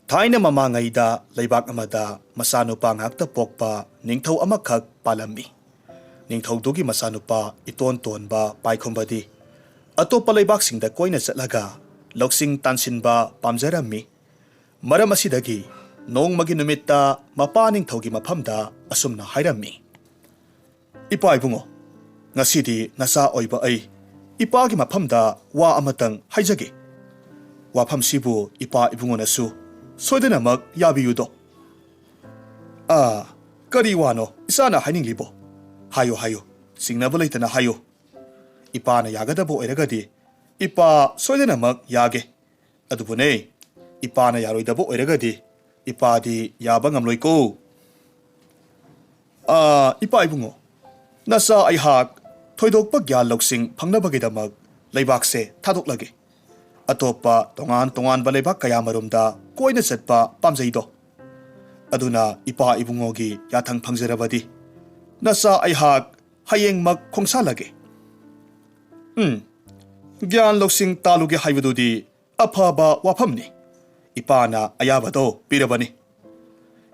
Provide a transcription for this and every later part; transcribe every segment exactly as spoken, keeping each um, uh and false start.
ꯊꯥꯏꯅ ꯃꯃꯥꯡꯉꯩꯗ ꯂꯩꯕꯥꯛ ꯑꯃꯗ ꯃꯆꯥꯅꯨꯄꯥ ꯉꯥꯛꯇ ꯄꯣꯛꯄ ꯅꯤꯡꯊꯧ ꯑꯃꯈꯛ ꯄꯥꯜꯂꯝꯃꯤ꯫ ꯅꯤꯡꯊꯧꯗꯨꯒꯤ ꯃꯆꯥꯅꯨꯄꯥ ꯏꯇꯣꯟ ꯇꯣꯟꯕ ꯄꯥꯏꯈꯣꯝꯕꯗꯤ ꯑꯇꯣꯞꯄ ꯂꯩꯕꯥꯛꯁꯤꯡꯗ ꯀꯣꯏꯅ ꯆꯠꯂꯒ ꯂꯧꯁꯤꯡ ꯇꯥꯟꯁꯤꯟꯕ ꯄꯥꯝꯖꯔꯝꯃꯤ꯫ ꯃꯔꯝ ꯑꯁꯤꯗꯒꯤ ꯅꯣꯡꯃꯒꯤ ꯅꯨꯃꯤꯠꯇ ꯃꯄꯥ ꯅꯤꯡꯊꯧꯒꯤ ꯃꯐꯝꯗ ꯑꯁꯨꯝꯅ ꯍꯥꯏꯔꯝꯃꯤ, "ꯏꯄꯥ ꯏꯕꯨꯡꯉꯣ, ꯉꯁꯤꯗꯤ ꯅꯆꯥ ꯑꯣꯏꯕ ꯑꯩ ꯏꯄꯥꯒꯤ ꯃꯐꯝꯗ ꯋꯥ ꯑꯃꯇꯪ ꯍꯥꯏꯖꯒꯦ꯫ ꯋꯥꯐꯝꯁꯤꯕꯨ ꯏꯄꯥ ꯏꯕꯨꯡꯉꯣꯅꯁꯨ ꯁꯣꯏꯗꯅꯃꯛ ꯌꯥꯕꯤꯌꯨꯗꯣ꯫" "ꯑꯥ, ꯀꯔꯤ ꯋꯥꯅꯣ ꯏꯆꯥꯅ ꯍꯥꯏꯅꯤꯡꯂꯤꯕꯣ? ꯍꯥꯏꯌꯨ, ꯍꯥꯏꯌꯨ, ꯆꯤꯡꯅꯕ ꯂꯩꯇꯅ ꯍꯥꯏꯌꯨ꯫ ꯏꯄꯥꯅ ꯌꯥꯒꯗꯕ ꯑꯣꯏꯔꯒꯗꯤ ꯏꯄꯥ ꯁꯣꯏꯗꯅꯃꯛ ꯌꯥꯒꯦ꯫ ꯑꯗꯨꯕꯨꯅꯦ, ꯏꯄꯥꯅ ꯌꯥꯔꯣꯏꯗꯕ ꯑꯣꯏꯔꯒꯗꯤ ꯏꯄꯥꯗꯤ ꯌꯥꯕ ꯉꯝꯂꯣꯏꯀꯣ꯫" "ꯑꯥ, ꯏꯄꯥ ꯏꯕꯨꯡꯉꯣ, ꯅꯆꯥ ꯑꯩꯍꯥꯛ ꯊꯣꯏꯗꯣꯛꯄ ꯒ꯭ꯌꯥꯟ ꯂꯧꯁꯤꯡ ꯐꯪꯅꯕꯒꯤꯗꯃꯛ ꯂꯩꯕꯥꯛꯁꯦ ꯊꯥꯗꯣꯛꯂꯒꯦ꯫ ꯑꯇꯣꯞꯄ ꯇꯣꯉꯥꯟ ꯇꯣꯉꯥꯟꯕ ꯂꯩꯕꯥꯛ ꯀꯌꯥꯃꯔꯣꯝꯗ ꯀꯣꯏꯅ ꯆꯠꯄ ꯄꯥꯝꯖꯩꯗꯣ꯫ ꯑꯗꯨꯅ ꯏꯄꯥ ꯏꯕꯨꯡꯉꯣꯒꯤ ꯌꯥꯊꯪ ꯐꯪꯖꯔꯕꯗꯤ ꯅꯆꯥ ꯑꯩꯍꯥꯛ ꯍꯌꯦꯡꯃꯛ ꯈꯣꯡꯁꯥꯜꯂꯒꯦ꯫" "ꯎꯝ, ꯒ꯭ꯌꯥꯟ ꯂꯧꯁꯤꯡ ꯇꯥꯜꯂꯨꯒꯦ ꯍꯥꯏꯕꯗꯨꯗꯤ ꯑꯐꯕ ꯋꯥꯐꯝꯅꯤ꯫ ꯏꯄꯥꯅ ꯑꯌꯥꯕꯗꯣ ꯄꯤꯔꯕꯅꯤ꯫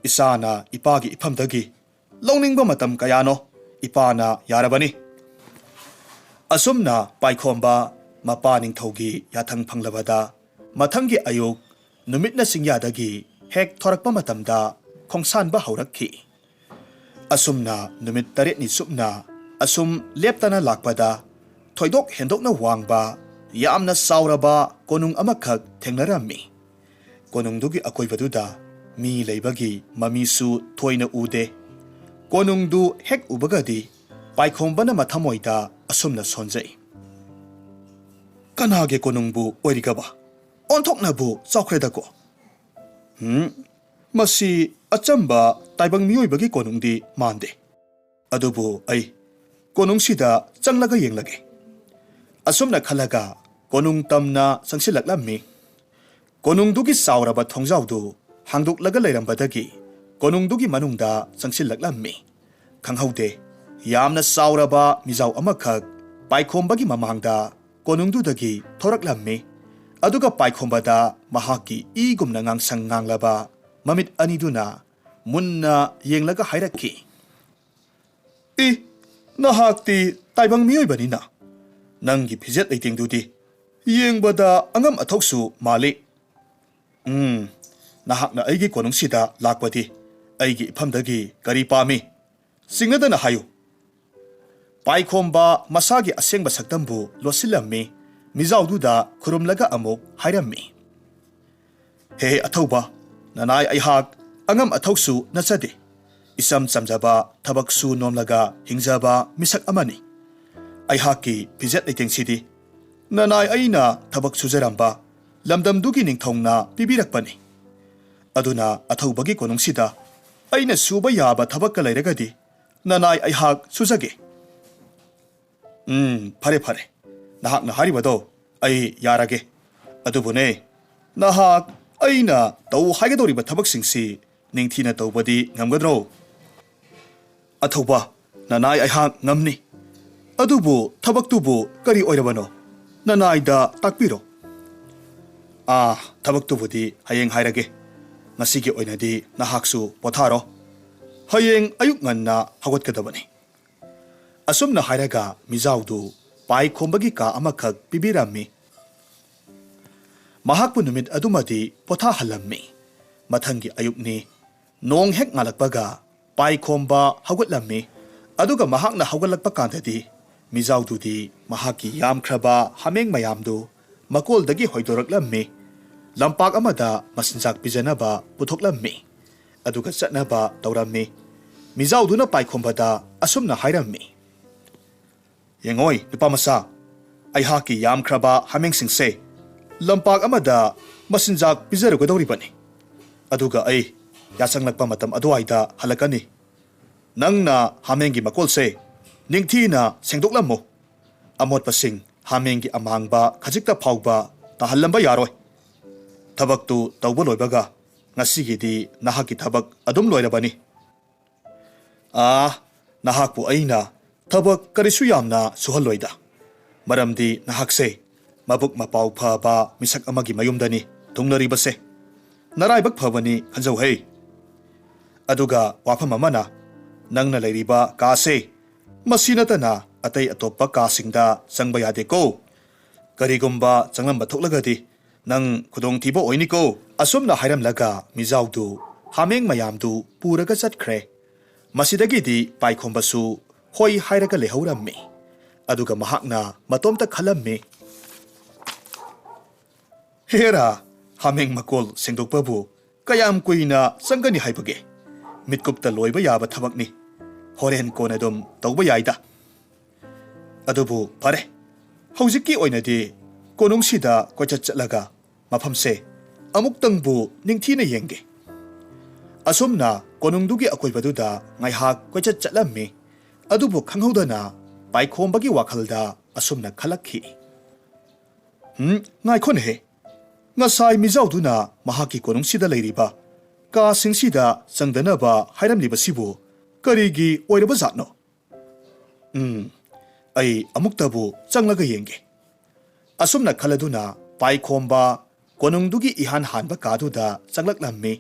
ꯏꯆꯥꯅ ꯏꯄꯥꯒꯤ ꯏꯐꯝꯗꯒꯤ ꯂꯧꯅꯤꯡꯕ ꯃꯇꯝ ꯀꯌꯥꯅꯣ ꯏꯄꯥꯅ ꯌꯥꯔꯕꯅꯤ꯫" ꯑꯁꯨꯝꯅ ꯄꯥꯏꯈꯣꯝꯕ ꯃꯄꯥ ꯅꯤꯡꯊꯧꯒꯤ ꯌꯥꯊꯪ ꯐꯪꯂꯕꯗ ꯃꯊꯪꯒꯤ ꯑꯌꯨꯛ ꯅꯨꯃꯤꯠꯅ ꯆꯤꯡꯌꯥꯗꯒꯤ ꯍꯦꯛ ꯊꯣꯔꯛꯄ ꯃꯇꯝꯗ ꯈꯣꯡꯁꯥꯟꯕ ꯍꯧꯔꯛꯈꯤ꯫ ꯑꯁꯨꯝꯅ ꯅꯨꯃꯤꯠ ꯇꯔꯦꯠꯅꯤ ꯆꯨꯞꯅ ꯑꯁꯨꯝ ꯂꯦꯞꯇꯅ ꯂꯥꯛꯄꯗ ꯊꯣꯏꯗꯣꯛ ꯍꯦꯟꯗꯣꯛꯅ ꯋꯥꯡꯕ ꯌꯥꯝꯅ ꯆꯥꯎꯔꯕ ꯀꯣꯅꯨꯡ ꯑꯃꯈꯛ ꯊꯦꯡꯅꯔꯝꯃꯤ꯫ ꯀꯣꯅꯨꯡꯗꯨꯒꯤ ꯑꯀꯣꯏꯕꯗꯨꯗ ꯃꯤ ꯂꯩꯕꯒꯤ ꯃꯃꯤꯁꯨ ꯊꯣꯏꯅ ꯎꯗꯦ꯫ ꯀꯣꯅꯨꯡꯗꯨ ꯍꯦꯛ ꯎꯕꯒꯗꯤ ꯄꯥꯏꯈꯣꯝꯕꯅ ꯃꯊꯃꯣꯏꯗ ꯑꯁꯨꯝꯅ ꯁꯣꯟꯖꯩ, "ꯀꯅꯥꯒꯤ ꯀꯣꯅꯨꯡꯕꯨ ꯑꯣꯏꯔꯤꯒꯕ? ꯑꯣꯟꯊꯣꯛꯅꯕꯨ ꯆꯥꯎꯈ꯭ꯔꯦꯗꯀꯣ꯫ ꯎꯝ, ꯃꯁꯤ ꯑꯆꯝꯕ ꯇꯥꯏꯕꯪ ꯃꯤꯑꯣꯏꯕꯒꯤ ꯀꯣꯅꯨꯡꯗꯤ ꯃꯥꯟꯗꯦ꯫ ꯑꯗꯨꯕꯨ ꯑꯩ ꯀꯣꯅꯨꯡꯁꯤꯗ ꯆꯪꯂꯒ ꯌꯦꯡꯂꯒꯦ꯫" ꯑꯁꯨꯝꯅ ꯈꯜꯂꯒ ꯀꯣꯅꯨꯡ ꯇꯝꯅ ꯆꯪꯁꯤꯜꯂꯛꯂꯝꯃꯤ꯫ ꯀꯣꯅꯨꯡꯗꯨꯒꯤ ꯆꯥꯎꯔꯕ ꯊꯣꯡꯖꯥꯎꯗꯨ ꯍꯥꯡꯗꯣꯛꯂꯒ ꯂꯩꯔꯝꯕꯗꯒꯤ ꯀꯣꯅꯨꯡꯗꯨꯒꯤ ꯃꯅꯨꯡꯗ ꯆꯪꯁꯤꯜꯂꯛꯂꯝꯃꯤ꯫ ꯈꯪꯍꯧꯗꯦ, ꯌꯥꯝꯅ ꯆꯥꯎꯔꯕ ꯃꯤꯖꯥꯎ ꯑꯃꯈꯛ ꯄꯥꯏꯈꯣꯝꯕꯒꯤ ꯃꯃꯥꯡꯗ ꯀꯣꯅꯨꯡꯗꯨꯗꯒꯤ ꯊꯣꯔꯛꯂꯝꯃꯤ꯫ ꯑꯗꯨꯒ ꯄꯥꯏꯈꯣꯝꯕꯗ ꯃꯍꯥꯛꯀꯤ ꯏꯒꯨꯝꯅ ꯉꯥꯡꯁꯪ ꯉꯥꯡꯂꯕ ꯃꯃꯤꯠ ꯑꯅꯤꯗꯨꯅ ꯃꯨꯟꯅ ꯌꯦꯡꯂꯒ ꯍꯥꯏꯔꯛꯈꯤ, "ꯏ, ꯅꯍꯥꯛꯇꯤ ꯇꯥꯏꯕꯪ ꯃꯤꯑꯣꯏꯕꯅꯤꯅ ꯅꯪꯒꯤ ꯐꯤꯖꯦꯠ ꯂꯩꯇꯦꯡꯗꯨꯗꯤ ꯌꯦꯡꯕꯗ ꯑꯉꯝ ꯑꯊꯧꯁꯨ ꯃꯥꯜꯂꯤ꯫ ꯎꯝ, ꯅꯍꯥꯛꯅ ꯑꯩꯒꯤ ꯀꯣꯅꯨꯡꯁꯤꯗ ꯂꯥꯛꯄꯗꯤ ꯑꯩꯒꯤ ꯏꯐꯝꯗꯒꯤ ꯀꯔꯤ ꯄꯥꯝꯃꯤ? ꯁꯤꯡꯅꯗꯅ ꯍꯥꯏꯌꯨ꯫" ꯄꯥꯏꯈꯣꯝꯕ ꯃꯁꯥꯒꯤ ꯑꯁꯦꯡꯕ ꯁꯛꯇꯝꯕꯨ ꯂꯣꯠꯁꯤꯜꯂꯝꯃꯤ꯫ ꯃꯤꯖꯥꯎꯗꯨꯗ ꯈꯨꯔꯨꯝꯂꯒ ꯑꯃꯨꯛ ꯍꯥꯏꯔꯝꯃꯤ, "ꯍꯦ ꯑꯊꯧꯕ, ꯅꯅꯥꯏ ꯑꯩꯍꯥꯛ ꯑꯉꯝ ꯑꯊꯧꯁꯨ ꯅꯠꯆꯗꯦ꯫ ꯏꯆꯝ ꯆꯝꯖꯕ ꯊꯕꯛ ꯁꯨ ꯅꯣꯝꯂꯒ ꯍꯤꯡꯖꯕ ꯃꯤꯁꯛ ꯑꯃꯅꯤ꯫ ꯑꯩꯍꯥꯛꯀꯤ ꯐꯤꯖꯦꯠ ꯂꯩꯇꯦꯡꯁꯤꯗꯤ ꯅꯅꯥꯏ ꯑꯩꯅ ꯊꯕꯛ ꯁꯨꯖꯔꯝꯕ ꯂꯝꯗꯝꯗꯨꯒꯤ ꯅꯤꯡꯊꯧꯅ ꯄꯤꯕꯤꯔꯛꯄꯅꯤ꯫ ꯑꯗꯨꯅ ꯑꯊꯧꯕꯒꯤ ꯀꯣꯅꯨꯡꯁꯤꯗ ꯑꯩꯅ ꯁꯨꯕ ꯌꯥꯕ ꯊꯕꯛꯀ ꯂꯩꯔꯒꯗꯤ ꯅꯅꯥꯏ ꯑꯩꯍꯥꯛ ꯁꯨꯖꯒꯦ꯫" "ꯎꯝ, ꯐꯔꯦ, ꯐꯔꯦ꯫ ꯅꯍꯥꯛꯅ ꯍꯥꯏꯔꯤꯕꯗꯣ ꯑꯩ ꯌꯥꯔꯒꯦ꯫ ꯑꯗꯨꯕꯨꯅꯦ, ꯅꯍꯥꯛ ꯑꯩꯅ ꯇꯧ ꯍꯥꯏꯒꯗꯧꯔꯤꯕ ꯊꯕꯛꯁꯤꯡꯁꯤ ꯅꯤꯡꯊꯤꯅ ꯇꯧꯕꯗꯤ ꯉꯝꯒꯗ꯭ꯔꯣ?" "ꯑꯊꯧꯕ, ꯅꯅꯥꯏ ꯑꯩꯍꯥꯛ ꯉꯝꯅꯤ꯫ ꯑꯗꯨꯕꯨ ꯊꯕꯛꯇꯨꯕꯨ ꯀꯔꯤ ꯑꯣꯏꯔꯕꯅꯣ? ꯅꯅꯥꯏꯗ ꯇꯥꯛꯄꯤꯔꯣ꯫" "ꯑꯥ, ꯊꯕꯛꯇꯨꯕꯨꯗꯤ ꯍꯌꯦꯡ ꯍꯥꯏꯔꯒꯦ꯫ ꯉꯁꯤꯒꯤ ꯑꯣꯏꯅꯗꯤ ꯅꯍꯥꯛꯁꯨ ꯄꯣꯊꯥꯔꯣ꯫ ꯍꯌꯦꯡ ꯑꯌꯨꯛ ꯉꯟꯅ ꯍꯧꯒꯠꯀꯗꯕꯅꯤ꯫" ꯑꯁꯨꯝꯅ ꯍꯥꯏꯔꯒ ꯃꯤꯖꯥꯎꯗꯨ ꯄꯥꯏꯈꯣꯝꯕꯒꯤ ꯀꯥ ꯑꯃꯈꯛ ꯄꯤꯕꯤꯔꯝꯃꯤ꯫ ꯃꯍꯥꯛꯄꯨ ꯅꯨꯃꯤꯠ ꯑꯗꯨꯃꯗꯤ ꯄꯣꯊꯥꯍꯜꯂꯝꯃꯤ꯫ ꯃꯊꯪꯒꯤ ꯑꯌꯨꯛꯅꯤ꯫ ꯅꯣꯡ ꯍꯦꯛ ꯉꯥꯜꯂꯛꯄꯒ ꯄꯥꯏꯈꯣꯝꯕ ꯍꯧꯒꯠꯂꯝꯃꯤ꯫ ꯑꯗꯨꯒ ꯃꯍꯥꯛꯅ ꯍꯧꯒꯠꯂꯛꯄ ꯀꯥꯟꯗꯗꯤ ꯃꯤꯖꯥꯎꯗꯨꯗꯤ ꯃꯍꯥꯛꯀꯤ ꯌꯥꯝꯈ꯭ꯔꯕ ꯍꯥꯃꯦꯡ ꯃꯌꯥꯝꯗꯨ ꯃꯀꯣꯜꯗꯒꯤ ꯍꯣꯏꯗꯣꯔꯛꯂꯝꯃꯤ꯫ ꯂꯝꯄꯥꯛ ꯑꯃꯗ ꯃꯆꯤꯟꯖꯥꯛ ꯄꯤꯖꯅꯕ ꯄꯨꯊꯣꯛꯂꯝꯃꯤ꯫ ꯑꯗꯨꯒ ꯆꯠꯅꯕ ꯇꯧꯔꯝꯃꯤ꯫ ꯃꯤꯖꯥꯎꯗꯨꯅ ꯄꯥꯏꯈꯣꯝꯕꯗ ꯑꯁꯨꯝꯅ ꯍꯥꯏꯔꯝꯃꯤ, "ꯌꯦꯡꯉꯣꯏ, ꯅꯨꯄꯥ ꯃꯆꯥ, ꯑꯩꯍꯥꯛꯀꯤ ꯌꯥꯝꯈ꯭ꯔꯕ ꯍꯥꯃꯦꯡꯁꯤꯡꯁꯦ ꯂꯝꯄꯥꯛ ꯑꯃꯗ ꯃꯆꯤꯟꯖꯥꯛ ꯄꯤꯖꯔꯨꯒꯗꯧꯔꯤꯕꯅꯤ꯫ ꯑꯗꯨꯒ ꯑꯩ ꯌꯥꯆꯪꯂꯛꯄ ꯃꯇꯝ ꯑꯗꯨꯋꯥꯏꯗ ꯍꯜꯂꯛꯀꯅꯤ꯫ ꯅꯪꯅ ꯍꯥꯃꯦꯡꯒꯤ ꯃꯀꯣꯜꯁꯦ ꯅꯤꯡꯊꯤꯅ ꯁꯦꯡꯗꯣꯛꯂꯝꯃꯨ꯫ ꯑꯃꯣꯠꯄꯁꯤꯡ ꯍꯥꯃꯦꯡꯒꯤ ꯑꯃꯥꯡꯕ ꯈꯖꯤꯛꯇ ꯐꯥꯎꯕ ꯇꯥꯍꯜꯂꯝꯕ ꯌꯥꯔꯣꯏ꯫ ꯊꯕꯛꯇꯨ ꯇꯧꯕ ꯂꯣꯏꯕꯒ ꯉꯁꯤꯒꯤꯗꯤ ꯅꯍꯥꯛꯀꯤ ꯊꯕꯛ ꯑꯗꯨꯝ ꯂꯣꯏꯔꯕꯅꯤ꯫" "ꯑꯥ, ꯅꯍꯥꯛꯄꯨ ꯑꯩꯅ ꯊꯕꯛ ꯀꯔꯤꯁꯨ ꯌꯥꯝꯅ ꯁꯨꯍꯜꯂꯣꯏꯗ꯫ ꯃꯔꯝꯗꯤ ꯅꯍꯥꯛꯁꯦ ꯃꯕꯨꯛ ꯃꯄꯥꯎ ꯐꯕ ꯃꯤꯁꯛ ꯑꯃꯒꯤ ꯃꯌꯨꯝꯗꯅꯤ ꯊꯨꯡꯅꯔꯤꯕꯁꯦ꯫ ꯅꯔꯥꯏꯕꯛ ꯐꯕꯅꯤ ꯈꯟꯖꯧꯍꯦ꯫ ꯑꯗꯨꯒ ꯋꯥꯐꯝ ꯑꯃꯅ, ꯅꯪꯅ ꯂꯩꯔꯤꯕ ꯀꯥꯁꯦ, ꯃꯁꯤ ꯅꯠꯇꯅ ꯑꯇꯩ ꯑꯇꯣꯞꯄ ꯀꯥꯁꯤꯡꯗ ꯆꯪꯕ ꯌꯥꯗꯦꯀꯣ꯫ ꯀꯔꯤꯒꯨꯝꯕ ꯆꯪꯂꯝꯕ ꯊꯣꯛꯂꯒꯗꯤ ꯅꯪ ꯈꯨꯗꯣꯡꯊꯤꯕ ꯑꯣꯏꯅꯤꯀꯣ꯫ ꯑꯁꯨꯝꯅ ꯍꯥꯏꯔꯝꯂꯒ ꯃꯤꯖꯥꯎꯗꯨ ꯍꯥꯃꯦꯡ ꯃꯌꯥꯝꯗꯨ ꯄꯨꯔꯒ ꯆꯠꯈ꯭ꯔꯦ꯫ ꯃꯁꯤꯗꯒꯤꯗꯤ ꯄꯥꯏꯈꯣꯝꯕꯁꯨ ꯍꯣꯏ ꯍꯥꯏꯔꯒ ꯂꯩꯍꯧꯔꯝꯃꯤ꯫ ꯑꯗꯨꯒ ꯃꯍꯥꯛꯅ ꯃꯇꯣꯝꯇ ꯈꯜꯂꯝꯃꯤ, "ꯍꯦꯔꯥ, ꯍꯥꯃꯦꯡ ꯃꯀꯣꯜ ꯁꯦꯡꯗꯣꯛꯄꯕꯨ ꯀꯌꯥꯝ ꯀꯨꯏꯅ ꯆꯪꯒꯅꯤ ꯍꯥꯏꯕꯒꯦ? ꯃꯤꯠꯀꯨꯞꯇ ꯂꯣꯏꯕ ꯌꯥꯕ ꯊꯕꯛꯅꯤ꯫ ꯍꯣꯔꯦꯟ ꯀꯣꯟꯅ ꯑꯗꯨꯝ ꯇꯧꯕ ꯌꯥꯏꯗ꯫ ꯑꯗꯨꯕꯨ ꯐꯔꯦ, ꯍꯧꯖꯤꯛꯀꯤ ꯑꯣꯏꯅꯗꯤ ꯀꯣꯅꯨꯡꯁꯤꯗ ꯀꯣꯏꯆꯠ ꯆꯠꯂꯒ ꯃꯐꯝꯁꯦ ꯑꯃꯨꯛꯇꯪꯕꯨ ꯅꯤꯡꯊꯤꯅ ꯌꯦꯡꯒꯦ꯫" ꯑꯁꯨꯝꯅ ꯀꯣꯅꯨꯡꯗꯨꯒꯤ ꯑꯀꯣꯏꯕꯗꯨꯗ ꯉꯥꯏꯍꯥꯛ ꯀꯣꯏꯆꯠ ꯆꯠꯂꯝꯃꯤ꯫ ꯑꯗꯨꯕꯨ ꯈꯪꯍꯧꯗꯅ ꯄꯥꯏꯈꯣꯝꯕꯒꯤ ꯋꯥꯈꯜꯗ ꯑꯁꯨꯝꯅ ꯈꯜꯂꯛꯈꯤ, "ꯎꯝ, ꯉꯥꯏꯈꯣꯅꯦꯍꯦ꯫ ꯉꯁꯥꯏ ꯃꯤꯖꯥꯎꯗꯨꯅ ꯃꯍꯥꯛꯀꯤ ꯀꯣꯅꯨꯡꯁꯤꯗ ꯂꯩꯔꯤꯕ ꯀꯥꯁꯤꯡꯁꯤꯗ ꯆꯪꯗꯅꯕ ꯍꯥꯏꯔꯝꯂꯤꯕꯁꯤꯕꯨ ꯀꯔꯤꯒꯤ ꯑꯣꯏꯔꯕꯖꯥꯠꯅꯣ? ꯎꯝ, ꯑꯩ ꯑꯃꯨꯛꯇꯕꯨ ꯆꯪꯂꯒ ꯌꯦꯡꯒꯦ꯫" ꯑꯁꯨꯝꯅ ꯈꯜꯂꯗꯨꯅ ꯄꯥꯏꯈꯣꯝꯕ ꯀꯣꯅꯨꯡꯗꯨꯒꯤ ꯏꯍꯥꯟ ꯍꯥꯟꯕ ꯀꯥꯗꯨꯗ ꯆꯪꯂꯛꯂꯝꯃꯤ꯫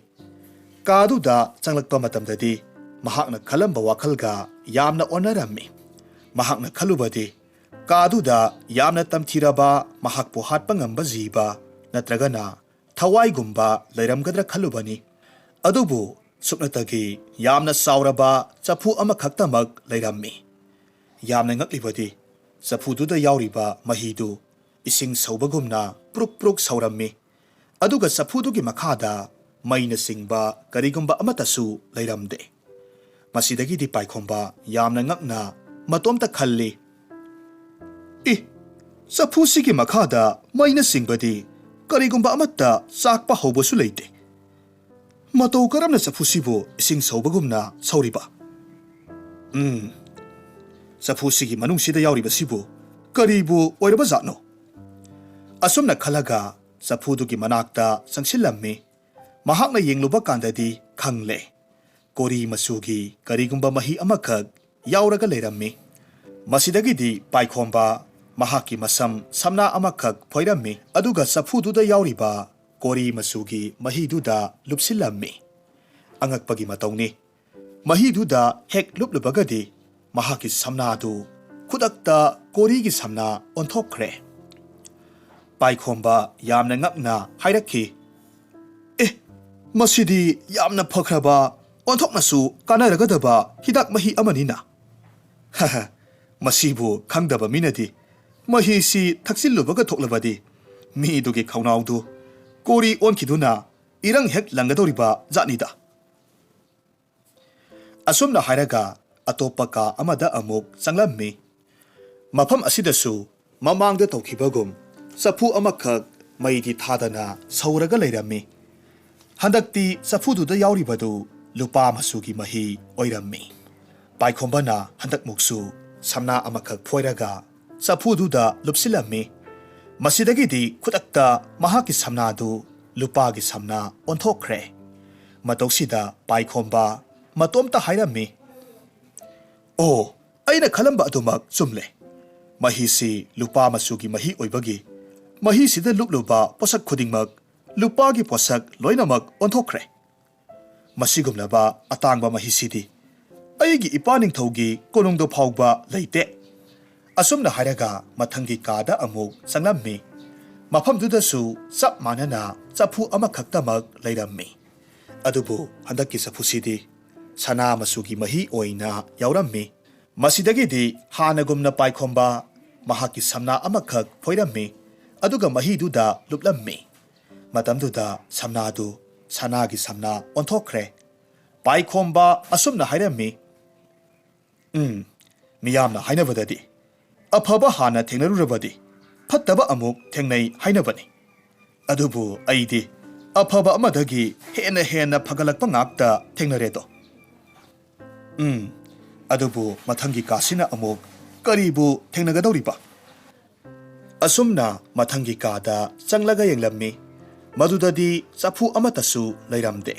ꯀꯥꯗꯨꯗ ꯆꯪꯂꯛꯄ ꯃꯇꯝꯗꯗꯤ ꯃꯍꯥꯛꯅ ꯈꯜꯂꯝꯕ ꯋꯥꯈꯜꯒ ꯌꯥꯝꯅ ꯑꯣꯟꯅꯔꯝꯃꯤ꯫ ꯃꯍꯥꯛꯅ ꯈꯜꯂꯨꯕꯗꯤ ꯀꯥꯗꯨꯗ ꯌꯥꯝꯅ ꯇꯝꯊꯤꯔꯕ ꯃꯍꯥꯛꯄꯨ ꯍꯥꯠꯄ ꯉꯝꯕ ꯖꯤꯕ ꯅꯠꯇ꯭ꯔꯒꯅ ꯊꯋꯥꯏꯒꯨꯝꯕ ꯂꯩꯔꯝꯒꯗ꯭ꯔꯥ ꯈꯜꯂꯨꯕꯅꯤ꯫ ꯑꯗꯨꯕꯨ ꯁꯨꯞꯅꯇꯒꯤ ꯌꯥꯝꯅ ꯆꯥꯎꯔꯕ ꯆꯐꯨ ꯑꯃꯈꯛꯇꯃꯛ ꯂꯩꯔꯝꯃꯤ꯫ ꯌꯥꯝꯅ ꯉꯛꯂꯤꯕꯗꯤ ꯆꯐꯨꯗꯨꯗ ꯌꯥꯎꯔꯤꯕ ꯃꯍꯤꯗꯨ ꯏꯁꯤꯡ ꯁꯧꯕꯒꯨꯝꯅ ꯄ꯭ꯔꯨꯛ ꯄ꯭ꯔꯨꯛ ꯁꯧꯔꯝꯃꯤ꯫ ꯑꯗꯨꯒ ꯆꯐꯨꯗꯨꯒꯤ ꯃꯈꯥꯗ ꯃꯩꯅꯆꯤꯡꯕ ꯀꯔꯤꯒꯨꯝꯕ ꯑꯃꯠꯇꯁꯨ ꯂꯩꯔꯝꯗꯦ꯫ ꯃꯁꯤꯗꯒꯤꯗꯤ ꯄꯥꯏꯈꯣꯝꯕ ꯌꯥꯝꯅ ꯉꯛꯅ ꯃꯇꯣꯝꯇ ꯈꯜꯂꯤ, "ꯏ, ꯆꯐꯨꯁꯤꯒꯤ ꯃꯈꯥꯗ ꯃꯩꯅꯆꯤꯡꯕꯗꯤ ꯀꯔꯤꯒꯨꯝꯕ ꯑꯃꯠꯇ ꯆꯥꯛꯄ ꯍꯧꯕꯁꯨ ꯂꯩꯇꯦ꯫ ꯃꯇꯧ ꯀꯔꯝꯅ ꯆꯐꯨꯁꯤꯕꯨ ꯏꯁꯤꯡ ꯁꯧꯕꯒꯨꯝꯅ ꯁꯧꯔꯤꯕ? ꯎꯝ, ꯆꯐꯨꯁꯤꯒꯤ ꯃꯅꯨꯡꯁꯤꯗ ꯌꯥꯎꯔꯤꯕꯁꯤꯕꯨ ꯀꯔꯤꯕꯨ ꯑꯣꯏꯔꯕꯖꯥꯠꯅꯣ?" ꯑꯁꯨꯝꯅ ꯈꯜꯂꯒ ꯆꯐꯨꯗꯨꯒꯤ ꯃꯅꯥꯛꯇ ꯆꯪꯁꯤꯜꯂꯝꯃꯤ꯫ ꯃꯍꯥꯛꯅ ꯌꯦꯡꯂꯨꯕ ꯀꯥꯟꯗꯗꯤ ꯈꯪꯂꯦ꯫ ꯀꯣꯔꯤ ꯃꯆꯨꯒꯤ ꯀꯔꯤꯒꯨꯝꯕ ꯃꯍꯤ ꯑꯃꯈꯛ ꯌꯥꯎꯔꯒ ꯂꯩꯔꯝꯃꯤ꯫ ꯃꯁꯤꯗꯒꯤꯗꯤ ꯄꯥꯏꯈꯣꯝꯕ ꯃꯍꯥꯛꯀꯤ ꯃꯁꯝ ꯁꯝꯅꯥ ꯑꯃꯈꯛ ꯐꯣꯏꯔꯝꯃꯤ, ꯑꯗꯨꯒ ꯆꯐꯨꯗꯨꯗ ꯌꯥꯎꯔꯤꯕ ꯀꯣꯔꯤ ꯃꯆꯨꯒꯤ ꯃꯍꯤꯗꯨꯗ ꯂꯨꯞꯁꯤꯜꯂꯝꯃꯤ꯫ ꯑꯉꯛꯄꯒꯤ ꯃꯇꯧꯅꯤ, ꯃꯍꯤꯗꯨꯗ ꯍꯦꯛ ꯂꯨꯞꯂꯨꯕꯒꯗꯤ ꯃꯍꯥꯛꯀꯤ ꯁꯝꯅꯥꯗꯨ ꯈꯨꯗꯛꯇ ꯀꯣꯔꯤꯒꯤ ꯁꯝꯅꯥ ꯑꯣꯟꯊꯣꯛꯈ꯭ꯔꯦ꯫ ꯄꯥꯏꯈꯣꯝꯕ ꯌꯥꯝꯅ ꯉꯛꯅ ꯍꯥꯏꯔꯛꯈꯤ, "ꯑꯦ, ꯃꯁꯤꯗꯤ ꯌꯥꯝꯅ ꯐꯈ꯭ꯔꯕ, ꯑꯣꯟꯊꯣꯛꯅꯁꯨ ꯀꯥꯟꯅꯔꯒꯗꯕ ꯍꯤꯗꯥꯛ ꯃꯍꯤ ꯑꯃꯅꯤꯅ꯫ ꯃꯁꯤꯕꯨ ꯈꯪꯗꯕ ꯃꯤꯅꯗꯤ ꯃꯍꯤꯁꯤ ꯊꯛꯆꯤꯜꯂꯨꯕꯒ ꯊꯣꯛꯂꯕꯗꯤ ꯃꯤꯗꯨꯒꯤ ꯈꯧꯅꯥꯎꯗꯨ ꯀꯣꯔꯤ ꯑꯣꯟꯈꯤꯗꯨꯅ ꯏꯔꯪ ꯍꯦꯛ ꯂꯪꯒꯗꯧꯔꯤꯕ ꯖꯥꯠꯅꯤꯗ"꯫ ꯑꯁꯨꯝꯅ ꯍꯥꯏꯔꯒ ꯑꯇꯣꯞꯄ ꯀꯥ ꯑꯃꯗ ꯑꯃꯨꯛ ꯆꯪꯂꯝꯃꯤ꯫ ꯃꯐꯝ ꯑꯁꯤꯗꯁꯨ ꯃꯃꯥꯡꯗ ꯇꯧꯈꯤꯕꯒꯨꯝ ꯆꯐꯨ ꯑꯃꯈꯛ ꯃꯩꯗꯤ ꯊꯥꯗꯅ ꯁꯧꯔꯒ ꯂꯩꯔꯝꯃꯤ꯫ ꯍꯟꯗꯛꯇꯤ ꯆꯐꯨꯗꯨꯗ ꯌꯥꯎꯔꯤꯕꯗꯨ ꯂꯨꯄꯥ ꯃꯆꯨꯒꯤ ꯃꯍꯤ ꯑꯣꯏꯔꯝꯃꯤ꯫ ꯄꯥꯏꯈꯣꯝꯕꯅ ꯍꯟꯗꯛꯃꯨꯛꯁꯨ ꯁꯝꯅꯥ ꯑꯃꯈꯛ ꯐꯣꯏꯔꯒ ꯆꯐꯨꯗꯨꯗ ꯂꯨꯞꯁꯤꯜꯂꯝꯃꯤ꯫ ꯃꯁꯤꯗꯒꯤꯗꯤ ꯈꯨꯗꯛꯇ ꯃꯍꯥꯛꯀꯤ ꯁꯝꯅꯥꯗꯨ ꯂꯨꯄꯥꯒꯤ ꯁꯝꯅꯥ ꯑꯣꯟꯊꯣꯛꯈ꯭ꯔꯦ꯫ ꯃꯇꯧꯁꯤꯗ ꯄꯥꯏꯈꯣꯝꯕ ꯃꯇꯣꯝꯇ ꯍꯥꯏꯔꯝꯃꯤ, "ꯑꯣ, ꯑꯩꯅ ꯈꯜꯂꯝꯕ ꯑꯗꯨꯃꯛ ꯆꯨꯝꯂꯦ꯫ ꯃꯍꯤꯁꯤ ꯂꯨꯄꯥ ꯃꯆꯨꯒꯤ ꯃꯍꯤ ꯑꯣꯏꯕꯒꯤ ꯃꯍꯤꯁꯤꯗ ꯂꯨꯞꯂꯨꯕ ꯄꯣꯠꯁꯛ ꯈꯨꯗꯤꯡꯃꯛ ꯂꯨꯄꯥꯒꯤ ꯄꯣꯠꯁꯛ ꯂꯣꯏꯅꯃꯛ ꯑꯣꯟꯊꯣꯛꯈ꯭ꯔꯦ꯫ ꯃꯁꯤꯒꯨꯝꯂꯕ ꯑꯇꯥꯡꯕ ꯃꯍꯤꯁꯤꯗꯤ ꯑꯩꯒꯤ ꯏꯄꯥ ꯅꯤꯡꯊꯧꯒꯤ ꯀꯣꯅꯨꯡꯗ ꯐꯥꯎꯕ ꯂꯩꯇꯦ"꯫ ꯑꯁꯨꯝꯅ ꯍꯥꯏꯔꯒ ꯃꯊꯪꯒꯤ ꯀꯥꯗ ꯑꯃꯨꯛ ꯆꯪꯂꯝꯃꯤ꯫ ꯃꯐꯝꯗꯨꯗꯁꯨ ꯆꯞ ꯃꯥꯟꯅꯅ ꯆꯐꯨ ꯑꯃꯈꯛꯇꯃꯛ ꯂꯩꯔꯝꯃꯤ꯫ ꯑꯗꯨꯕꯨ ꯍꯟꯗꯛꯀꯤ ꯆꯐꯨꯁꯤꯗꯤ ꯁꯅꯥ ꯃꯆꯨꯒꯤ ꯃꯍꯤ ꯑꯣꯏꯅ ꯌꯥꯎꯔꯝꯃꯤ꯫ ꯃꯁꯤꯗꯒꯤꯗꯤ ꯍꯥꯟꯅꯒꯨꯝꯅ ꯄꯥꯏꯈꯣꯝꯕ ꯃꯍꯥꯛꯀꯤ ꯁꯝꯅꯥ ꯑꯃꯈꯛ ꯐꯣꯏꯔꯝꯃꯤ, ꯑꯗꯨꯒ ꯃꯍꯤꯗꯨꯗ ꯂꯨꯞꯂꯝꯃꯤ꯫ ꯃꯇꯝꯗꯨꯗ ꯁꯝꯅꯥꯗꯨ ꯁꯅꯥꯒꯤ ꯁꯝꯅꯥ ꯑꯣꯟꯊꯣꯛꯈ꯭ꯔꯦ꯫ ꯄꯥꯏꯈꯣꯝꯕ ꯑꯁꯨꯝꯅ ꯍꯥꯏꯔꯝꯃꯤ, "ꯎꯝ, ꯃꯤꯌꯥꯝꯅ ꯍꯥꯏꯅꯕꯗꯗꯤ ꯑꯐꯕ ꯍꯥꯟꯅ ꯊꯦꯡꯅꯔꯨꯔꯕꯗꯤ ꯐꯠꯇꯕ ꯑꯃꯨꯛ ꯊꯦꯡꯅꯩ ꯍꯥꯏꯅꯕꯅꯤ꯫ ꯑꯗꯨꯕꯨ ꯑꯩꯗꯤ ꯑꯐꯕ ꯑꯃꯗꯒꯤ ꯍꯦꯟꯅ ꯍꯦꯟꯅ ꯐꯒꯠꯂꯛꯄ ꯉꯥꯛꯇ ꯊꯦꯡꯅꯔꯦꯗꯣ꯫ ꯎꯝ, ꯑꯗꯨꯕꯨ ꯃꯊꯪꯒꯤ ꯀꯥꯁꯤꯅ ꯑꯃꯨꯛ ꯀꯔꯤꯕꯨ ꯊꯦꯡꯅꯒꯗꯧꯔꯤꯕ?" ꯑꯁꯨꯝꯅ ꯃꯊꯪꯒꯤ ꯀꯥꯗ ꯆꯪꯂꯒ ꯌꯦꯡꯂꯝꯃꯤ꯫ ꯃꯗꯨꯗꯗꯤ ꯆꯐꯨ ꯑꯃꯠꯇꯁꯨ ꯂꯩꯔꯝꯗꯦ꯫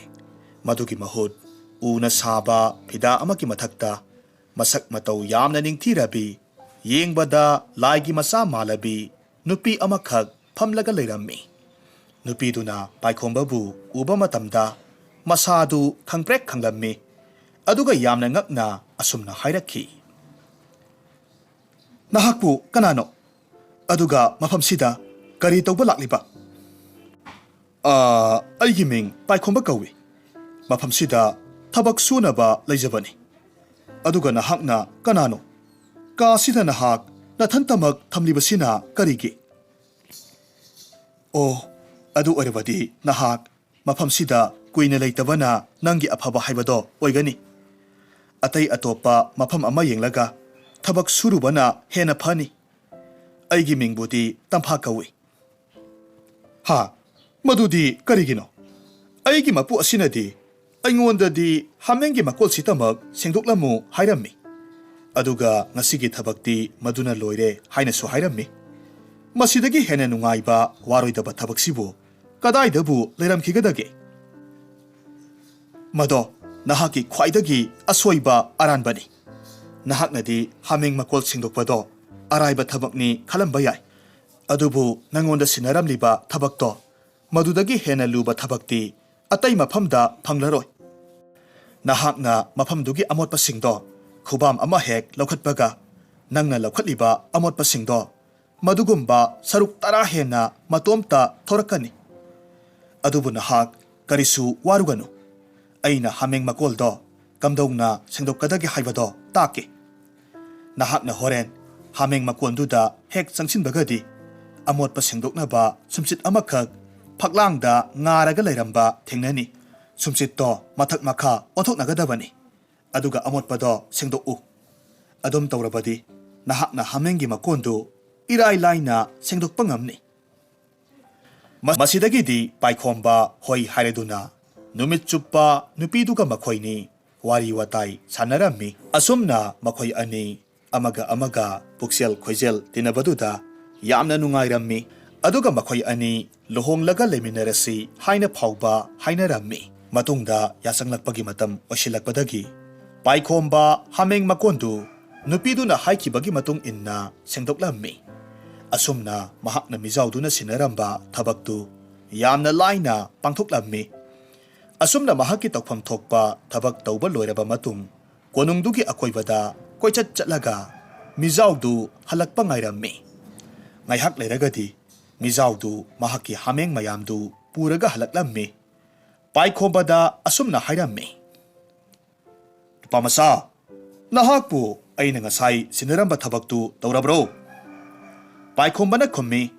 ꯃꯗꯨꯒꯤ ꯃꯍꯨꯠ ꯎꯅ ꯁꯥꯕ ꯐꯤꯗꯥ ꯑꯃꯒꯤ ꯃꯊꯛꯇ ꯃꯁꯛ ꯃꯇꯧ ꯌꯥꯝꯅ ꯅꯤꯡꯊꯤꯔꯕꯤ ꯌꯦꯡꯕꯗ ꯂꯥꯏꯒꯤ ꯃꯆꯥ ꯃꯥꯜꯂꯕꯤ ꯅꯨꯄꯤ ꯑꯃꯈꯛ ꯐꯝꯂꯒ ꯂꯩꯔꯝꯃꯤ꯫ ꯅꯨꯄꯤꯗꯨꯅ ꯄꯥꯏꯈꯣꯝꯕꯕꯨ ꯎꯕ ꯃꯇꯝꯗ ꯃꯁꯥꯗꯨ ꯈꯪꯄ꯭ꯔꯦꯛ ꯈꯪꯂꯝꯃꯤ꯫ ꯑꯗꯨꯒ ꯌꯥꯝꯅ ꯉꯛꯅ ꯑꯁꯨꯝꯅ ꯍꯥꯏꯔꯛꯈꯤ, "ꯅꯍꯥꯛꯄꯨ ꯀꯅꯥꯅꯣ? ꯑꯗꯨꯒ ꯃꯐꯝꯁꯤꯗ ꯀꯔꯤ ꯇꯧꯕ ꯂꯥꯛꯂꯤꯕ?" "ꯑꯥ, ꯑꯩꯒꯤ ꯃꯤꯡ ꯄꯥꯏꯈꯣꯝꯕ ꯀꯧꯏ꯫ ꯃꯐꯝꯁꯤꯗ ꯊꯕꯛ ꯁꯨꯅꯕ ꯂꯩꯖꯕꯅꯤ꯫ ꯑꯗꯨꯒ ꯅꯍꯥꯛꯅ ꯀꯅꯥꯅꯣ? ꯀꯥꯁꯤꯗ ꯅꯍꯥꯛ ꯅꯊꯟꯇꯃꯛ ꯊꯝꯂꯤꯕꯁꯤꯅ ꯀꯔꯤꯒꯤ?" "ꯑꯣ, ꯑꯗꯨ ꯑꯣꯏꯔꯕꯗꯤ ꯅꯍꯥꯛ ꯃꯐꯝꯁꯤꯗ ꯀꯨꯏꯅ ꯂꯩꯇꯕꯅ ꯅꯪꯒꯤ ꯑꯐꯕ ꯍꯥꯏꯕꯗꯣ ꯑꯣꯏꯒꯅꯤ꯫ ꯑꯇꯩ ꯑꯇꯣꯞꯄ ꯃꯐꯝ ꯑꯃ ꯌꯦꯡꯂꯒ ꯊꯕꯛ ꯁꯨꯔꯨꯕꯅ ꯍꯦꯟꯅ ꯐꯅꯤ꯫ ꯑꯩꯒꯤ ꯃꯤꯡꯕꯨꯗꯤ ꯇꯝꯐꯥ ꯀꯧꯏ꯫" "ꯍꯥ? ꯃꯗꯨꯗꯤ ꯀꯔꯤꯒꯤꯅꯣ? ꯑꯩꯒꯤ ꯃꯄꯨ ꯑꯁꯤꯅꯗꯤ ꯑꯩꯉꯣꯟꯗꯗꯤ ꯍꯥꯃꯦꯡꯒꯤ ꯃꯀꯣꯜꯁꯤꯇꯃꯛ ꯁꯦꯡꯗꯣꯛꯂꯝꯃꯨ ꯍꯥꯏꯔꯝꯃꯤ꯫ ꯑꯗꯨꯒ ꯉꯁꯤꯒꯤ ꯊꯕꯛꯇꯤ ꯃꯗꯨꯅ ꯂꯣꯏꯔꯦ ꯍꯥꯏꯅꯁꯨ ꯍꯥꯏꯔꯝꯃꯤ꯫ ꯃꯁꯤꯗꯒꯤ ꯍꯦꯟꯅ ꯅꯨꯡꯉꯥꯏꯕ, ꯋꯥꯔꯣꯏꯗꯕ ꯊꯕꯛꯁꯤꯕꯨ ꯀꯗꯥꯏꯗꯕꯨ ꯂꯩꯔꯝꯈꯤꯒꯗꯒꯦ?" "ꯃꯗꯣ ꯅꯍꯥꯛꯀꯤ ꯈ꯭ꯋꯥꯏꯗꯒꯤ ꯑꯁꯣꯏꯕ ꯑꯔꯥꯟꯕꯅꯤ꯫ ꯅꯍꯥꯛꯅꯗꯤ ꯍꯥꯃꯦꯡ ꯃꯀꯣꯜ ꯁꯦꯡꯗꯣꯛꯄꯗꯣ ꯑꯔꯥꯏꯕ ꯊꯕꯛꯅꯤ ꯈꯜꯂꯝꯕ ꯌꯥꯏ, ꯑꯗꯨꯕꯨ ꯅꯉꯣꯟꯗ ꯁꯤꯟꯅꯔꯝꯂꯤꯕ ꯊꯕꯛꯇꯣ, ꯃꯗꯨꯗꯒꯤ ꯍꯦꯟꯅ ꯂꯨꯕ ꯊꯕꯛꯇꯤ ꯑꯇꯩ ꯃꯐꯝꯗ ꯐꯪꯂꯔꯣꯏ꯫ ꯅꯍꯥꯛꯅ ꯃꯐꯝꯗꯨꯒꯤ ꯑꯃꯣꯠꯄꯁꯤꯡꯗꯣ ꯈꯨꯕꯥꯝ ꯑꯃ ꯍꯦꯛ ꯂꯧꯈꯠꯄꯒ, ꯅꯪꯅ ꯂꯧꯈꯠꯂꯤꯕ ꯑꯃꯣꯠꯄꯁꯤꯡꯗꯣ ꯃꯗꯨꯒꯨꯝꯕ ꯁꯔꯨꯛ ꯇꯔꯥ ꯍꯦꯟꯅ ꯃꯇꯣꯝꯇ ꯊꯣꯔꯛꯀꯅꯤ꯫ ꯑꯗꯨꯕꯨ ꯅꯍꯥꯛ ꯀꯔꯤꯁꯨ ꯋꯥꯔꯨꯒꯅꯨ꯫ ꯑꯩꯅ ꯍꯥꯃꯦꯡ ꯃꯀꯣꯜꯗꯣ ꯀꯝꯗꯧꯅ ꯁꯦꯡꯗꯣꯛꯀꯗꯒꯦ ꯍꯥꯏꯕꯗꯣ ꯇꯥꯛꯀꯦ꯫ ꯅꯍꯥꯛꯅ ꯍꯣꯔꯦꯟ ꯍꯥꯃꯦꯡ ꯃꯀꯣꯟꯗꯨꯗ ꯍꯦꯛ ꯆꯪꯁꯤꯟꯕꯒꯗꯤ, ꯑꯃꯣꯠꯄ ꯁꯦꯡꯗꯣꯛꯅꯕ ꯁꯨꯝꯆꯤꯠ ꯑꯃꯈꯛ ꯐꯛꯂꯥꯡꯗ ꯉꯥꯔꯒ ꯂꯩꯔꯝꯕ ꯊꯦꯡꯅꯅꯤ꯫ ꯁꯨꯝꯆꯤꯠꯇꯣ ꯃꯊꯛ ꯃꯈꯥ ꯑꯣꯟꯊꯣꯛꯅꯒꯗꯕꯅꯤ꯫ ꯑꯗꯨꯒ ꯑꯃꯣꯠꯄꯗꯣ ꯁꯦꯡꯗꯣꯛꯎ꯫ ꯑꯗꯨꯝ ꯇꯧꯔꯕꯗꯤ ꯅꯍꯥꯛꯅ ꯍꯥꯃꯦꯡꯒꯤ ꯃꯀꯣꯟꯗꯨ ꯏꯔꯥꯏ ꯂꯥꯏꯅ ꯁꯦꯡꯗꯣꯛꯄ ꯉꯝꯅꯤ꯫" ꯃ-, ꯃꯁꯤꯗꯒꯤꯗꯤ ꯄꯥꯏꯈꯣꯝꯕ ꯍꯣꯏ ꯍꯥꯏꯔꯗꯨꯅ ꯅꯨꯃꯤꯠ ꯆꯨꯞꯄ ꯅꯨꯄꯤꯗꯨꯒ ꯃꯈꯣꯏꯅꯤ ꯋꯥꯔꯤ ꯋꯥꯇꯥꯏ ꯁꯥꯟꯅꯔꯝꯃꯤ꯫ ꯑꯁꯨꯝꯅ ꯃꯈꯣꯏ ꯑꯅꯤ ꯑꯃꯒ ꯑꯃꯒ ꯄꯨꯛꯆꯦꯜ ꯈꯣꯏꯖꯦꯜ ꯇꯤꯟꯅꯕꯗꯨꯗ ꯌꯥꯝꯅ ꯅꯨꯡꯉꯥꯏꯔꯝꯃꯤ꯫ ꯑꯗꯨꯒ ꯃꯈꯣꯏ ꯑꯅꯤ ꯂꯨꯍꯣꯡꯂꯒ ꯂꯩꯃꯤꯟꯅꯔꯁꯤ ꯍꯥꯏꯅ ꯐꯥꯎꯕ ꯍꯥꯏꯅꯔꯝꯃꯤ꯫ ꯃꯇꯨꯡꯗ ꯌꯥꯆꯪꯂꯛꯄꯒꯤ ꯃꯇꯝ ꯑꯣꯏꯁꯤꯜꯂꯛꯄꯗꯒꯤ ꯄꯥꯏꯈꯣꯝꯕ ꯍꯥꯃꯦꯡ ꯃꯀꯣꯟꯗꯨ ꯅꯨꯄꯤꯗꯨꯅ ꯍꯥꯏꯈꯤꯕꯒꯤ ꯃꯇꯨꯡ ꯏꯟꯅ ꯁꯦꯡꯗꯣꯛꯂꯝꯃꯤ꯫ ꯑꯁꯨꯝꯅ ꯃꯍꯥꯛꯅ ꯃꯤꯖꯥꯎꯗꯨꯅ ꯁꯤꯟꯅꯔꯝꯕ ꯊꯕꯛꯇꯨ ꯌꯥꯝꯅ ꯂꯥꯏꯅ ꯄꯥꯡꯊꯣꯛꯂꯝꯃꯤ꯫ ꯑꯁꯨꯝꯅ ꯃꯍꯥꯛꯀꯤ ꯇꯧꯐꯝ ꯊꯣꯛꯄ ꯊꯕꯛ ꯇꯧꯕ ꯂꯣꯏꯔꯕ ꯃꯇꯨꯡ, ꯀꯣꯅꯨꯡꯗꯨꯒꯤ ꯑꯀꯣꯏꯕꯗ ꯀꯣꯏꯆꯠ ꯆꯠꯂꯒ ꯃꯤꯖꯥꯎꯗꯨ ꯍꯜꯂꯛꯄ ꯉꯥꯏꯔꯝꯃꯤ꯫ ꯉꯥꯏꯍꯥꯛ ꯂꯩꯔꯒꯗꯤ ꯃꯤꯖꯥꯎꯗꯨ ꯃꯍꯥꯛꯀꯤ ꯍꯥꯃꯦꯡ ꯃꯌꯥꯝꯗꯨ ꯄꯨꯔꯒ ꯍꯜꯂꯛꯂꯝꯃꯤ꯫ ꯄꯥꯏꯈꯣꯝꯕꯗ ꯑꯁꯨꯝꯅ ꯍꯥꯏꯔꯝꯃꯤ, "ꯅꯨꯄꯥ ꯃꯆꯥ, ꯅꯍꯥꯛꯄꯨ ꯑꯩꯅ ꯉꯁꯥꯏ ꯁꯤꯟꯅꯔꯝꯕ ꯊꯕꯛꯇꯨ ꯇꯧꯔꯕ꯭ꯔꯣ?" ꯄꯥꯏꯈꯣꯝꯕꯅ ꯈꯨꯝꯃꯤ,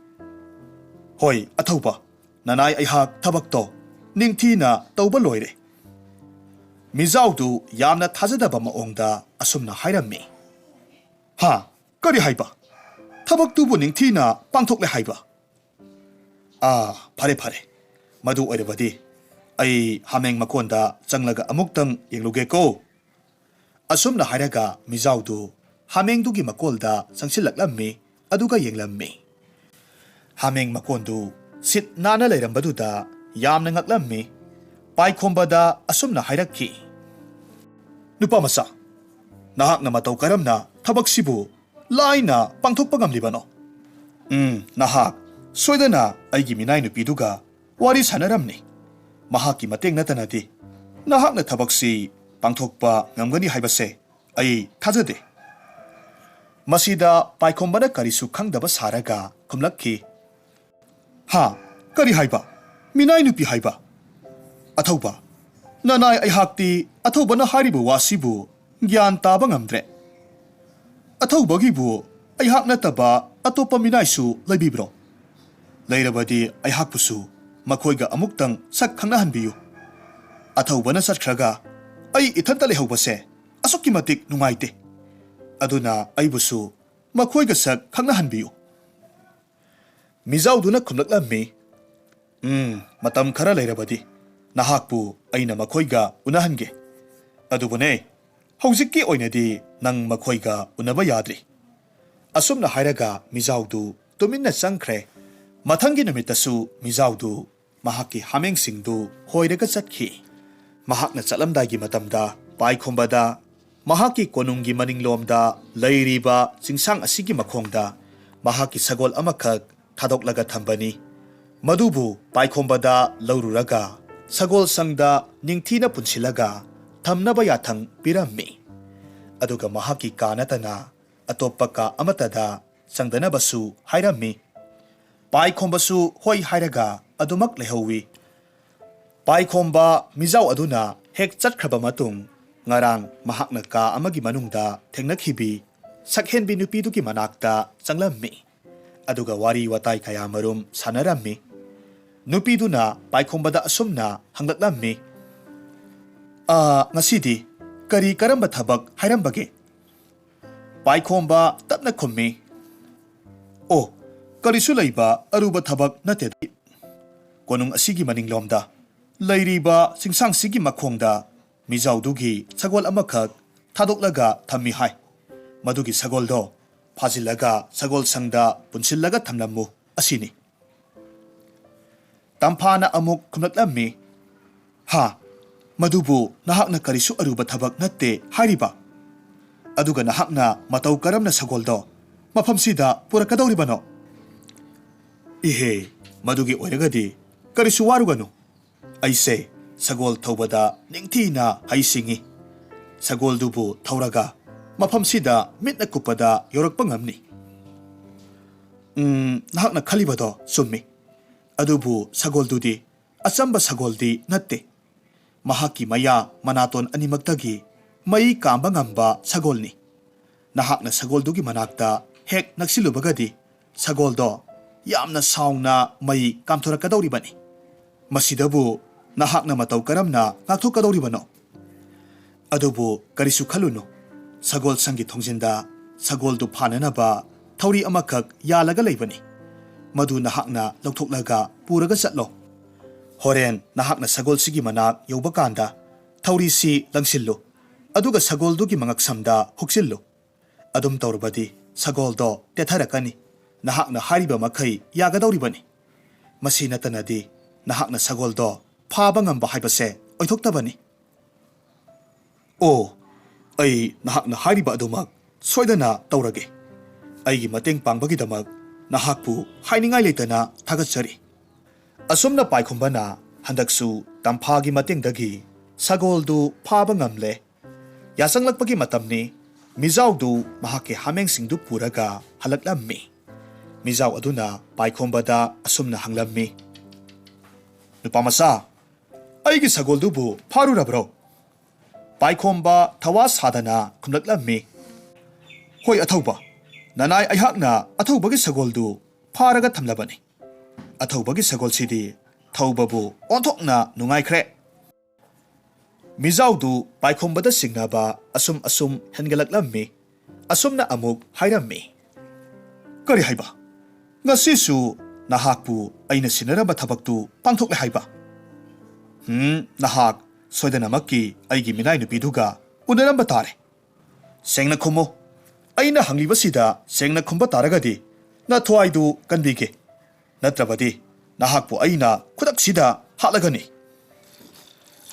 "ꯍꯣꯏ, ꯑꯊꯧꯕ, ꯅꯅꯥꯏ ꯑꯩꯍꯥꯛ ꯊꯕꯛꯇꯣ ꯅꯤꯡꯊꯤꯅ ꯇꯧꯕ ꯂꯣꯏꯔꯦ꯫" ꯃꯤꯖꯥꯎꯗꯨ ꯌꯥꯝꯅ ꯊꯥꯖꯗꯕ ꯃꯑꯣꯡꯗ ꯑꯁꯨꯝꯅ ꯍꯥꯏꯔꯝꯃꯤ, "ꯍꯥ? ꯀꯔꯤ ꯍꯥꯏꯕ? ꯊꯕꯛꯇꯨꯕꯨ ꯅꯤꯡꯊꯤꯅ ꯄꯥꯡꯊꯣꯛꯂꯦ ꯍꯥꯏꯕ? ꯑꯥ, ꯐꯔꯦ, ꯐꯔꯦ꯫ ꯃꯗꯨ ꯑꯣꯏꯔꯕꯗꯤ ꯑꯩ ꯍꯥꯃꯦꯡ ꯃꯀꯣꯟꯗ ꯆꯪꯂꯒ ꯑꯃꯨꯛꯇꯪ ꯌꯦꯡꯂꯨꯒꯦꯀꯣ꯫" ꯑꯁꯨꯝꯅ ꯍꯥꯏꯔꯒ ꯃꯤꯖꯥꯎꯗꯨ ꯍꯥꯃꯦꯡꯗꯨꯒꯤ ꯃꯀꯣꯜꯗ ꯆꯪꯁꯤꯜꯂꯛꯂꯝꯃꯤ, ꯑꯗꯨꯒ ꯌꯦꯡꯂꯝꯃꯤ꯫ ꯍꯥꯃꯦꯡ ꯃꯀꯣꯟꯗꯨ ꯁꯤꯠ ꯅꯥꯟꯅ ꯂꯩꯔꯝꯕꯗꯨꯗ ꯌꯥꯝꯅ ꯉꯛꯂꯝꯃꯤ꯫ ꯄꯥꯏꯈꯣꯝꯕꯗ ꯑꯁꯨꯝꯅ ꯍꯥꯏꯔꯛꯈꯤ, "ꯅꯨꯄꯥ ꯃꯆꯥ, ꯅꯍꯥꯛꯅ ꯃꯇꯧ ꯀꯔꯝꯅ ꯊꯕꯛꯁꯤꯕꯨ ꯂꯥꯏꯅ ꯄꯥꯡꯊꯣꯛꯄ ꯉꯝꯂꯤꯕꯅꯣ? ꯎꯝ, ꯅꯍꯥꯛ ꯁꯣꯏꯗꯅ ꯑꯩꯒꯤ ꯃꯤꯅꯥꯏ ꯅꯨꯄꯤꯗꯨꯒ ꯋꯥꯔꯤ ꯁꯥꯟꯅꯔꯝꯅꯤ꯫ ꯃꯍꯥꯛꯀꯤ ꯃꯇꯦꯡ ꯅꯠꯇꯅꯗꯤ ꯅꯍꯥꯛꯅ ꯊꯕꯛꯁꯤ ꯄꯥꯡꯊꯣꯛꯄ ꯉꯝꯒꯅꯤ ꯍꯥꯏꯕꯁꯦ ꯑꯩ ꯊꯥꯖꯗꯦ꯫" ꯃꯁꯤꯗ ꯄꯥꯏꯈꯣꯝꯕꯅ ꯀꯔꯤꯁꯨ ꯈꯪꯗꯕ ꯁꯥꯔꯒ ꯈꯨꯝꯂꯛꯈꯤ, "ꯍꯥ? ꯀꯔꯤ ꯍꯥꯏꯕ? ꯃꯤꯅꯥꯏ ꯅꯨꯄꯤ ꯍꯥꯏꯕ? ꯑꯊꯧꯕ, ꯅꯅꯥꯏ ꯑꯩꯍꯥꯛꯇꯤ ꯑꯊꯧꯕꯅ ꯍꯥꯏꯔꯤꯕ ꯋꯥꯁꯤꯕꯨ ꯒ꯭ꯌꯥꯟ ꯇꯥꯕ ꯉꯝꯗ꯭ꯔꯦ꯫ ꯑꯊꯧꯕꯒꯤꯕꯨ ꯑꯩꯍꯥꯛ ꯅꯠꯇꯕ ꯑꯇꯣꯞꯄ ꯃꯤꯅꯥꯏꯁꯨ ꯂꯩꯕꯤꯕ꯭ꯔꯣ? ꯂꯩꯔꯕꯗꯤ ꯑꯩꯍꯥꯛꯄꯨꯁꯨ ꯃꯈꯣꯏꯒ ꯑꯃꯨꯛꯇꯪ ꯁꯛ ꯈꯪꯅꯍꯟꯕꯤꯌꯨ꯫ ꯑꯊꯧꯕꯅ ꯆꯠꯈ꯭ꯔꯒ ꯑꯩ ꯏꯊꯟꯇ ꯂꯩꯍꯧꯕꯁꯦ ꯑꯁꯨꯛꯀꯤ ꯃꯇꯤꯛ ꯅꯨꯡꯉꯥꯏꯇꯦ꯫ ꯑꯗꯨꯅ ꯑꯩꯕꯨꯁꯨ ꯃꯈꯣꯏꯒ ꯁꯛ ꯈꯪꯅꯍꯟꯕꯤꯌꯨ꯫" ꯃꯤꯖꯥꯎꯗꯨꯅ ꯈꯨꯝꯂꯛꯂꯝꯃꯤ, "ꯎꯝ, ꯃꯇꯝ ꯈꯔ ꯂꯩꯔꯕꯗꯤ ꯅꯍꯥꯛꯄꯨ ꯑꯩꯅ ꯃꯈꯣꯏꯒ ꯎꯅꯍꯟꯒꯦ꯫ ꯑꯗꯨꯕꯨꯅꯦ, ꯍꯧꯖꯤꯛꯀꯤ ꯑꯣꯏꯅꯗꯤ ꯅꯪ ꯃꯈꯣꯏꯒ ꯎꯅꯕ ꯌꯥꯗ꯭ꯔꯤ꯫" ꯑꯁꯨꯝꯅ ꯍꯥꯏꯔꯒ ꯃꯤꯖꯥꯎꯗꯨ ꯇꯨꯃꯤꯟꯅ ꯆꯪꯈ꯭ꯔꯦ꯫ ꯃꯊꯪꯒꯤ ꯅꯨꯃꯤꯠꯇꯁꯨ ꯃꯤꯖꯥꯎꯗꯨ ꯃꯍꯥꯛꯀꯤ ꯍꯥꯃꯦꯡꯁꯤꯡꯗꯨ ꯍꯣꯏꯔꯒ ꯆꯠꯈꯤ꯫ ꯃꯍꯥꯛꯅ ꯆꯠꯂꯝꯗꯥꯏꯒꯤ ꯃꯇꯝꯗ ꯄꯥꯏꯈꯣꯝꯕꯗ, ꯃꯍꯥꯛꯀꯤ ꯀꯣꯅꯨꯡꯒꯤ ꯃꯅꯤꯡꯂꯣꯝꯗ ꯂꯩꯔꯤꯕ ꯆꯤꯡꯁꯥꯡ ꯑꯁꯤꯒꯤ ꯃꯈꯣꯡꯗ ꯃꯍꯥꯛꯀꯤ ꯁꯒꯣꯜ ꯑꯃꯈꯛ ꯊꯥꯗꯣꯛꯂꯒ ꯊꯝꯕꯅꯤ꯫ ꯃꯗꯨꯕꯨ ꯄꯥꯏꯈꯣꯝꯕꯗ ꯂꯧꯔꯨꯔꯒ ꯁꯒꯣꯜ ꯁꯪꯗ ꯅꯤꯡꯊꯤꯅ ꯄꯨꯟꯁꯤꯜꯂꯒ ꯊꯝꯅꯕ ꯌꯥꯊꯪ ꯄꯤꯔꯝꯃꯤ꯫ ꯑꯗꯨꯒ ꯃꯍꯥꯛꯀꯤ ꯀꯥ ꯅꯠꯇꯅ ꯑꯇꯣꯞꯄ ꯀꯥ ꯑꯃꯠꯇꯗ ꯆꯪꯗꯅꯕꯁꯨ ꯍꯥꯏꯔꯝꯃꯤ꯫ ꯄꯥꯏꯈꯣꯝꯕꯁꯨ ꯍꯣꯏ ꯍꯥꯏꯔꯒ ꯑꯗꯨꯃꯛ ꯂꯩꯍꯧꯋꯤ꯫ ꯄꯥꯏꯈꯣꯝꯕ ꯃꯤꯖꯥꯎ ꯑꯗꯨꯅ ꯍꯦꯛ ꯆꯠꯈ꯭ꯔꯕ ꯃꯇꯨꯡ, ꯉꯔꯥꯡ ꯃꯍꯥꯛꯅ ꯀꯥ ꯑꯃꯒꯤ ꯃꯅꯨꯡꯗ ꯊꯦꯡꯅꯈꯤꯕꯤ ꯁꯛꯍꯦꯟꯕꯤ ꯅꯨꯄꯤꯗꯨꯒꯤ ꯃꯅꯥꯛꯇ ꯆꯪꯂꯝꯃꯤ꯫ ꯑꯗꯨꯒ ꯋꯥꯔꯤ ꯋꯥꯇꯥꯏ ꯀꯌꯥꯃꯔꯨꯝ ꯁꯥꯟꯅꯔꯝꯃꯤ꯫ ꯅꯨꯄꯤꯗꯨꯅ ꯄꯥꯏꯈꯣꯝꯕꯗ ꯑꯁꯨꯝꯅ ꯍꯪꯂꯛꯂꯝꯃꯤ, "ꯑꯥ, ꯉꯁꯤꯗꯤ ꯀꯔꯤ ꯀꯔꯝꯕ ꯊꯕꯛ ꯍꯥꯏꯔꯝꯕꯒꯦ?" ꯄꯥꯏꯈꯣꯝꯕ ꯇꯞꯅ ꯈꯨꯝꯃꯤ, "ꯑꯣ, ꯀꯔꯤꯁꯨ ꯂꯩꯕ ꯑꯔꯨꯕ ꯊꯕꯛ ꯅꯠꯇꯦꯗ꯫ ꯀꯣꯅꯨꯡ ꯑꯁꯤꯒꯤ ꯃꯅꯤꯡꯂꯣꯝꯗ ꯂꯩꯔꯤꯕ ꯆꯤꯡꯁꯥꯡꯁꯤꯒꯤ ꯃꯈꯣꯡꯗ ꯃꯤꯖꯥꯎꯗꯨꯒꯤ ꯁꯒꯣꯜ ꯑꯃꯈꯛ ꯊꯥꯗꯣꯛꯂꯒ ꯊꯝꯃꯤ ꯍꯥꯏ꯫ ꯃꯗꯨꯒꯤ ꯁꯒꯣꯜꯗꯣ ꯐꯥꯖꯤꯜꯂꯒ ꯁꯒꯣꯜ ꯁꯪꯗ ꯄꯨꯟꯁꯤꯜꯂꯒ ꯊꯝꯂꯝꯃꯨ ꯑꯁꯤꯅꯤ꯫" ꯇꯝꯐꯥꯅ ꯑꯃꯨꯛ ꯈꯨꯝꯂꯛꯂꯝꯃꯤ, "ꯍꯥ? ꯃꯗꯨꯕꯨ ꯅꯍꯥꯛꯅ ꯀꯔꯤꯁꯨ ꯑꯔꯨꯕ ꯊꯕꯛ ꯅꯠꯇꯦ ꯍꯥꯏꯔꯤꯕ? ꯑꯗꯨꯒ ꯅꯍꯥꯛꯅ ꯃꯇꯧ ꯀꯔꯝꯅ ꯁꯒꯣꯜꯗꯣ ꯃꯐꯝꯁꯤꯗ ꯄꯨꯔꯛꯀꯗꯧꯔꯤꯕꯅꯣ?" "ꯏꯍꯦ, ꯃꯗꯨꯒꯤ ꯑꯣꯏꯔꯒꯗꯤ ꯀꯔꯤꯁꯨ ꯋꯥꯔꯨꯒꯅꯨ꯫ ꯑꯩꯁꯦ ꯁꯒꯣꯜ ꯊꯧꯕꯗ ꯅꯤꯡꯊꯤꯅ ꯍꯩꯁꯤꯡꯉꯤ꯫ ꯁꯒꯣꯜꯗꯨꯕꯨ ꯊꯧꯔꯒ ꯃꯐꯝꯁꯤꯗ ꯃꯤꯠꯅ ꯀꯨꯞꯄꯗ ꯌꯧꯔꯛꯄ ꯉꯝꯅꯤ꯫" "ꯎꯝ, ꯅꯍꯥꯛꯅ ꯈꯜꯂꯤꯕꯗꯣ ꯆꯨꯝꯃꯤ꯫ ꯑꯗꯨꯕꯨ ꯁꯒꯣꯜꯗꯨꯗꯤ ꯑꯆꯝꯕ ꯁꯒꯣꯜꯗꯤ ꯅꯠꯇꯦ꯫ ꯃꯍꯥꯛꯀꯤ ꯃꯌꯥ ꯃꯅꯥꯇꯣꯟ ꯑꯅꯤꯃꯛꯇꯒꯤ ꯃꯩ ꯀꯥꯝꯕ ꯉꯝꯕ ꯁꯒꯣꯜꯅꯤ꯫ ꯅꯍꯥꯛꯅ ꯁꯒꯣꯜꯗꯨꯒꯤ ꯃꯅꯥꯛꯇ ꯍꯦꯛ ꯅꯛꯁꯤꯜꯂꯨꯕꯒꯗꯤ ꯁꯒꯣꯜꯗꯣ ꯌꯥꯝꯅ ꯁꯥꯎꯅ ꯃꯩ ꯀꯥꯝꯊꯣꯔꯛꯀꯗꯧꯔꯤꯕꯅꯤ꯫ ꯃꯁꯤꯗꯕꯨ ꯅꯍꯥꯛꯅ ꯃꯇꯧ ꯀꯔꯝꯅ ꯉꯥꯛꯊꯣꯛꯀꯗꯧꯔꯤꯕꯅꯣ? ꯑꯗꯨꯕꯨ ꯀꯔꯤꯁꯨ ꯈꯜꯂꯨꯅꯨ꯫ ꯁꯒꯣꯜ ꯁꯪꯒꯤ ꯊꯣꯡꯖꯤꯟꯗ ꯁꯒꯣꯜꯗꯨ ꯐꯥꯅꯅꯕ ꯊꯧꯔꯤ ꯑꯃꯈꯛ ꯌꯥꯜꯂꯒ ꯂꯩꯕꯅꯤ꯫ ꯃꯗꯨ ꯅꯍꯥꯛꯅ ꯂꯧꯊꯣꯛꯂꯒ ꯄꯨꯔꯒ ꯆꯠꯂꯣ꯫ ꯍꯣꯔꯦꯟ ꯅꯍꯥꯛꯅ ꯁꯒꯣꯜꯁꯤꯒꯤ ꯃꯅꯥꯛ ꯌꯧꯕ ꯀꯥꯟꯗ ꯊꯧꯔꯤꯁꯤ ꯂꯪꯁꯤꯜꯂꯨ, ꯑꯗꯨꯒ ꯁꯒꯣꯜꯗꯨꯒꯤ ꯃꯉꯛꯁꯝꯗ ꯍꯨꯛꯆꯤꯜꯂꯨ꯫ ꯑꯗꯨꯝ ꯇꯧꯔꯕꯗꯤ ꯁꯒꯣꯜꯗꯣ ꯇꯦꯊꯔꯛꯀꯅꯤ, ꯅꯍꯥꯛꯅ ꯍꯥꯏꯔꯤꯕ ꯃꯈꯩ ꯌꯥꯒꯗꯧꯔꯤꯕꯅꯤ꯫ ꯃꯁꯤ ꯅꯠꯇꯅꯗꯤ ꯅꯍꯥꯛꯅ ꯁꯒꯣꯜꯗꯣ ꯐꯥꯕ ꯉꯝꯕ ꯍꯥꯏꯕꯁꯦ ꯑꯣꯏꯊꯣꯛꯇꯕꯅꯤ꯫" "ꯑꯣ, ꯑꯩ ꯅꯍꯥꯛꯅ ꯍꯥꯏꯔꯤꯕ ꯑꯗꯨꯃꯛ ꯁꯣꯏꯗꯅ ꯇꯧꯔꯒꯦ꯫ ꯑꯩꯒꯤ ꯃꯇꯦꯡ ꯄꯥꯡꯕꯒꯤꯗꯃꯛ ꯅꯍꯥꯛꯄꯨ ꯍꯥꯏꯅꯤꯡꯉꯥꯏ ꯂꯩꯇꯅ ꯊꯥꯒꯠꯆꯔꯤ꯫ ꯑꯁꯨꯝꯅ ꯄꯥꯏꯈꯣꯝꯕꯅ ꯍꯟꯗꯛꯁꯨ ꯇꯝꯐꯥꯒꯤ ꯃꯇꯦꯡꯗꯒꯤ ꯁꯒꯣꯜꯗꯨ ꯐꯥꯕ ꯉꯝꯂꯦ꯫ ꯌꯥꯆꯪꯂꯛꯄꯒꯤ ꯃꯇꯝꯅꯤ꯫ ꯃꯤꯖꯥꯎꯗꯨ ꯃꯍꯥꯛꯀꯤ ꯍꯥꯃꯦꯡꯁꯤꯡꯗꯨ ꯄꯨꯔꯒ ꯍꯜꯂꯛꯂꯝꯃꯤ꯫ ꯃꯤꯖꯥꯎ ꯑꯗꯨꯅ ꯄꯥꯏꯈꯣꯝꯕꯗ ꯑꯁꯨꯝꯅ ꯍꯪꯂꯝꯃꯤ, "ꯅꯨꯄꯥ ꯃꯆꯥ, ꯑꯩꯒꯤ ꯁꯒꯣꯜꯗꯨꯕꯨ ꯐꯥꯔꯨꯔꯕ꯭ꯔꯣ?" ꯄꯥꯏꯈꯣꯝꯕ ꯊꯋꯥ ꯁꯥꯗꯅ ꯈꯨꯝꯂꯛꯂꯝꯃꯤ, "ꯍꯣꯏ ꯑꯊꯧꯕ, ꯅꯅꯥꯏ ꯑꯩꯍꯥꯛꯅ ꯑꯊꯧꯕꯒꯤ ꯁꯒꯣꯜꯗꯨ ꯐꯥꯔꯒ ꯊꯝꯂꯕꯅꯤ꯫ ꯑꯊꯧꯕꯒꯤ ꯁꯒꯣꯜꯁꯤꯗꯤ ꯊꯧꯕꯕꯨ ꯑꯣꯟꯊꯣꯛꯅ ꯅꯨꯡꯉꯥꯏꯈ꯭ꯔꯦ꯫" ꯃꯤꯖꯥꯎꯗꯨ ꯄꯥꯏꯈꯣꯝꯕꯗ ꯆꯤꯡꯅꯕ ꯑꯁꯨꯝ ꯑꯁꯨꯝ ꯍꯦꯟꯒꯠꯂꯛꯂꯝꯃꯤ꯫ ꯑꯁꯨꯝꯅ ꯑꯃꯨꯛ ꯍꯥꯏꯔꯝꯃꯤ, "ꯀꯔꯤ ꯍꯥꯏꯕ? ꯉꯁꯤꯁꯨ ꯅꯍꯥꯛꯄꯨ ꯑꯩꯅ ꯁꯤꯟꯅꯔꯝꯕ ꯊꯕꯛꯇꯨ ꯄꯥꯡꯊꯣꯛꯂꯦ ꯍꯥꯏꯕ? ꯍꯨꯝ, ꯅꯍꯥꯛ ꯁꯣꯏꯗꯅꯃꯛꯀꯤ ꯑꯩꯒꯤ ꯃꯤꯅꯥꯏ ꯅꯨꯄꯤꯗꯨꯒ ꯎꯅꯔꯝꯕ ꯇꯥꯔꯦ꯫ ꯁꯦꯡꯅ ꯈꯨꯝꯃꯨ꯫ ꯑꯩꯅ ꯍꯪꯂꯤꯕꯁꯤꯗ ꯁꯦꯡꯅ ꯈꯨꯝꯕ ꯇꯥꯔꯒꯗꯤ ꯅꯊ꯭ꯋꯥꯏꯗꯨ ꯀꯟꯕꯤꯒꯦ꯫ ꯅꯠꯇ꯭ꯔꯕꯗꯤ ꯅꯍꯥꯛꯄꯨ ꯑꯩꯅ ꯈꯨꯗꯛꯁꯤꯗ ꯍꯥꯠꯂꯒꯅꯤ꯫"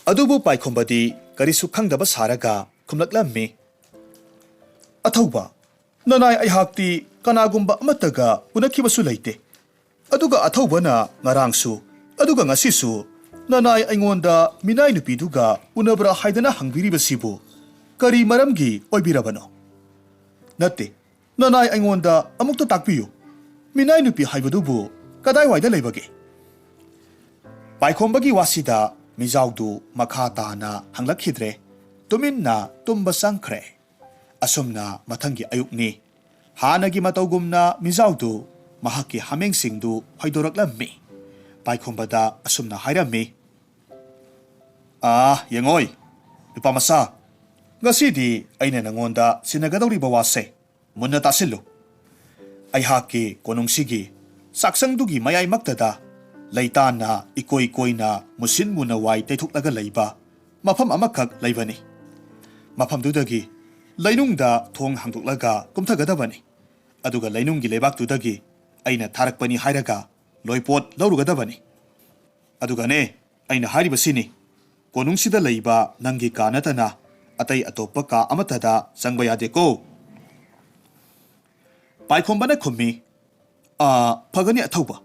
ꯑꯗꯨꯕꯨ ꯄꯥꯏꯈꯣꯝꯕꯗꯤ ꯀꯔꯤꯁꯨ ꯈꯪꯗꯕ ꯁꯥꯔꯒ ꯈꯨꯝꯂꯛꯂꯝꯃꯤ, "ꯑꯊꯧꯕ, ꯅꯅꯥꯏ ꯑꯩꯍꯥꯛꯇꯤ ꯀꯅꯥꯒꯨꯝꯕ ꯑꯃꯠꯇꯒ ꯎꯅꯈꯤꯕꯁꯨ ꯂꯩꯇꯦ꯫ ꯑꯗꯨꯒ ꯑꯊꯧꯕꯅ ꯉꯔꯥꯡꯁꯨ, ꯑꯗꯨꯒ ꯉꯁꯤꯁꯨ ꯅꯅꯥꯏ ꯑꯩꯉꯣꯟꯗ ꯃꯤꯅꯥꯏ ꯅꯨꯄꯤꯗꯨꯒ ꯎꯅꯕ꯭ꯔꯥ ꯍꯥꯏꯗꯅ ꯍꯪꯕꯤꯔꯤꯕꯁꯤꯕꯨ ꯀꯔꯤ ꯃꯔꯝꯒꯤ ꯑꯣꯏꯕꯤꯔꯕꯅꯣ? ꯅꯠꯇꯦ, ꯅꯅꯥꯏ ꯑꯩꯉꯣꯟꯗ ꯑꯃꯨꯛꯇ ꯇꯥꯛꯄꯤꯌꯨ꯫ ꯃꯤꯅꯥꯏ ꯅꯨꯄꯤ ꯍꯥꯏꯕꯗꯨꯕꯨ ꯀꯗꯥꯏꯋꯥꯏꯗ ꯂꯩꯕꯒꯦ?" ꯄꯥꯏꯈꯣꯝꯕꯒꯤ ꯋꯥꯁꯤꯗ ꯃꯤꯖꯥꯎꯗꯨ ꯃꯈꯥ ꯇꯥꯅ ꯍꯪꯂꯛꯈꯤꯗ꯭ꯔꯦ꯫ ꯇꯨꯃꯤꯟꯅ ꯇꯨꯝꯕ ꯆꯪꯈ꯭ꯔꯦ꯫ ꯑꯁꯨꯝꯅ ꯃꯊꯪꯒꯤ ꯑꯌꯨꯛꯅꯤ꯫ ꯍꯥꯟꯅꯒꯤ ꯃꯇꯧꯒꯨꯝꯅ ꯃꯤꯖꯥꯎꯗꯨ ꯃꯍꯥꯛꯀꯤ ꯍꯥꯃꯦꯡꯁꯤꯡꯗꯨ ꯍꯣꯏꯗꯣꯔꯛꯂꯝꯃꯤ꯫ ꯄꯥꯏꯈꯣꯝꯕꯗ ꯑꯁꯨꯝꯅ ꯍꯥꯏꯔꯝꯃꯤ, "ꯑꯥ, ꯌꯦꯡꯉꯣꯏ, ꯅꯨꯄꯥ ꯃꯆꯥ, ꯉꯁꯤꯗꯤ ꯑꯩꯅ ꯅꯉꯣꯟꯗ ꯁꯤꯟꯅꯒꯗꯧꯔꯤꯕ ꯋꯥꯁꯦ ꯃꯨꯟꯅ ꯇꯥꯁꯤꯜꯂꯨ꯫ ꯑꯩꯍꯥꯛꯀꯤ ꯀꯣꯅꯨꯡꯁꯤꯒꯤ ꯆꯥꯛꯁꯪꯗꯨꯒꯤ ꯃꯌꯥꯏꯃꯛꯇꯗ ꯂꯩꯇꯥꯟꯅ ꯏꯀꯣꯏ ꯀꯣꯏꯅ ꯃꯨꯁꯤꯟ ꯃꯨꯅ ꯋꯥꯏ ꯇꯩꯊꯣꯛꯂꯒ ꯂꯩꯕ ꯃꯐꯝ ꯑꯃꯈꯛ ꯂꯩꯕꯅꯤ꯫ ꯃꯐꯝꯗꯨꯗꯒꯤ ꯂꯩꯅꯨꯡꯗ ꯊꯣꯡ ꯍꯥꯡꯗꯣꯛꯂꯒ ꯀꯨꯝꯊꯒꯗꯕꯅꯤ꯫ ꯑꯗꯨꯒ ꯂꯩꯅꯨꯡꯒꯤ ꯂꯩꯕꯥꯛꯇꯨꯗꯒꯤ ꯑꯩꯅ ꯊꯥꯔꯛꯄꯅꯤ ꯍꯥꯏꯔꯒ ꯂꯣꯏꯄꯣꯠ ꯂꯧꯔꯨꯒꯗꯕꯅꯤ꯫ ꯑꯗꯨꯒꯅꯦ, ꯑꯩꯅ ꯍꯥꯏꯔꯤꯕꯁꯤꯅꯤ, ꯀꯣꯅꯨꯡꯁꯤꯗ ꯂꯩꯕ ꯅꯪꯒꯤ ꯀꯥ ꯅꯠꯇꯅ ꯑꯇꯩ ꯑꯇꯣꯞꯄ ꯀꯥ ꯑꯃꯠꯇꯗ ꯆꯪꯕ ꯌꯥꯗꯦꯀꯣ꯫ ꯄꯥꯏꯈꯣꯝꯕꯅ ꯈꯨꯝꯃꯤ, "ꯑꯥ, ꯐꯒꯅꯤ ꯑꯊꯧꯕ꯫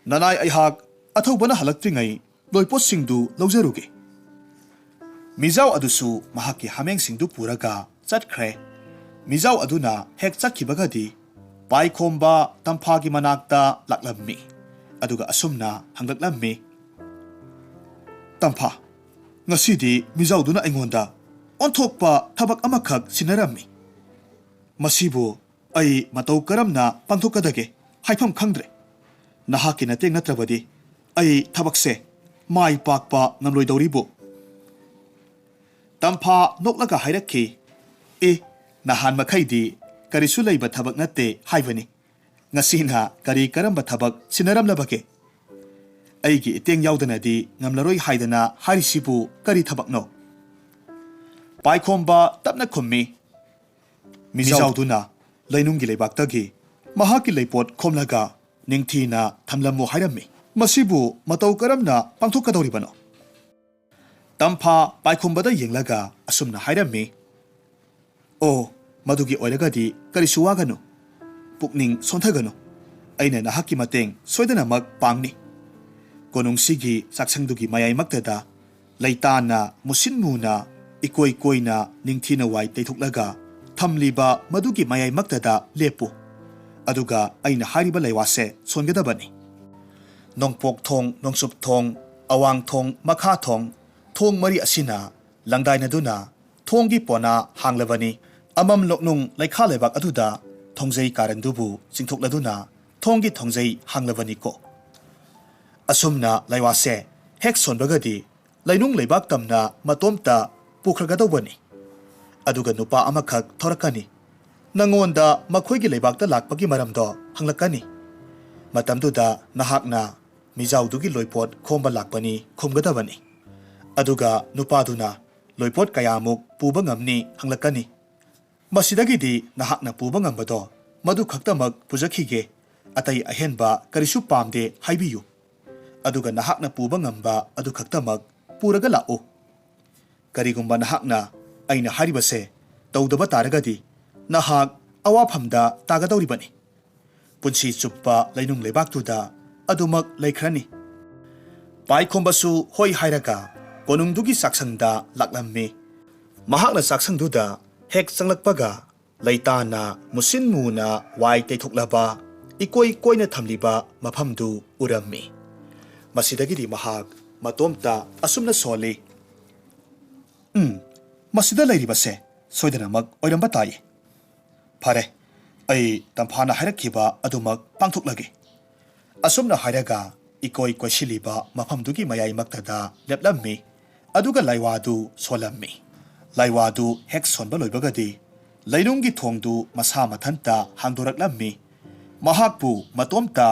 ꯅꯅꯥꯏ ꯑꯩꯍꯥꯛ ꯑꯊꯧꯕꯅ ꯍꯜꯂꯛꯇ꯭ꯔꯤꯉꯩ ꯂꯣꯏꯄꯣꯠꯁꯤꯡꯗꯨ ꯂꯧꯖꯔꯨꯒꯦ"꯫ ꯃꯤꯖꯥꯎ ꯑꯗꯨꯁꯨ ꯃꯍꯥꯛꯀꯤ ꯍꯥꯃꯦꯡꯁꯤꯡꯗꯨ ꯄꯨꯔꯒ ꯆꯠꯈ꯭ꯔꯦ꯫ ꯃꯤꯖꯥꯎ ꯑꯗꯨꯅ ꯍꯦꯛ ꯆꯠꯈꯤꯕꯒꯗꯤ ꯄꯥꯏꯈꯣꯝꯕ ꯇꯝꯐꯥꯒꯤ ꯃꯅꯥꯛꯇ ꯂꯥꯛꯂꯝꯃꯤ꯫ ꯑꯗꯨꯒ ꯑꯁꯨꯝꯅ ꯍꯪꯂꯛꯂꯝꯃꯤ, "ꯇꯝꯐꯥ, ꯉꯁꯤꯗꯤ ꯃꯤꯖꯥꯎꯗꯨꯅ ꯑꯩꯉꯣꯟꯗ ꯑꯣꯟꯊꯣꯛꯄ ꯊꯕꯛ ꯑꯃꯈꯛ ꯁꯤꯟꯅꯔꯝꯃꯤ꯫ ꯃꯁꯤꯕꯨ ꯑꯩ ꯃꯇꯧ ꯀꯔꯝꯅ ꯄꯥꯡꯊꯣꯛꯀꯗꯒꯦ ꯍꯥꯏꯐꯝ ꯈꯪꯗ꯭ꯔꯦ꯫ ꯅꯍꯥꯛꯀꯤ ꯅꯇꯦꯡ ꯅꯠꯇ꯭ꯔꯕꯗꯤ ꯑꯩ ꯊꯕꯛꯁꯦ ꯃꯥꯏ ꯄꯥꯛꯄ ꯉꯝꯂꯣꯏꯗꯧꯔꯤꯕꯨ"꯫ ꯇꯝꯐꯥ ꯅꯣꯛꯂꯒ ꯍꯥꯏꯔꯛꯈꯤ, "ꯑꯦ, ꯅꯍꯥꯟ ꯃꯈꯩꯗꯤ ꯀꯔꯤꯁꯨ ꯂꯩꯕ ꯊꯕꯛ ꯅꯠꯇꯦ ꯍꯥꯏꯕꯅꯤ꯫ ꯉꯁꯤꯅ ꯀꯔꯤ ꯀꯔꯝꯕ ꯊꯕꯛ ꯁꯤꯟꯅꯔꯝꯂꯕꯒꯦ? ꯑꯩꯒꯤ ꯏꯇꯦꯡ ꯌꯥꯎꯗꯅꯗꯤ ꯉꯝꯂꯔꯣꯏ ꯍꯥꯏꯗꯅ ꯍꯥꯏꯔꯤꯁꯤꯕꯨ ꯀꯔꯤ ꯊꯕꯛꯅꯣ?" ꯄꯥꯏꯈꯣꯝꯕ ꯇꯞꯅ ꯈꯨꯝꯃꯤ, ꯃꯤꯖꯥꯎꯗꯨꯅ ꯂꯩꯅꯨꯡꯒꯤ ꯂꯩꯕꯥꯛꯇꯒꯤ ꯃꯍꯥꯛꯀꯤ ꯂꯩꯄꯣꯠ ꯈꯣꯝꯂꯒ ꯅꯤꯡꯊꯤꯅ ꯊꯝꯂꯝꯃꯨ ꯍꯥꯏꯔꯝꯃꯤ꯫ ꯃꯁꯤꯕꯨ ꯃꯇꯧ ꯀꯔꯝꯅ ꯄꯥꯡꯊꯣꯛꯀꯗꯧꯔꯤꯕꯅꯣ? ꯇꯝꯐꯥ ꯄꯥꯏꯈꯣꯝꯕꯗ ꯌꯦꯡꯂꯒ ꯑꯁꯨꯝꯅ ꯍꯥꯏꯔꯝꯃꯤ, "ꯑꯣ, ꯃꯗꯨꯒꯤ ꯑꯣꯏꯔꯒꯗꯤ ꯀꯔꯤꯁꯨ ꯋꯥꯒꯅꯨ꯫ ꯄꯨꯛꯅꯤꯡ ꯁꯣꯟꯊꯒꯅꯨ꯫ ꯑꯩꯅ ꯅꯍꯥꯛꯀꯤ ꯃꯇꯦꯡ ꯁꯣꯏꯗꯅꯃꯛ ꯄꯥꯡꯅꯤ꯫ ꯀꯣꯅꯨꯡꯁꯤꯒꯤ ꯆꯥꯛꯁꯪꯗꯨꯒꯤ ꯃꯌꯥꯏꯃꯛꯇꯗ ꯂꯩꯇꯥꯅ ꯃꯨꯁꯤꯟ ꯃꯨꯅ ꯏꯀꯣꯏ ꯀꯣꯏꯅ ꯅꯤꯡꯊꯤꯅ ꯋꯥꯏ ꯇꯩꯊꯣꯛꯂꯒ ꯊꯝꯂꯤꯕ ꯃꯗꯨꯒꯤ ꯃꯌꯥꯏꯃꯛꯇꯗ ꯂꯦꯞꯄꯨ꯫ ꯑꯗꯨꯒ ꯑꯩꯅ ꯍꯥꯏꯔꯤꯕ ꯂꯩꯋꯥꯁꯦ ꯁꯣꯟꯒꯗꯕꯅꯤ꯫ ꯅꯣꯡꯄꯣꯛ ꯊꯣꯡ, ꯅꯣꯡꯆꯨꯞ ꯊꯣꯡ, ꯑꯋꯥꯡ ꯊꯣꯡ, ꯃꯈꯥ ꯊꯣꯡ, ꯊꯣꯡ ꯃꯔꯤ ꯑꯁꯤꯅ ꯂꯪꯗꯥꯏꯅꯗꯨꯅ ꯊꯣꯡꯒꯤ ꯄꯣꯅꯥ ꯍꯥꯡꯂꯕꯅꯤ꯫ ꯑꯃꯝ ꯂꯣꯛꯅꯨꯡ ꯂꯩꯈꯥ ꯂꯩꯕꯥꯛ ꯑꯗꯨꯗ ꯊꯣꯡꯖꯩ ꯀꯥꯔꯟꯗꯨꯕꯨ ꯆꯤꯡꯊꯣꯛꯂꯗꯨꯅ ꯊꯣꯡꯒꯤ ꯊꯣꯡꯖꯩ ꯍꯥꯡꯂꯕꯅꯤꯀꯣ꯫ ꯑꯁꯨꯝꯅ ꯂꯩꯋꯥꯁꯦ ꯍꯦꯛ ꯁꯣꯟꯕꯒꯗꯤ ꯂꯩꯅꯨꯡ ꯂꯩꯕꯥꯛ ꯇꯝꯅ ꯃꯇꯣꯝꯇ ꯄꯨꯈ꯭ꯔꯒꯗꯧꯕꯅꯤ꯫ ꯑꯗꯨꯒ ꯅꯨꯄꯥ ꯑꯃꯈꯛ ꯊꯣꯔꯛꯀꯅꯤ꯫ ꯅꯉꯣꯟꯗ ꯃꯈꯣꯏꯒꯤ ꯂꯩꯕꯥꯛꯇ ꯂꯥꯛꯄꯒꯤ ꯃꯔꯝꯗꯣ ꯍꯪꯂꯛꯀꯅꯤ꯫ ꯃꯇꯝꯗꯨꯗ ꯅꯍꯥꯛꯅ ꯃꯤꯖꯥꯎꯗꯨꯒꯤ ꯂꯣꯏꯄꯣꯠ ꯈꯣꯝꯕ ꯂꯥꯛꯄꯅꯤ ꯈꯨꯝꯒꯗꯕꯅꯤ꯫ ꯑꯗꯨꯒ ꯅꯨꯄꯥꯗꯨꯅ ꯂꯣꯏꯄꯣꯠ ꯀꯌꯥꯃꯨꯛ ꯄꯨꯕ ꯉꯝꯅꯤ ꯍꯪꯂꯛꯀꯅꯤ꯫ ꯃꯁꯤꯗꯒꯤꯗꯤ ꯅꯍꯥꯛꯅ ꯄꯨꯕ ꯉꯝꯕꯗꯣ ꯃꯗꯨ ꯈꯛꯇꯃꯛ ꯄꯨꯖꯈꯤꯒꯦ, ꯑꯇꯩ ꯑꯍꯦꯟꯕ ꯀꯔꯤꯁꯨ ꯄꯥꯝꯗꯦ ꯍꯥꯏꯕꯤꯌꯨ꯫ ꯑꯗꯨꯒ ꯅꯍꯥꯛꯅ ꯄꯨꯕ ꯉꯝꯕ ꯑꯗꯨ ꯈꯛꯇꯃꯛ ꯄꯨꯔꯒ ꯂꯥꯛꯎ꯫ ꯀꯔꯤꯒꯨꯝꯕ ꯅꯍꯥꯛꯅ ꯑꯩꯅ ꯍꯥꯏꯔꯤꯕꯁꯦ ꯇꯧꯗꯕ ꯇꯥꯔꯒꯗꯤ ꯅꯍꯥꯛ ꯑꯋꯥꯐꯝꯗ ꯇꯥꯒꯗꯧꯔꯤꯕꯅꯤ꯫ ꯄꯨꯟꯁꯤ ꯆꯨꯞꯄ ꯂꯩꯅꯨꯡ ꯂꯩꯕꯥꯛꯇꯨꯗ ꯑꯗꯨꯃꯛ ꯂꯩꯈ꯭ꯔꯅꯤ꯫ ꯄꯥꯏꯈꯣꯝꯕꯁꯨ ꯍꯣꯏ ꯍꯥꯏꯔꯒ ꯀꯣꯅꯨꯡꯗꯨꯒꯤ ꯆꯥꯛꯁꯪꯗ ꯂꯥꯛꯂꯝꯃꯤ꯫ ꯃꯍꯥꯛꯅ ꯆꯥꯛꯁꯪꯗꯨꯗ ꯍꯦꯛ ꯆꯪꯂꯛꯄꯒ ꯂꯩꯇꯥꯅ ꯃꯨꯁꯤꯟ ꯃꯨꯅ ꯋꯥꯏ ꯇꯩꯊꯣꯛꯂꯕ ꯏꯀꯣꯏ ꯀꯣꯏꯅ ꯊꯝꯂꯤꯕ ꯃꯐꯝꯗꯨ ꯎꯔꯝꯃꯤ꯫ ꯃꯁꯤꯗꯒꯤꯗꯤ ꯃꯍꯥꯛ ꯃꯇꯣꯝꯇ ꯑꯁꯨꯝꯅ ꯁꯣꯜꯂꯤ, "ꯎꯝ, ꯃꯁꯤꯗ ꯂꯩꯔꯤꯕꯁꯦ ꯁꯣꯏꯗꯅꯃꯛ ꯑꯣꯏꯔꯝꯕ ꯇꯥꯏ꯫ ꯐꯔꯦ, ꯑꯩ ꯇꯝꯐꯥꯅ ꯍꯥꯏꯔꯛꯈꯤꯕ ꯑꯗꯨꯃꯛ ꯄꯥꯡꯊꯣꯛꯂꯒꯦ"꯫ ꯑꯁꯨꯝꯅ ꯍꯥꯏꯔꯒ ꯏꯀꯣꯏ ꯀꯣꯏꯁꯤꯜꯂꯤꯕ ꯃꯐꯝꯗꯨꯒꯤ ꯃꯌꯥꯏꯃꯛꯇꯗ ꯂꯦꯞꯂꯝꯃꯤ꯫ ꯑꯗꯨꯒ ꯂꯥꯏꯋꯥꯗꯨ ꯁꯣꯜꯂꯝꯃꯤ꯫ ꯂꯥꯏꯋꯥꯗꯨ ꯍꯦꯛ ꯁꯣꯟꯕ ꯂꯣꯏꯕꯒꯗꯤ ꯂꯩꯅꯨꯡꯒꯤ ꯊꯣꯡꯗꯨ ꯃꯁꯥ ꯃꯊꯟꯇ ꯍꯥꯡꯗꯣꯔꯛꯂꯝꯃꯤ꯫ ꯃꯍꯥꯛꯄꯨ ꯃꯇꯣꯝꯇ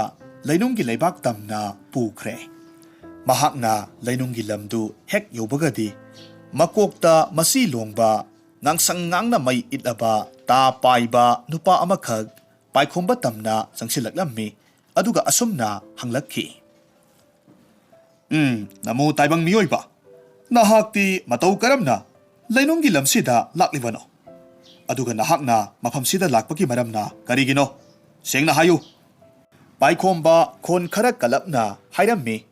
ꯂꯩꯅꯨꯡꯒꯤ ꯂꯩꯕꯥꯛ ꯇꯝꯅ ꯄꯨꯈ꯭ꯔꯦ꯫ ꯃꯍꯥꯛꯅ ꯂꯩꯅꯨꯡꯒꯤ ꯂꯝꯗꯨ ꯍꯦꯛ ꯌꯧꯕꯒꯗꯤ ꯃꯀꯣꯛꯇ ꯃꯆꯤ ꯂꯣꯡꯕ, ꯉꯥꯡꯁꯪ ꯉꯥꯡꯅ ꯃꯩ ꯏꯠꯂꯕ ꯇꯥ ꯄꯥꯏꯕ ꯅꯨꯄꯥ ꯑꯃꯈꯛ ꯄꯥꯏꯈꯣꯝꯕ ꯇꯝꯅ ꯆꯪꯁꯤꯜꯂꯛꯂꯝꯃꯤ꯫ ꯑꯗꯨꯒ ꯑꯁꯨꯝꯅ ꯍꯪꯂꯛꯈꯤ, "ꯎꯝ, ꯅꯃꯣ ꯇꯥꯏꯕꯪ ꯃꯤꯑꯣꯏꯕ, ꯅꯍꯥꯛꯇꯤ ꯃꯇꯧ ꯀꯔꯝꯅ ꯂꯩꯅꯨꯡꯒꯤ ꯂꯝꯁꯤꯗ ꯂꯥꯛꯂꯤꯕꯅꯣ? ꯑꯗꯨꯒ ꯅꯍꯥꯛꯅ ꯃꯐꯝꯁꯤꯗ ꯂꯥꯛꯄꯒꯤ ꯃꯔꯝꯅ ꯀꯔꯤꯒꯤꯅꯣ? ꯁꯦꯡꯅ ꯍꯥꯏꯌꯨ"꯫ ꯄꯥꯏꯈꯣꯝꯕ ꯈꯣꯟ ꯈꯔ ꯀꯜꯂꯞꯅ ꯍꯥꯏꯔꯝꯃꯤ,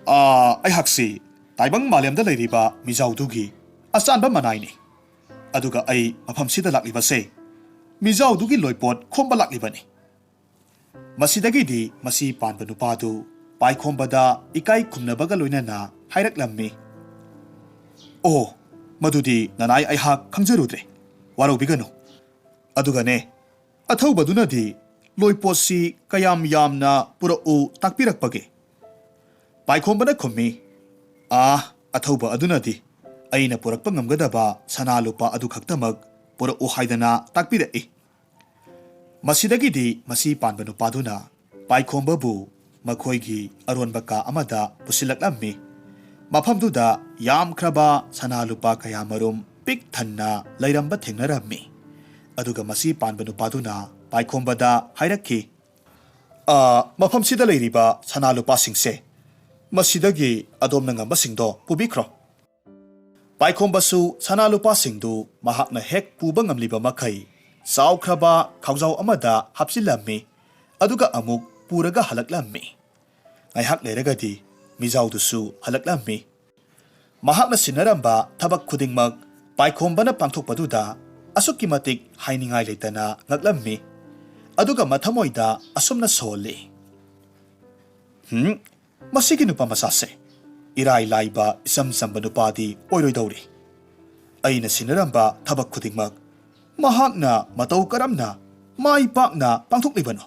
"ꯑꯥ, ꯑꯩꯍꯥꯛꯁꯤ ꯇꯥꯏꯕꯪ ꯃꯥꯂꯦꯝꯗ ꯂꯩꯔꯤꯕ ꯃꯤꯖꯥꯎꯗꯨꯒꯤ ꯑꯆꯥꯟꯕ ꯃꯅꯥꯏꯅꯤ꯫ ꯑꯗꯨꯒ ꯑꯩ ꯃꯐꯝꯁꯤꯗ ꯂꯥꯛꯂꯤꯕꯁꯦ ꯃꯤꯖꯥꯎꯗꯨꯒꯤ ꯂꯣꯏꯄꯣꯠ ꯈꯣꯝꯕ ꯂꯥꯛꯂꯤꯕꯅꯤ"꯫ ꯃꯁꯤꯗꯒꯤꯗꯤ ꯃꯁꯤ ꯄꯥꯟꯕ ꯅꯨꯄꯥꯗꯨ ꯄꯥꯏꯈꯣꯝꯕꯗ ꯏꯀꯥꯏ ꯈꯨꯝꯅꯕꯒ ꯂꯣꯏꯅꯅ ꯍꯥꯏꯔꯛꯂꯝꯃꯤ, "ꯑꯣ, ꯃꯗꯨꯗꯤ ꯅꯅꯥꯏ ꯑꯩꯍꯥꯛ ꯈꯪꯖꯔꯨꯗ꯭ꯔꯦ꯫ ꯋꯥꯔꯧꯕꯤꯒꯅꯨ꯫ ꯑꯗꯨꯒꯅꯦ, ꯑꯊꯧꯕꯗꯨꯅꯗꯤ ꯂꯣꯏꯄꯣꯠꯁꯤ ꯀꯌꯥꯝ ꯌꯥꯝꯅ ꯄꯨꯔꯛꯎ ꯇꯥꯛꯄꯤꯔꯛꯄꯒꯦ?" ꯄꯥꯏꯈꯣꯝꯕꯅ ꯈꯨꯝꯃꯤ, "ꯑꯥ, ꯑꯊꯧꯕ ꯑꯗꯨꯅꯗꯤ ꯑꯩꯅ ꯄꯨꯔꯛꯄ ꯉꯝꯒꯗꯕ ꯁꯅꯥ ꯂꯨꯄꯥ ꯑꯗꯨ ꯈꯛꯇꯃꯛ ꯄꯨꯔꯛꯎ ꯍꯥꯏꯗꯅ ꯇꯥꯛꯄꯤꯔꯛꯏ"꯫ ꯃꯁꯤꯗꯒꯤꯗꯤ ꯃꯁꯤ ꯄꯥꯟꯕ ꯅꯨꯄꯥꯗꯨꯅ ꯄꯥꯏꯈꯣꯝꯕꯕꯨ ꯃꯈꯣꯏꯒꯤ ꯑꯔꯣꯟꯕ ꯀꯥ ꯑꯃꯗ ꯄꯨꯁꯤꯜꯂꯛꯂꯝꯃꯤ꯫ ꯃꯐꯝꯗꯨꯗ ꯌꯥꯝꯈ꯭ꯔꯕ ꯁꯅꯥ ꯂꯨꯄꯥ ꯀꯌꯥꯃꯔꯨꯝ ꯄꯤꯛ ꯊꯟꯅ ꯂꯩꯔꯝꯕ ꯊꯦꯡꯅꯔꯝꯃꯤ꯫ ꯑꯗꯨꯒ ꯃꯁꯤ ꯄꯥꯟꯕ ꯅꯨꯄꯥꯗꯨꯅ ꯄꯥꯏꯈꯣꯝꯕꯗ ꯍꯥꯏꯔꯛꯈꯤ, "ꯑ, ꯃꯐꯝꯁꯤꯗ ꯂꯩꯔꯤꯕ ꯁꯅꯥ ꯂꯨꯄꯥꯁꯤꯡꯁꯦ ꯃꯁꯤꯗꯒꯤ ꯑꯗꯣꯝꯅ ꯉꯝꯕꯁꯤꯡꯗꯣ ꯄꯨꯕꯤꯈ꯭ꯔꯣ"꯫ ꯄꯥꯏꯈꯣꯝꯕꯁꯨ ꯁꯅꯥ ꯂꯨꯄꯥꯁꯤꯡꯗꯨ ꯃꯍꯥꯛꯅ ꯍꯦꯛ ꯄꯨꯕ ꯉꯝꯂꯤꯕ ꯃꯈꯩ ꯆꯥꯎꯈ꯭ꯔꯕ ꯈꯥꯎꯖꯥꯎ ꯑꯃꯗ ꯍꯥꯞꯆꯤꯜꯂꯝꯃꯤ, ꯑꯗꯨꯒ ꯑꯃꯨꯛ ꯄꯨꯔꯒ ꯍꯜꯂꯛꯂꯝꯃꯤ꯫ ꯉꯥꯏꯍꯥꯛ ꯂꯩꯔꯒꯗꯤ ꯃꯤꯖꯥꯎꯗꯨꯁꯨ ꯍꯜꯂꯛꯂꯝꯃꯤ꯫ ꯃꯍꯥꯛꯅ ꯁꯤꯟꯅꯔꯝꯕ ꯊꯕꯛ ꯈꯨꯗꯤꯡꯃꯛ ꯄꯥꯏꯈꯣꯝꯕꯅ ꯄꯥꯡꯊꯣꯛꯄꯗꯨꯗ ꯑꯁꯨꯛꯀꯤ ꯃꯇꯤꯛ ꯍꯥꯏꯅꯤꯡꯉꯥꯏ ꯂꯩꯇꯅ ꯉꯛꯂꯝꯃꯤ꯫ ꯑꯗꯨꯒ ꯃꯊꯃꯣꯏꯗ ꯑꯁꯨꯝꯅ ꯁꯣꯜꯂꯤ, "ꯍꯝ, ꯃꯁꯤꯒꯤ ꯅꯨꯄꯥ ꯃꯆꯥꯁꯦ ꯏꯔꯥꯏ ꯂꯥꯏꯕ ꯏꯆꯝ ꯆꯝꯕ ꯅꯨꯄꯥꯗꯤ ꯑꯣꯏꯔꯣꯏꯗꯧꯔꯤ꯫ ꯑꯩꯅ ꯁꯤꯟꯅꯔꯝꯕ ꯊꯕꯛ ꯈꯨꯗꯤꯡꯃꯛ ꯃꯍꯥꯛꯅ ꯃꯇꯧ ꯀꯔꯝꯅ ꯃꯥꯏ ꯄꯥꯛꯅ ꯄꯥꯡꯊꯣꯛꯂꯤꯕꯅꯣ?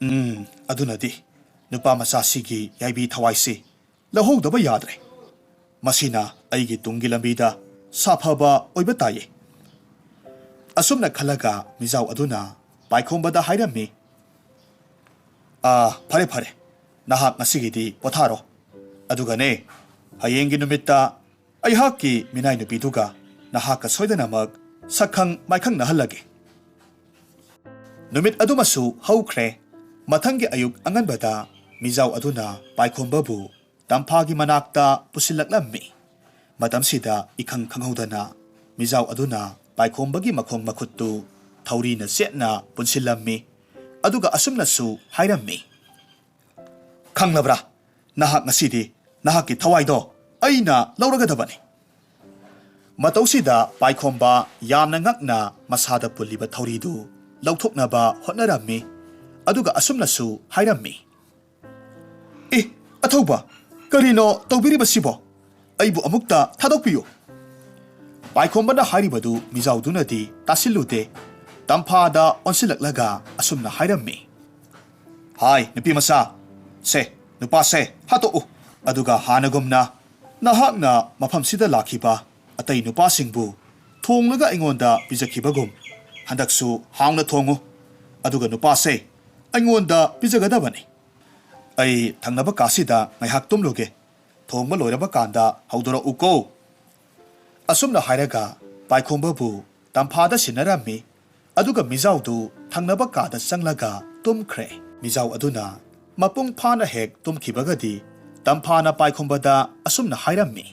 ꯎꯝ, ꯑꯗꯨꯅꯗꯤ ꯅꯨꯄꯥ ꯃꯆꯥꯁꯤꯒꯤ ꯌꯥꯏꯕꯤ ꯊꯋꯥꯏꯁꯤ ꯂꯧꯍꯧꯗꯕ ꯌꯥꯗ꯭ꯔꯦ꯫ ꯃꯁꯤꯅ ꯑꯩꯒꯤ ꯇꯨꯡꯒꯤ ꯂꯝꯕꯤꯗ ꯁꯥꯐꯕ ꯑꯣꯏꯕ ꯇꯥꯏꯌꯦ"꯫ ꯑꯁꯨꯝꯅ ꯈꯜꯂꯒ ꯃꯤꯖꯥꯎ ꯑꯗꯨꯅ ꯄꯥꯏꯈꯣꯝꯕꯗ ꯍꯥꯏꯔꯝꯃꯤ, "ꯑꯥ, ꯐꯔꯦ ꯐꯔꯦ, ꯅꯍꯥꯛ ꯉꯁꯤꯒꯤꯗꯤ ꯄꯣꯊꯥꯔꯣ꯫ ꯑꯗꯨꯒꯅꯦ, ꯍꯌꯦꯡꯒꯤ ꯅꯨꯃꯤꯠꯇ ꯑꯩꯍꯥꯛꯀꯤ ꯃꯤꯅꯥꯏ ꯅꯨꯄꯤꯗꯨꯒ ꯅꯍꯥꯛꯀ ꯁꯣꯏꯗꯅꯃꯛ ꯁꯛꯈꯪ ꯃꯥꯏꯈꯪꯅꯍꯜꯂꯒꯦ"꯫ ꯅꯨꯃꯤꯠ ꯑꯗꯨꯃꯁꯨ ꯍꯧꯈ꯭ꯔꯦ꯫ ꯃꯊꯪꯒꯤ ꯑꯌꯨꯛ ꯑꯉꯟꯕꯗ ꯃꯤꯖꯥꯎ ꯑꯗꯨꯅ ꯄꯥꯏꯈꯣꯝꯕꯕꯨ ꯇꯝꯐꯥꯒꯤ ꯃꯅꯥꯛꯇ ꯄꯨꯁꯤꯜꯂꯛꯂꯝꯃꯤ꯫ ꯃꯇꯝꯁꯤꯗ ꯏꯈꯪ ꯈꯪꯍꯧꯗꯅ ꯃꯤꯖꯥꯎ ꯑꯗꯨꯅ ꯄꯥꯏꯈꯣꯝꯕꯒꯤ ꯃꯈꯣꯡ ꯃꯈꯨꯠꯇꯨ ꯊꯧꯔꯤꯅ ꯆꯦꯠꯅ ꯄꯨꯟꯁꯤꯜꯂꯝꯃꯤ꯫ ꯑꯗꯨꯒ ꯑꯁꯨꯝꯅꯁꯨ ꯍꯥꯏꯔꯝꯃꯤ, "ꯈꯪꯂꯕ꯭ꯔꯥ? ꯅꯍꯥꯛ ꯉꯁꯤꯗꯤ ꯅꯍꯥꯛꯀꯤ ꯊꯋꯥꯏꯗꯣ ꯑꯩꯅ ꯂꯧꯔꯒꯗꯕꯅꯤ"꯫ ꯃꯇꯧꯁꯤꯗ ꯄꯥꯏꯈꯣꯝꯕ ꯌꯥꯝꯅ ꯉꯛꯅ ꯃꯁꯥꯗ ꯄꯨꯜꯂꯤꯕ ꯊꯧꯔꯤꯗꯨ ꯂꯧꯊꯣꯛꯅꯕ ꯍꯣꯠꯅꯔꯝꯃꯤ꯫ ꯑꯗꯨꯒ ꯑꯁꯨꯝꯅꯁꯨ ꯍꯥꯏꯔꯝꯃꯤ, "ꯑꯦ, ꯑꯊꯧꯕ, ꯀꯔꯤꯅꯣ ꯇꯧꯕꯤꯔꯤꯕꯁꯤꯕꯣ? ꯑꯩꯕꯨ ꯑꯃꯨꯛꯇ ꯊꯥꯗꯣꯛꯄꯤꯌꯨ"꯫ ꯄꯥꯏꯈꯣꯝꯕꯅ ꯍꯥꯏꯔꯤꯕꯗꯨ ꯃꯤꯖꯥꯎꯗꯨꯅꯗꯤ ꯇꯥꯁꯤꯜꯂꯨꯗꯦ꯫ ꯇꯝꯐꯥꯗ ꯑꯣꯟꯁꯤꯜꯂꯛꯂꯒ ꯑꯁꯨꯝꯅ ꯍꯥꯏꯔꯝꯃꯤ, "ꯍꯥꯏ, ꯅꯨꯄꯤ ꯃꯆꯥ, ꯁꯦ, ꯅꯨꯄꯥꯁꯦ ꯍꯥꯠꯇꯣꯛꯎ꯫ ꯑꯗꯨꯒ ꯍꯥꯟꯅꯒꯨꯝꯅ ꯅꯍꯥꯛꯅ ꯃꯐꯝꯁꯤꯗ ꯂꯥꯛꯈꯤꯕ ꯑꯇꯩ ꯅꯨꯄꯥꯁꯤꯡꯕꯨ ꯊꯣꯡꯂꯒ ꯑꯩꯉꯣꯟꯗ ꯄꯤꯖꯈꯤꯕꯒꯨꯝ ꯍꯟꯗꯛꯁꯨ ꯍꯥꯎꯅ ꯊꯣꯡꯉꯨ꯫ ꯑꯗꯨꯒ ꯅꯨꯄꯥꯁꯦ ꯑꯩꯉꯣꯟꯗ ꯄꯤꯖꯒꯗꯕꯅꯤ꯫ ꯑꯩ ꯊꯪꯅꯕ ꯀꯥꯁꯤꯗ ꯉꯥꯏꯍꯥꯛ ꯇꯨꯝꯂꯨꯒꯦ꯫ ꯊꯣꯡꯕ ꯂꯣꯏꯔꯕ ꯀꯥꯟꯗ ꯍꯧꯗꯣꯔꯛꯎꯀꯣ"꯫ ꯑꯁꯨꯝꯅ ꯍꯥꯏꯔꯒ ꯄꯥꯏꯈꯣꯝꯕꯕꯨ ꯇꯝꯐꯥꯗ ꯁꯤꯟꯅꯔꯝꯃꯤ꯫ ꯑꯗꯨꯒ ꯃꯤꯖꯥꯎꯗꯨ ꯊꯪꯅꯕ ꯀꯥꯗ ꯆꯪꯂꯒ ꯇꯨꯝꯈ꯭ꯔꯦ꯫ ꯃꯤꯖꯥꯎ ꯑꯗꯨꯅ ꯃꯄꯨꯡ ꯐꯥꯅ ꯍꯦꯛ ꯇꯨꯝꯈꯤꯕꯒꯗꯤ ꯇꯝꯐꯥꯅ ꯄꯥꯏꯈꯣꯝꯕꯗ ꯑꯁꯨꯝꯅ ꯍꯥꯏꯔꯝꯃꯤ,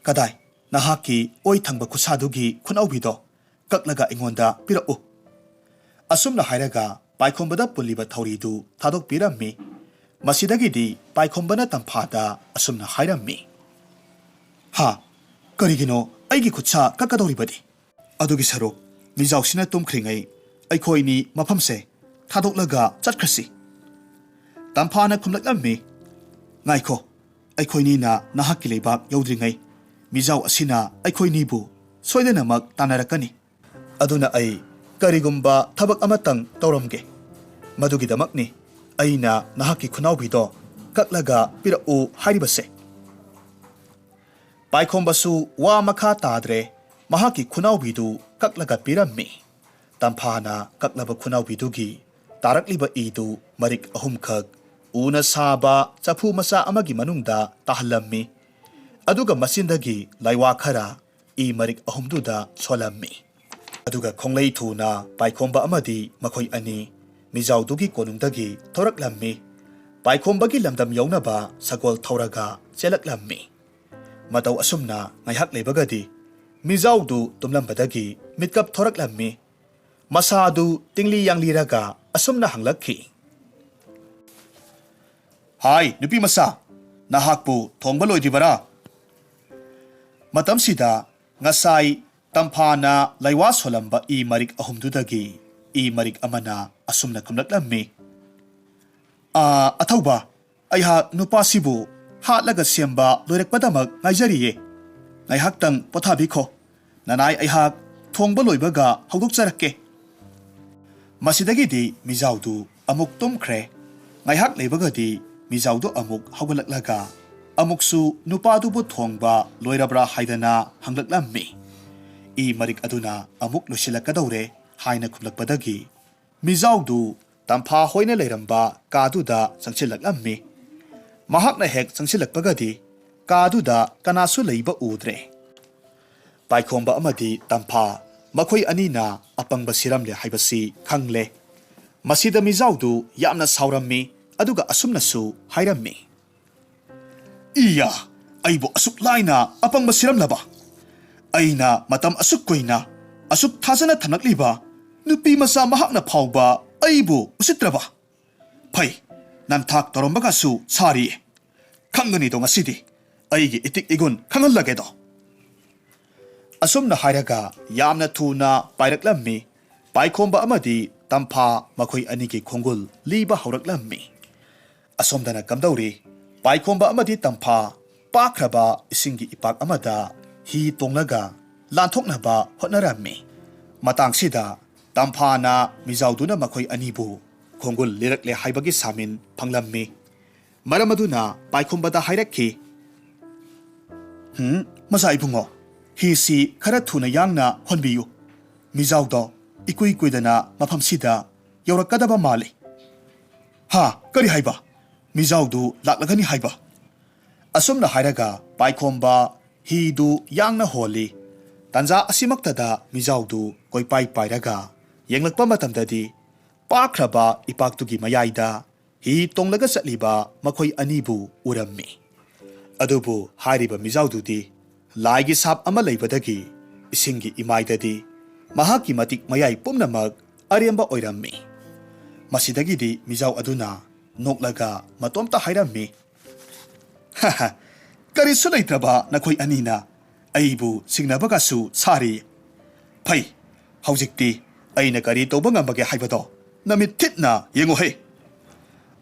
"ꯀꯗꯥꯏ, ꯅꯍꯥꯛꯀꯤ ꯑꯣꯏ ꯊꯪꯕ ꯈꯨꯠꯁꯥꯗꯨꯒꯤ ꯈꯨꯠꯅꯥꯎꯕꯤꯗꯣ ꯀꯛꯂꯒ ꯑꯩꯉꯣꯟꯗ ꯄꯤꯔꯛꯎ"꯫ ꯑꯁꯨꯝꯅ ꯍꯥꯏꯔꯒ ꯄꯥꯏꯈꯣꯝꯕꯗ ꯄꯨꯜꯂꯤꯕ ꯊꯧꯔꯤꯗꯨ ꯊꯥꯗꯣꯛꯄꯤꯔꯝꯃꯤ꯫ ꯃꯁꯤꯗꯒꯤꯗꯤ ꯄꯥꯏꯈꯣꯝꯕꯅ ꯇꯝꯐꯥꯗ ꯑꯁꯨꯝꯅ ꯍꯥꯏꯔꯝꯃꯤ, "ꯍꯥ? ꯀꯔꯤꯒꯤꯅꯣ ꯑꯩꯒꯤ ꯈꯨꯠꯁꯥ ꯀꯛꯀꯗꯧꯔꯤꯕꯗꯤ? ꯑꯗꯨꯒꯤ ꯁꯔꯨꯛ, ꯃꯤꯖꯥꯎꯁꯤꯅ ꯇꯨꯝꯈ꯭ꯔꯤꯉꯩ ꯑꯩꯈꯣꯏꯅꯤ ꯃꯐꯝꯁꯦ ꯊꯥꯗꯣꯛꯂꯒ ꯆꯠꯈ꯭ꯔꯁꯤ"꯫ ꯇꯝꯐꯥꯅ ꯈꯨꯝꯂꯛꯂꯝꯃꯤ, "ꯉꯥꯏꯈꯣ, ꯑꯩꯈꯣꯏꯅꯤꯅ ꯅꯍꯥꯛꯀꯤ ꯂꯩꯕꯥꯛ ꯌꯧꯗ꯭ꯔꯤꯉꯩ ꯃꯤꯖꯥꯎ ꯑꯁꯤꯅ ꯑꯩꯈꯣꯏꯅꯤꯕꯨ ꯁꯣꯏꯗꯅꯃꯛ ꯇꯥꯟꯅꯔꯛꯀꯅꯤ꯫ ꯑꯗꯨꯅ ꯑꯩ ꯀꯔꯤꯒꯨꯝꯕ ꯊꯕꯛ ꯑꯃꯇꯪ ꯇꯧꯔꯝꯒꯦ꯫ ꯃꯗꯨꯒꯤꯗꯃꯛꯅꯤ ꯑꯩꯅ ꯅꯍꯥꯛꯀꯤ ꯈꯨꯅꯥꯎꯕꯤꯗꯣ ꯀꯛꯂꯒ ꯄꯤꯔꯛꯎ ꯍꯥꯏꯔꯤꯕꯁꯦ"꯫ ꯄꯥꯏꯈꯣꯝꯕꯁꯨ ꯋꯥ ꯃꯈꯥ ꯇꯥꯗ꯭ꯔꯦ, ꯃꯍꯥꯛꯀꯤ ꯈꯨꯅꯥꯎꯕꯤꯗꯨ ꯀꯛꯂꯒ ꯄꯤꯔꯝꯃꯤ꯫ ꯇꯝꯐꯥꯅ ꯀꯛꯂꯕ ꯈꯨꯅꯥꯎꯕꯤꯗꯨꯒꯤ ꯇꯥꯔꯛꯂꯤꯕ ꯏꯗꯨ ꯃꯔꯤꯛ ꯑꯍꯨꯝꯈꯛ ꯎꯅ ꯁꯥꯕ ꯆꯐꯨ ꯃꯆꯥ ꯑꯃꯒꯤ ꯃꯅꯨꯡꯗ ꯇꯥꯍꯜꯂꯝꯃꯤ꯫ ꯑꯗꯨꯒ ꯃꯆꯤꯟꯗꯒꯤ ꯂꯥꯏꯋꯥ ꯈꯔ ꯏ ꯃꯔꯤꯛ ꯑꯍꯨꯝꯗꯨꯗ ꯁꯣꯜꯂꯝꯃꯤ꯫ ꯑꯗꯨꯒ ꯈꯣꯡꯂꯩ ꯊꯨꯅ ꯄꯥꯏꯈꯣꯝꯕ ꯑꯃꯗꯤ ꯃꯈꯣꯏ ꯑꯅꯤ ꯃꯤꯖꯥꯎꯗꯨꯒꯤ ꯀꯣꯅꯨꯡꯗꯒꯤ ꯊꯣꯔꯛꯂꯝꯃꯤ꯫ ꯄꯥꯏꯈꯣꯝꯕꯒꯤ ꯂꯝꯗꯝ ꯌꯧꯅꯕ ꯁꯒꯣꯜ ꯊꯧꯔꯒ ꯆꯦꯜꯂꯛꯂꯝꯃꯤ꯫ ꯃꯇꯧ ꯑꯁꯨꯝꯅ ꯉꯥꯏꯍꯥꯛ ꯂꯩꯕꯒꯗꯤ ꯃꯤꯖꯥꯎꯗꯨ ꯇꯨꯝꯂꯝꯕꯗꯒꯤ ꯃꯤꯠꯀꯞ ꯊꯣꯔꯛꯂꯝꯃꯤ꯫ ꯃꯁꯥꯗꯨ ꯇꯤꯡꯂꯤ ꯌꯥꯡꯂꯤꯔꯒ ꯑꯁꯨꯝꯅ ꯍꯪꯂꯛꯈꯤ, "ꯍꯥꯏ, ꯅꯨꯄꯤ ꯃꯆꯥ, ꯅꯍꯥꯛꯄꯨ ꯊꯣꯡꯕ ꯂꯣꯏꯗ꯭ꯔꯤꯕꯔꯥ?" ꯃꯇꯝꯁꯤꯗ ꯉꯁꯥꯏ ꯇꯝꯐꯥꯅ ꯂꯩꯋꯥ ꯁꯣꯜꯂꯝꯕ ꯏ ꯃꯔꯤꯛ ꯑꯍꯨꯝꯗꯨꯗꯒꯤ ꯏ ꯃꯔꯤꯛ ꯑꯃꯅ ꯑꯁꯨꯝꯅ ꯈꯨꯝꯂꯛꯂꯝꯃꯤ, "ꯑꯥ, ꯑꯊꯧꯕ, ꯑꯩꯍꯥꯛ ꯅꯨꯄꯥꯁꯤꯕꯨ ꯍꯥꯠꯂꯒ ꯁꯦꯝꯕ ꯂꯣꯏꯔꯛꯄꯗꯃꯛ ꯉꯥꯏꯖꯔꯤꯌꯦ꯫ ꯉꯥꯏꯍꯥꯛꯇꯪ ꯄꯣꯊꯥꯕꯤꯈꯣ꯫ ꯅꯅꯥꯏ ꯑꯩꯍꯥꯛ ꯊꯣꯡꯕ ꯂꯣꯏꯕꯒ ꯍꯧꯗꯣꯛꯆꯔꯛꯀꯦ"꯫ ꯃꯁꯤꯗꯒꯤꯗꯤ ꯃꯤꯖꯥꯎꯗꯨ ꯑꯃꯨꯛ ꯇꯨꯝꯈ꯭ꯔꯦ꯫ ꯉꯥꯏꯍꯥꯛ ꯂꯩꯕꯒꯗꯤ ꯃꯤꯖꯥꯎꯗꯨ ꯑꯃꯨꯛ ꯍꯧꯒꯠꯂꯛꯂꯒ ꯑꯃꯨꯛꯁꯨ ꯅꯨꯄꯥꯗꯨꯕꯨ ꯊꯣꯡꯕ ꯂꯣꯏꯔꯕ꯭ꯔꯥ ꯍꯥꯏꯗꯅ ꯍꯪꯂꯛꯂꯝꯃꯤ꯫ ꯏ ꯃꯔꯤꯛ ꯑꯗꯨꯅ ꯑꯃꯨꯛ ꯂꯣꯏꯁꯤꯜꯂꯛꯀꯗꯧꯔꯦ ꯍꯥꯏꯅ ꯈꯨꯝꯂꯛꯄꯗꯒꯤ ꯃꯤꯖꯥꯎꯗꯨ ꯇꯝꯐꯥ ꯍꯣꯏꯅ ꯂꯩꯔꯝꯕ ꯀꯥꯗꯨꯗ ꯆꯪꯁꯤꯜꯂꯛꯂꯝꯃꯤ꯫ ꯃꯍꯥꯛꯅ ꯍꯦꯛ ꯆꯪꯁꯤꯜꯂꯛꯄꯒꯗꯤ ꯀꯥꯗꯨꯗ ꯀꯅꯥꯁꯨ ꯂꯩꯕ ꯎꯗ꯭ꯔꯦ꯫ ꯄꯥꯏꯈꯣꯝꯕ ꯑꯃꯗꯤ ꯇꯝꯐꯥ ꯃꯈꯣꯏ ꯑꯅꯤꯅ ꯑꯄꯪꯕ ꯁꯤꯔꯝꯂꯦ ꯍꯥꯏꯕꯁꯤ ꯈꯪꯂꯦ꯫ ꯃꯁꯤꯗ ꯃꯤꯖꯥꯎꯗꯨ ꯌꯥꯝꯅ ꯁꯥꯎꯔꯝꯃꯤ, ꯑꯗꯨꯒ ꯑꯁꯨꯝꯅꯁꯨ ꯍꯥꯏꯔꯝꯃꯤ, "ꯏꯌꯥ, ꯑꯩꯕꯨ ꯑꯁꯨꯛ ꯂꯥꯏꯅ ꯑꯄꯪꯕ ꯁꯤꯔꯝꯂꯕ? ꯑꯩꯅ ꯃꯇꯝ ꯑꯁꯨꯛ ꯀꯨꯏꯅ ꯑꯁꯨꯛ ꯊꯥꯖꯅ ꯊꯝꯂꯛꯂꯤꯕ ꯅꯨꯄꯤ ꯃꯆꯥ ꯃꯍꯥꯛꯅ ꯐꯥꯎꯕ ꯑꯩꯕꯨ ꯎꯁꯤꯠꯇ꯭ꯔꯕ? ꯐꯩ, ꯅꯝꯊꯥꯛ ꯇꯧꯔꯝꯕꯒꯁꯨ ꯁꯥꯔꯤꯌꯦ꯫ ꯈꯪꯒꯅꯤꯗꯣ ꯉꯁꯤꯗꯤ꯫ ꯑꯩꯒꯤ ꯏꯇꯤꯛ ꯏꯒꯨꯟ ꯈꯪꯍꯜꯂꯒꯦꯗꯣ꯫ ꯑꯁꯨꯝꯅ ꯍꯥꯏꯔꯒ ꯌꯥꯝꯅ ꯊꯨꯅ ꯄꯥꯏꯔꯛꯂꯝꯃꯤ꯫ ꯄꯥꯏꯈꯣꯝꯕ ꯑꯃꯗꯤ ꯇꯝꯐꯥ ꯃꯈꯣꯏ ꯑꯅꯤꯒꯤ ꯈꯣꯡꯒꯨꯜ ꯂꯤꯕ ꯍꯧꯔꯛꯂꯝꯃꯤ꯫ ꯑꯁꯣꯝꯗꯅ ꯀꯝꯗꯧꯔꯤ? ꯄꯥꯏꯈꯣꯝꯕ ꯑꯃꯗꯤ ꯇꯝꯐꯥ ꯄꯥꯛꯈ꯭ꯔꯕ ꯏꯁꯤꯡꯒꯤ ꯏꯄꯥꯛ ꯑꯃꯗ ꯍꯤ ꯇꯣꯡꯂꯒ ꯂꯥꯟꯊꯣꯛꯅꯕ ꯍꯣꯠꯅꯔꯝꯃꯤ꯫ ꯃꯇꯥꯡꯁꯤꯗ ꯇꯝꯐꯥꯅ ꯃꯤꯖꯥꯎꯗꯨꯅ ꯃꯈꯣꯏ ꯑꯅꯤꯕꯨ ꯈꯣꯡꯒꯨꯜ ꯂꯤꯔꯛꯂꯦ ꯍꯥꯏꯕꯒꯤ ꯁꯥꯃꯤꯟ ꯐꯪꯂꯝꯃꯤ꯫ ꯃꯔꯝ ꯑꯗꯨꯅ ꯄꯥꯏꯈꯣꯝꯕꯗ ꯍꯥꯏꯔꯛꯈꯤ, "ꯍꯝ, ꯃꯆꯥ ꯏꯕꯨꯡꯉꯣ, ꯍꯤꯁꯤ ꯈꯔ ꯊꯨꯅ ꯌꯥꯡꯅ ꯍꯣꯟꯕꯤꯌꯨ꯫ ꯃꯤꯖꯥꯎꯗꯣ ꯏꯀꯨꯏ ꯀꯨꯏꯗꯅ ꯃꯐꯝꯁꯤꯗ ꯌꯧꯔꯛꯀꯗꯕ ꯃꯥꯜꯂꯤ꯫" "ꯍꯥ, ꯀꯔꯤ ꯍꯥꯏꯕ? ꯃꯤꯖꯥꯎꯗꯨ ꯂꯥꯛꯂꯒꯅꯤ ꯍꯥꯏꯕ?" ꯑꯁꯨꯝꯅ ꯍꯥꯏꯔꯒ ꯄꯥꯏꯈꯣꯝꯕ ꯍꯤꯗꯨ ꯌꯥꯡꯅ ꯍꯣꯜꯂꯤ꯫ ꯇꯥꯟꯖꯥ ꯑꯁꯤꯃꯛꯇꯗ ꯃꯤꯖꯥꯎꯗꯨ ꯀꯣꯏꯄꯥꯏ ꯄꯥꯏꯔꯒ ꯌꯦꯡꯂꯛꯄ ꯃꯇꯝꯗꯗꯤ ꯄꯥꯛꯈ꯭ꯔꯕ ꯏꯄꯥꯛꯇꯨꯒꯤ ꯃꯌꯥꯏꯗ ꯍꯤ ꯇꯣꯡꯂꯒ ꯆꯠꯂꯤꯕ ꯃꯈꯣꯏ ꯑꯅꯤꯕꯨ ꯎꯔꯝꯃꯤ꯫ ꯑꯗꯨꯕꯨ ꯍꯥꯏꯔꯤꯕ ꯃꯤꯖꯥꯎꯗꯨꯗꯤ ꯂꯥꯏꯒꯤ ꯁꯥꯞ ꯑꯃ ꯂꯩꯕꯗꯒꯤ ꯏꯁꯤꯡꯒꯤ ꯏꯃꯥꯏꯗꯗꯤ ꯃꯍꯥꯛꯀꯤ ꯃꯇꯤꯛ ꯃꯌꯥꯏ ꯄꯨꯝꯅꯃꯛ ꯑꯔꯦꯝꯕ ꯑꯣꯏꯔꯝꯃꯤ꯫ ꯃꯁꯤꯗꯒꯤꯗꯤ ꯃꯤꯖꯥꯎ ꯑꯗꯨꯅ ꯅꯣꯛꯂꯒ ꯃꯇꯣꯝꯇ ꯍꯥꯏꯔꯝꯃꯤ, "ꯍꯥꯍꯥ, ꯀꯔꯤꯁꯨ ꯂꯩꯇ꯭ꯔꯕ ꯅꯈꯣꯏ ꯑꯅꯤꯅ ꯑꯩꯕꯨ ꯁꯤꯡꯅꯕꯒꯁꯨ ꯁꯥꯔꯤ꯫ ꯐꯩ, ꯍꯧꯖꯤꯛꯇꯤ ꯑꯩꯅ ꯀꯔꯤ ꯇꯧꯕ ꯉꯝꯕꯒꯦ ꯍꯥꯏꯕꯗꯣ ꯅꯃꯤꯠ ꯊꯤꯠꯅ ꯌꯦꯡꯉꯨꯍꯦ꯫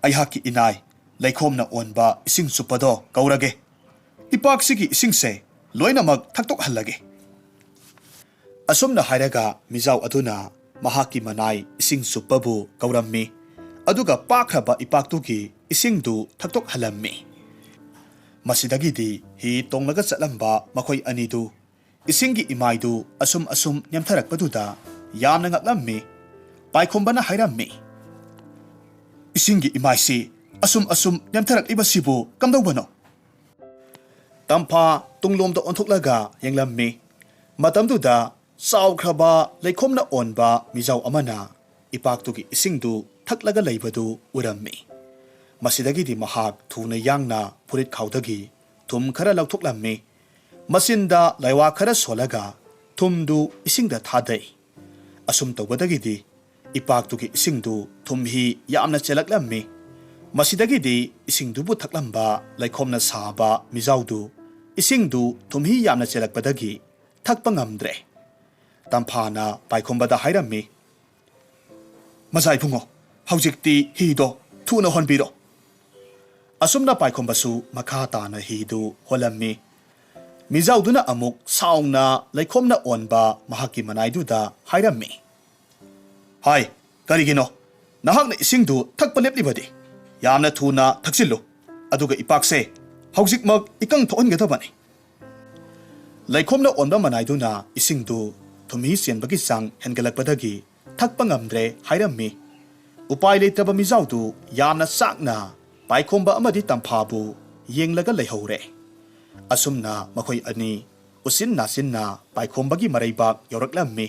ꯑꯩꯍꯥꯛꯀꯤ ꯏꯅꯥꯏ ꯂꯩꯈꯣꯝꯅ ꯑꯣꯟꯕ ꯏꯁꯤꯡ ꯆꯨꯞꯄꯗꯣ ꯀꯧꯔꯒꯦ꯫ ꯏꯄꯥꯛꯁꯤꯒꯤ ꯏꯁꯤꯡꯁꯦ ꯂꯣꯏꯅꯃꯛ ꯊꯛꯇꯣꯛꯍꯜꯂꯒꯦ꯫" ꯑꯁꯨꯝꯅ ꯍꯥꯏꯔꯒ ꯃꯤꯖꯥꯎ ꯑꯗꯨꯅ ꯃꯍꯥꯛꯀꯤ ꯃꯅꯥꯏ ꯏꯁꯤꯡ ꯆꯨꯞꯄꯕꯨ ꯀꯧꯔꯝꯃꯤ, ꯑꯗꯨꯒ ꯄꯥꯛꯈ꯭ꯔꯕ ꯏꯄꯥꯛꯇꯨꯒꯤ ꯏꯁꯤꯡꯗꯨ ꯊꯛꯇꯣꯛꯍꯜꯂꯝꯃꯤ꯫ ꯃꯁꯤꯗꯒꯤꯗꯤ ꯍꯤ ꯇꯣꯡꯂꯒ ꯆꯠꯂꯝꯕ ꯃꯈꯣꯏ ꯑꯅꯤꯗꯨ ꯏꯁꯤꯡꯒꯤ ꯏꯃꯥꯏꯗꯨ ꯑꯁꯨꯝ ꯑꯁꯨꯝ ꯅꯦꯝꯊꯔꯛꯄꯗꯨꯗ ꯌꯥꯝꯅ ꯉꯛꯂꯝꯃꯤ꯫ ꯄꯥꯏꯈꯣꯝꯕꯅ ꯍꯥꯏꯔꯝꯃꯤ, "ꯏꯁꯤꯡꯒꯤ ꯏꯃꯥꯏꯁꯤ ꯑꯁꯨꯝ ꯑꯁꯨꯝ ꯅꯦꯝꯊꯔꯛꯂꯤꯕꯁꯤꯕꯨ ꯀꯝꯗꯧꯕꯅꯣ?" ꯇꯝꯐꯥ ꯇꯨꯡꯂꯣꯝꯗ ꯑꯣꯟꯊꯣꯛꯂꯒ ꯌꯦꯡꯂꯝꯃꯤ꯫ ꯃꯇꯝꯗꯨꯗ ꯆꯥꯎꯈ꯭ꯔꯕ ꯂꯩꯈꯣꯝꯅ ꯑꯣꯟꯕ ꯃꯤꯖꯥꯎ ꯑꯃꯅ ꯏꯄꯥꯛꯇꯨꯒꯤ ꯏꯁꯤꯡꯗꯨ ꯊꯛꯂꯒ ꯂꯩꯕꯗꯨ ꯎꯔꯝꯃꯤ꯫ ꯃꯁꯤꯗꯒꯤꯗꯤ ꯃꯍꯥꯛ ꯊꯨꯅ ꯌꯥꯡꯅ ꯐꯨꯔꯤꯠ ꯈꯥꯎꯗꯒꯤ ꯊꯨꯝ ꯈꯔ ꯂꯧꯊꯣꯛꯂꯝꯃꯤ꯫ ꯃꯆꯤꯟꯗ ꯂꯩꯋꯥ ꯈꯔ ꯁꯣꯜꯂꯒ ꯊꯨꯝꯗꯨ ꯏꯁꯤꯡꯗ ꯊꯥꯗꯩ꯫ ꯑꯁꯨꯝ ꯇꯧꯕꯗꯒꯤꯗꯤ ꯏꯄꯥꯛꯇꯨꯒꯤ ꯏꯁꯤꯡꯗꯨ ꯊꯨꯝꯍꯤ ꯌꯥꯝꯅ ꯆꯦꯜꯂꯛꯂꯝꯃꯤ꯫ ꯃꯁꯤꯗꯒꯤꯗꯤ ꯏꯁꯤꯡꯗꯨꯕꯨ ꯊꯛꯂꯝꯕ ꯂꯩꯈꯣꯝꯅ ꯁꯥꯕ ꯃꯤꯖꯥꯎꯗꯨ ꯏꯁꯤꯡꯗꯨ ꯊꯨꯝꯍꯤ ꯌꯥꯝꯅ ꯆꯦꯜꯂꯛꯄꯗꯒꯤ ꯊꯛꯄ ꯉꯝꯗ꯭ꯔꯦ꯫ ꯇꯝꯐꯥꯅ ꯄꯥꯏꯈꯣꯝꯕꯗ ꯍꯥꯏꯔꯝꯃꯤ, "ꯃꯖꯥ ꯏꯕꯨꯡꯉꯣ, ꯍꯧꯖꯤꯛꯇꯤ ꯍꯤꯗꯣ ꯊꯨꯅ ꯍꯣꯟꯕꯤꯔꯣ꯫" ꯑꯁꯨꯝꯅ ꯄꯥꯏꯈꯣꯝꯕꯁꯨ ꯃꯈꯥ ꯇꯥꯅ ꯍꯤꯗꯨ ꯍꯣꯜꯂꯝꯃꯤ꯫ ꯃꯤꯖꯥꯎꯗꯨꯅ ꯑꯃꯨꯛ ꯁꯥꯎꯅ ꯂꯩꯈꯣꯝꯅ ꯑꯣꯟꯕ ꯃꯍꯥꯛꯀꯤ ꯃꯅꯥꯏꯗꯨꯗ ꯍꯥꯏꯔꯝꯃꯤ, "ꯍꯥꯏ, ꯀꯔꯤꯒꯤꯅꯣ? ꯅꯍꯥꯛꯅ ꯏꯁꯤꯡꯗꯨ ꯊꯛꯄ ꯂꯦꯞꯂꯤꯕꯗꯤ? ꯌꯥꯝꯅ ꯊꯨꯅ ꯊꯛꯆꯤꯜꯂꯨ, ꯑꯗꯨꯒ ꯏꯄꯥꯛꯁꯦ ꯍꯧꯖꯤꯛꯃꯛ ꯏꯀꯪ ꯊꯣꯛꯍꯟꯒꯗꯕꯅꯤ꯫" ꯂꯩꯈꯣꯝꯅ ꯑꯣꯟꯕ ꯃꯅꯥꯏꯗꯨꯅ ꯏꯁꯤꯡꯗꯨ ꯊꯨꯝꯍꯤ ꯆꯦꯟꯕꯒꯤ ꯆꯥꯡ ꯍꯦꯟꯒꯠꯂꯛꯄꯗꯒꯤ ꯊꯛꯄ ꯉꯝꯗ꯭ꯔꯦ ꯍꯥꯏꯔꯝꯃꯤ꯫ ꯎꯄꯥꯏ ꯂꯩꯇ꯭ꯔꯕ ꯃꯤꯖꯥꯎꯗꯨ ꯌꯥꯝꯅ ꯆꯥꯛꯅ ꯄꯥꯏꯈꯣꯝꯕ ꯑꯃꯗꯤ ꯇꯝꯐꯥꯕꯨ ꯌꯦꯡꯂꯒ ꯂꯩꯍꯧꯔꯦ꯫ ꯑꯁꯨꯝꯅ ꯃꯈꯣꯏ ꯑꯅꯤ ꯎꯆꯤꯟ ꯅꯥꯆꯤꯟꯅ ꯄꯥꯏꯈꯣꯝꯕꯒꯤ ꯃꯔꯩꯕꯥꯛ ꯌꯧꯔꯛꯂꯝꯃꯤ꯫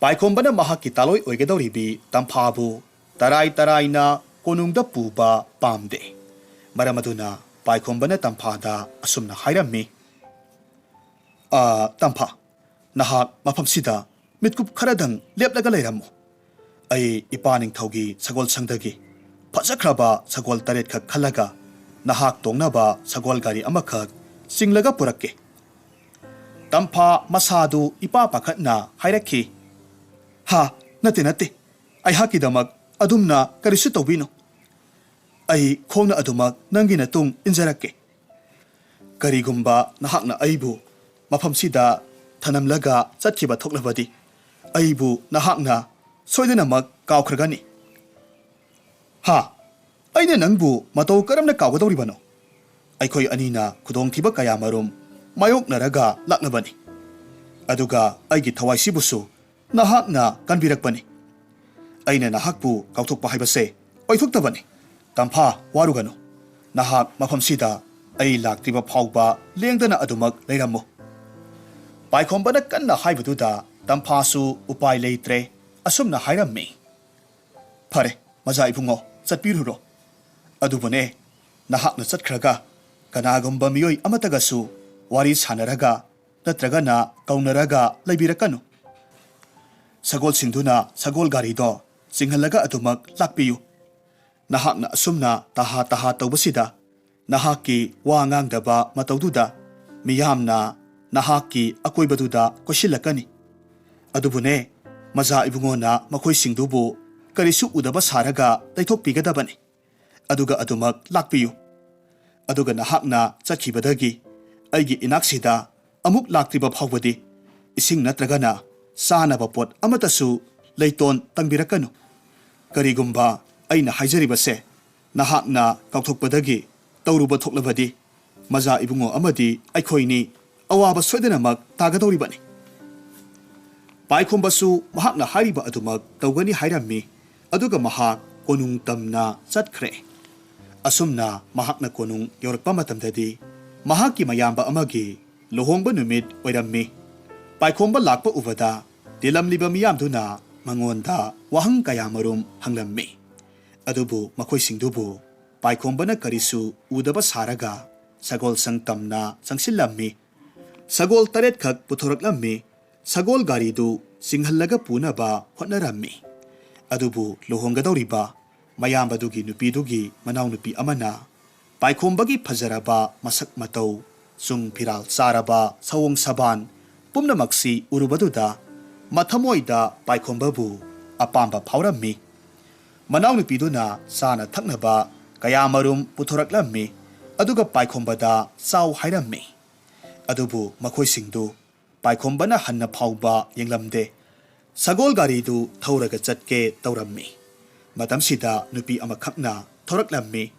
ꯄꯥꯏꯈꯣꯝꯕꯅ ꯃꯍꯥꯛꯀꯤ ꯇꯥꯂꯣꯏ ꯑꯣꯏꯒꯗꯧꯔꯤꯕꯤ ꯇꯝꯐꯥꯕꯨ ꯇꯔꯥꯏ ꯇꯔꯥꯏꯅ ꯀꯣꯅꯨꯡꯗ ꯄꯨꯕ ꯄꯥꯝꯗꯦ꯫ ꯃꯔꯝ ꯑꯗꯨꯅ ꯄꯥꯏꯈꯣꯝꯕꯅ ꯇꯝꯐꯥꯗ ꯑꯁꯨꯝꯅ ꯍꯥꯏꯔꯝꯃꯤ, "ꯑ, ꯇꯝꯐꯥ, ꯅꯍꯥꯛ ꯃꯐꯝꯁꯤꯗ ꯃꯤꯠꯀꯨꯞ ꯈꯔꯗꯪ ꯂꯦꯞꯂꯒ ꯂꯩꯔꯝꯃꯨ꯫ ꯑꯩ ꯏꯄꯥ ꯅꯤꯡꯊꯧꯒꯤ ꯁꯒꯣꯜꯁꯪꯗꯒꯤ ꯐꯖꯈ꯭ꯔꯕ ꯁꯒꯣꯜ ꯇꯔꯦꯠꯈꯛ ꯈꯜꯂꯒ ꯅꯍꯥꯛ ꯇꯣꯡꯅꯕ ꯁꯒꯣꯜ ꯒꯥꯔꯤ ꯑꯃꯈꯛ ꯆꯤꯡꯂꯒ ꯄꯨꯔꯛꯀꯦ꯫" ꯇꯝꯐꯥ ꯃꯁꯥꯗꯨ ꯏꯄꯥ ꯄꯥꯈꯠꯅ ꯍꯥꯏꯔꯛꯈꯤ, "ꯍꯥ, ꯅꯠꯇꯦ, ꯅꯠꯇꯦ, ꯑꯩꯍꯥꯛꯀꯤꯗꯃꯛ ꯑꯗꯨꯝꯅ ꯀꯔꯤꯁꯨ ꯇꯧꯕꯤꯅꯨ꯫ ꯑꯩ ꯈꯣꯡꯅ ꯑꯗꯨꯃꯛ ꯅꯪꯒꯤ ꯅꯇꯨꯡ ꯏꯟꯖꯔꯛꯀꯦ꯫ ꯀꯔꯤꯒꯨꯝꯕ ꯅꯍꯥꯛꯅ ꯑꯩꯕꯨ ꯃꯐꯝꯁꯤꯗ ꯊꯅꯝꯂꯒ ꯆꯠꯈꯤꯕ ꯊꯣꯛꯂꯕꯗꯤ, ꯑꯩꯕꯨ ꯅꯍꯥꯛꯅ ꯁꯣꯏꯗꯅꯃꯛ ꯀꯥꯎꯈ꯭ꯔꯒꯅꯤ꯫" "ꯍꯥ? ꯑꯩꯅ ꯅꯪꯕꯨ ꯃꯇꯧ ꯀꯔꯝꯅ ꯀꯥꯎꯒꯗꯧꯔꯤꯕꯅꯣ? ꯑꯩꯈꯣꯏ ꯑꯅꯤꯅ ꯈꯨꯗꯣꯡꯊꯤꯕ ꯀꯌꯥꯃꯔꯨꯝ ꯃꯥꯌꯣꯛꯅꯔꯒ ꯂꯥꯛꯂꯕꯅꯤ꯫ ꯑꯗꯨꯒ ꯑꯩꯒꯤ ꯊꯋꯥꯏꯁꯤꯕꯨꯁꯨ ꯅꯍꯥꯛꯅ ꯀꯟꯕꯤꯔꯛꯄꯅꯤ꯫ ꯑꯩꯅ ꯅꯍꯥꯛꯄꯨ ꯀꯥꯎꯊꯣꯛꯄ ꯍꯥꯏꯕꯁꯦ ꯑꯣꯏꯊꯣꯛꯇꯕꯅꯤ꯫ ꯇꯝꯐꯥ, ꯋꯥꯔꯨꯒꯅꯨ꯫ ꯅꯍꯥꯛ ꯃꯐꯝꯁꯤꯗ ꯑꯩ ꯂꯥꯛꯇ꯭ꯔꯤꯕ ꯐꯥꯎꯕ ꯂꯦꯡꯗꯅ ꯑꯗꯨꯃꯛ ꯂꯩꯔꯝꯃꯨ꯫" ꯄꯥꯏꯈꯣꯝꯕꯅ ꯀꯟꯅ ꯍꯥꯏꯕꯗꯨꯗ ꯇꯝꯐꯥꯁꯨ ꯎꯄꯥꯏ ꯂꯩꯇ꯭ꯔꯦ꯫ ꯑꯁꯨꯝꯅ ꯍꯥꯏꯔꯝꯃꯤ, "ꯐꯔꯦ, ꯃꯖꯥ ꯏꯕꯨꯡꯉꯣ, ꯆꯠꯄꯤꯔꯨꯔꯣ꯫ ꯑꯗꯨꯕꯨꯅꯦ, ꯅꯍꯥꯛꯅ ꯆꯠꯈ꯭ꯔꯒ ꯀꯅꯥꯒꯨꯝꯕ ꯃꯤꯑꯣꯏ ꯑꯃꯠꯇꯒꯁꯨ ꯋꯥꯔꯤ ꯁꯥꯟꯅꯔꯒ ꯅꯠꯇ꯭ꯔꯒꯅ ꯀꯧꯅꯔꯒ ꯂꯩꯕꯤꯔꯛꯀꯅꯨ꯫ ꯁꯒꯣꯜꯁꯤꯡꯗꯨꯅ ꯁꯒꯣꯜ ꯒꯥꯔꯤꯗꯣ ꯆꯤꯡꯍꯜꯂꯒ ꯑꯗꯨꯃꯛ ꯂꯥꯛꯄꯤꯌꯨ꯫ ꯅꯍꯥꯛꯅ ꯑꯁꯨꯝꯅ ꯇꯍꯥ ꯇꯍꯥ ꯇꯧꯕꯁꯤꯗ ꯅꯍꯥꯛꯀꯤ ꯋꯥ ꯉꯥꯡꯗꯕ ꯃꯇꯧꯗꯨꯗ ꯃꯤꯌꯥꯝꯅ ꯅꯍꯥꯛꯀꯤ ꯑꯀꯣꯏꯕꯗꯨꯗ ꯀꯣꯏꯁꯤꯜꯂꯛꯀꯅꯤ꯫ ꯑꯗꯨꯕꯨꯅꯦ, ꯃꯖꯥ ꯏꯕꯨꯡꯉꯣꯅ ꯃꯈꯣꯏꯁꯤꯡꯗꯨꯕꯨ ꯀꯔꯤꯁꯨ ꯎꯗꯕ ꯁꯥꯔꯒ ꯂꯩꯊꯣꯛꯄꯤꯒꯗꯕꯅꯤ꯫ ꯑꯗꯨꯒ ꯑꯗꯨꯃꯛ ꯂꯥꯛꯄꯤꯌꯨ꯫ ꯑꯗꯨꯒ ꯅꯍꯥꯛꯅ ꯆꯠꯈꯤꯕꯗꯒꯤ ꯑꯩꯒꯤ ꯏꯅꯥꯛꯁꯤꯗ ꯑꯃꯨꯛ ꯂꯥꯛꯇ꯭ꯔꯤꯕ ꯐꯥꯎꯕꯗꯤ ꯏꯁꯤꯡ ꯅꯠꯇ꯭ꯔꯒꯅ ꯆꯥꯅꯕ ꯄꯣꯠ ꯑꯃꯠꯇꯁꯨ ꯂꯩꯇꯣꯟ ꯇꯪꯕꯤꯔꯛꯀꯅꯨ꯫ ꯀꯔꯤꯒꯨꯝꯕ ꯑꯩꯅ ꯍꯥꯏꯖꯔꯤꯕꯁꯦ ꯅꯍꯥꯛꯅ ꯀꯥꯎꯊꯣꯛꯄꯗꯒꯤ ꯇꯧꯔꯨꯕ ꯊꯣꯛꯂꯕꯗꯤ ꯃꯖꯥ ꯏꯕꯨꯡꯉꯣ ꯑꯃꯗꯤ ꯑꯩꯈꯣꯏꯅꯤ ꯑꯋꯥꯕ ꯁꯣꯏꯗꯅꯃꯛ ꯇꯥꯒꯗꯧꯔꯤꯕꯅꯤ꯫ ꯄꯥꯏꯈꯣꯝꯕꯁꯨ ꯃꯍꯥꯛꯅ ꯍꯥꯏꯔꯤꯕ ꯑꯗꯨꯃꯛ ꯇꯧꯒꯅꯤ ꯍꯥꯏꯔꯝꯃꯤ꯫ ꯑꯗꯨꯒ ꯃꯍꯥꯛ ꯀꯣꯅꯨꯡ ꯇꯝꯅ ꯆꯠꯈ꯭ꯔꯦ꯫ ꯑꯁꯨꯝꯅ ꯃꯍꯥꯛꯅ ꯀꯣꯅꯨꯡ ꯌꯧꯔꯛꯄ ꯃꯇꯝꯗꯗꯤ ꯃꯍꯥꯛꯀꯤ ꯃꯌꯥꯝꯕ ꯑꯃꯒꯤ ꯂꯨꯍꯣꯡꯕ ꯅꯨꯃꯤꯠ ꯑꯣꯏꯔꯝꯃꯤ꯫ ꯄꯥꯏꯈꯣꯝꯕ ꯂꯥꯛꯄ ꯎꯕꯗ ꯇꯤꯜꯂꯝꯂꯤꯕ ꯃꯤꯌꯥꯝꯗꯨꯅ ꯃꯉꯣꯟꯗ ꯋꯥꯍꯪ ꯀꯌꯥꯃꯔꯨꯝ ꯍꯪꯂꯝꯃꯤ꯫ ꯑꯗꯨꯕꯨ ꯃꯈꯣꯏꯁꯤꯡꯗꯨꯕꯨ ꯄꯥꯏꯈꯣꯝꯕꯅ ꯀꯔꯤꯁꯨ ꯎꯗꯕ ꯁꯥꯔꯒ ꯁꯒꯣꯜꯁꯪ ꯇꯝꯅ ꯆꯪꯁꯤꯜꯂꯝꯃꯤ꯫ ꯁꯒꯣꯜ ꯇꯔꯦꯠꯈꯛ ꯄꯨꯊꯣꯔꯛꯂꯝꯃꯤ꯫ ꯁꯒꯣꯜ ꯒꯥꯔꯤꯗꯨ ꯆꯤꯡꯍꯜꯂꯒ ꯄꯨꯅꯕ ꯍꯣꯠꯅꯔꯝꯃꯤ꯫ ꯑꯗꯨꯕꯨ ꯂꯨꯍꯣꯡꯒꯗꯧꯔꯤꯕ ꯃꯌꯥꯝꯕꯗꯨꯒꯤ ꯅꯨꯄꯤꯗꯨꯒꯤ ꯃꯅꯥꯎꯅꯨꯄꯤ ꯑꯃꯅ ꯄꯥꯏꯈꯣꯝꯕꯒꯤ ꯐꯖꯔꯕ ꯃꯁꯛ ꯃꯇꯧ, ꯆꯨꯡ ꯐꯤꯔꯥꯜ ꯆꯥꯔꯕ ꯁꯑꯣꯡ ꯁꯕꯥꯟ ꯄꯨꯝꯅꯃꯛꯁꯤ ꯎꯔꯨꯕꯗꯨꯗ ꯃꯊꯃꯣꯏꯗ ꯄꯥꯏꯈꯣꯝꯕꯕꯨ ꯑꯄꯥꯝꯕ ꯐꯥꯎꯔꯝꯃꯤ꯫ ꯃꯅꯥꯎꯅꯨꯄꯤꯗꯨꯅ ꯆꯥꯅ ꯊꯛꯅꯕ ꯀꯌꯥꯃꯔꯨꯝ ꯄꯨꯊꯣꯔꯛꯂꯝꯃꯤ꯫ ꯑꯗꯨꯒ ꯄꯥꯏꯈꯣꯝꯕꯗ ꯆꯥꯎ ꯍꯥꯏꯔꯝꯃꯤ꯫ ꯑꯗꯨꯕꯨ ꯃꯈꯣꯏꯁꯤꯡꯗꯨ ꯄꯥꯏꯈꯣꯝꯕꯅ ꯍꯟꯅ ꯐꯥꯎꯕ ꯌꯦꯡꯂꯝꯗꯦ꯫ ꯁꯒꯣꯜ ꯒꯥꯔꯤꯗꯨ ꯊꯧꯔꯒ ꯆꯠꯀꯦ ꯇꯧꯔꯝꯃꯤ꯫ ꯃꯇꯝꯁꯤꯗ ꯅꯨꯄꯤ ꯑꯃꯈꯛꯅ ꯊꯧꯔꯛꯂꯝꯃꯤ꯫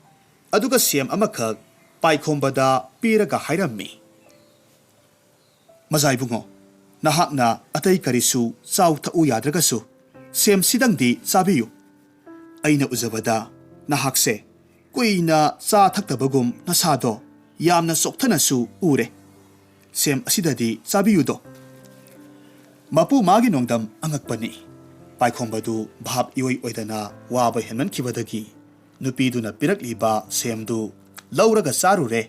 ꯑꯗꯨꯒ ꯁꯦꯝ ꯑꯃꯈꯛ ꯄꯥꯏꯈꯣꯝꯕꯗ ꯄꯤꯔꯒ ꯍꯥꯏꯔꯝꯃꯤ, "ꯃꯖꯥ ꯏꯕꯨꯡꯉꯣ, ꯅꯍꯥꯛꯅ ꯑꯇꯩ ꯀꯔꯤꯁꯨ ꯆꯥꯎ ꯊꯛꯎ ꯌꯥꯗ꯭ꯔꯒꯁꯨ ꯁꯦꯝꯁꯤꯗꯪꯗꯤ ꯆꯥꯕꯤꯌꯨ꯫ ꯑꯩꯅ ꯎꯖꯕꯗ ꯅꯍꯥꯛꯁꯦ ꯀꯨꯏꯅ ꯆꯥ ꯊꯛꯇꯕꯒꯨꯝ ꯅꯁꯥꯗꯣ ꯌꯥꯝꯅ ꯆꯣꯛꯊꯅꯁꯨ ꯎꯔꯦ꯫ ꯁꯦꯝ ꯑꯁꯤꯗꯗꯤ ꯆꯥꯕꯤꯌꯨꯗꯣ꯫" ꯃꯄꯨ ꯃꯥꯒꯤ ꯅꯣꯡꯗꯝ ꯑꯉꯛꯄꯅꯤ꯫ ꯄꯥꯏꯈꯣꯝꯕꯗꯨ ꯚꯥꯞ ꯏꯑꯣꯏ ꯑꯣꯏꯗꯅ ꯋꯥꯕ ꯍꯦꯟꯃꯟꯈꯤꯕꯗꯒꯤ ꯅꯨꯄꯤꯗꯨꯅ ꯄꯤꯔꯛꯂꯤꯕ ꯁꯦꯝꯗꯨ ꯂꯧꯔꯒ ꯆꯥꯔꯨꯔꯦ꯫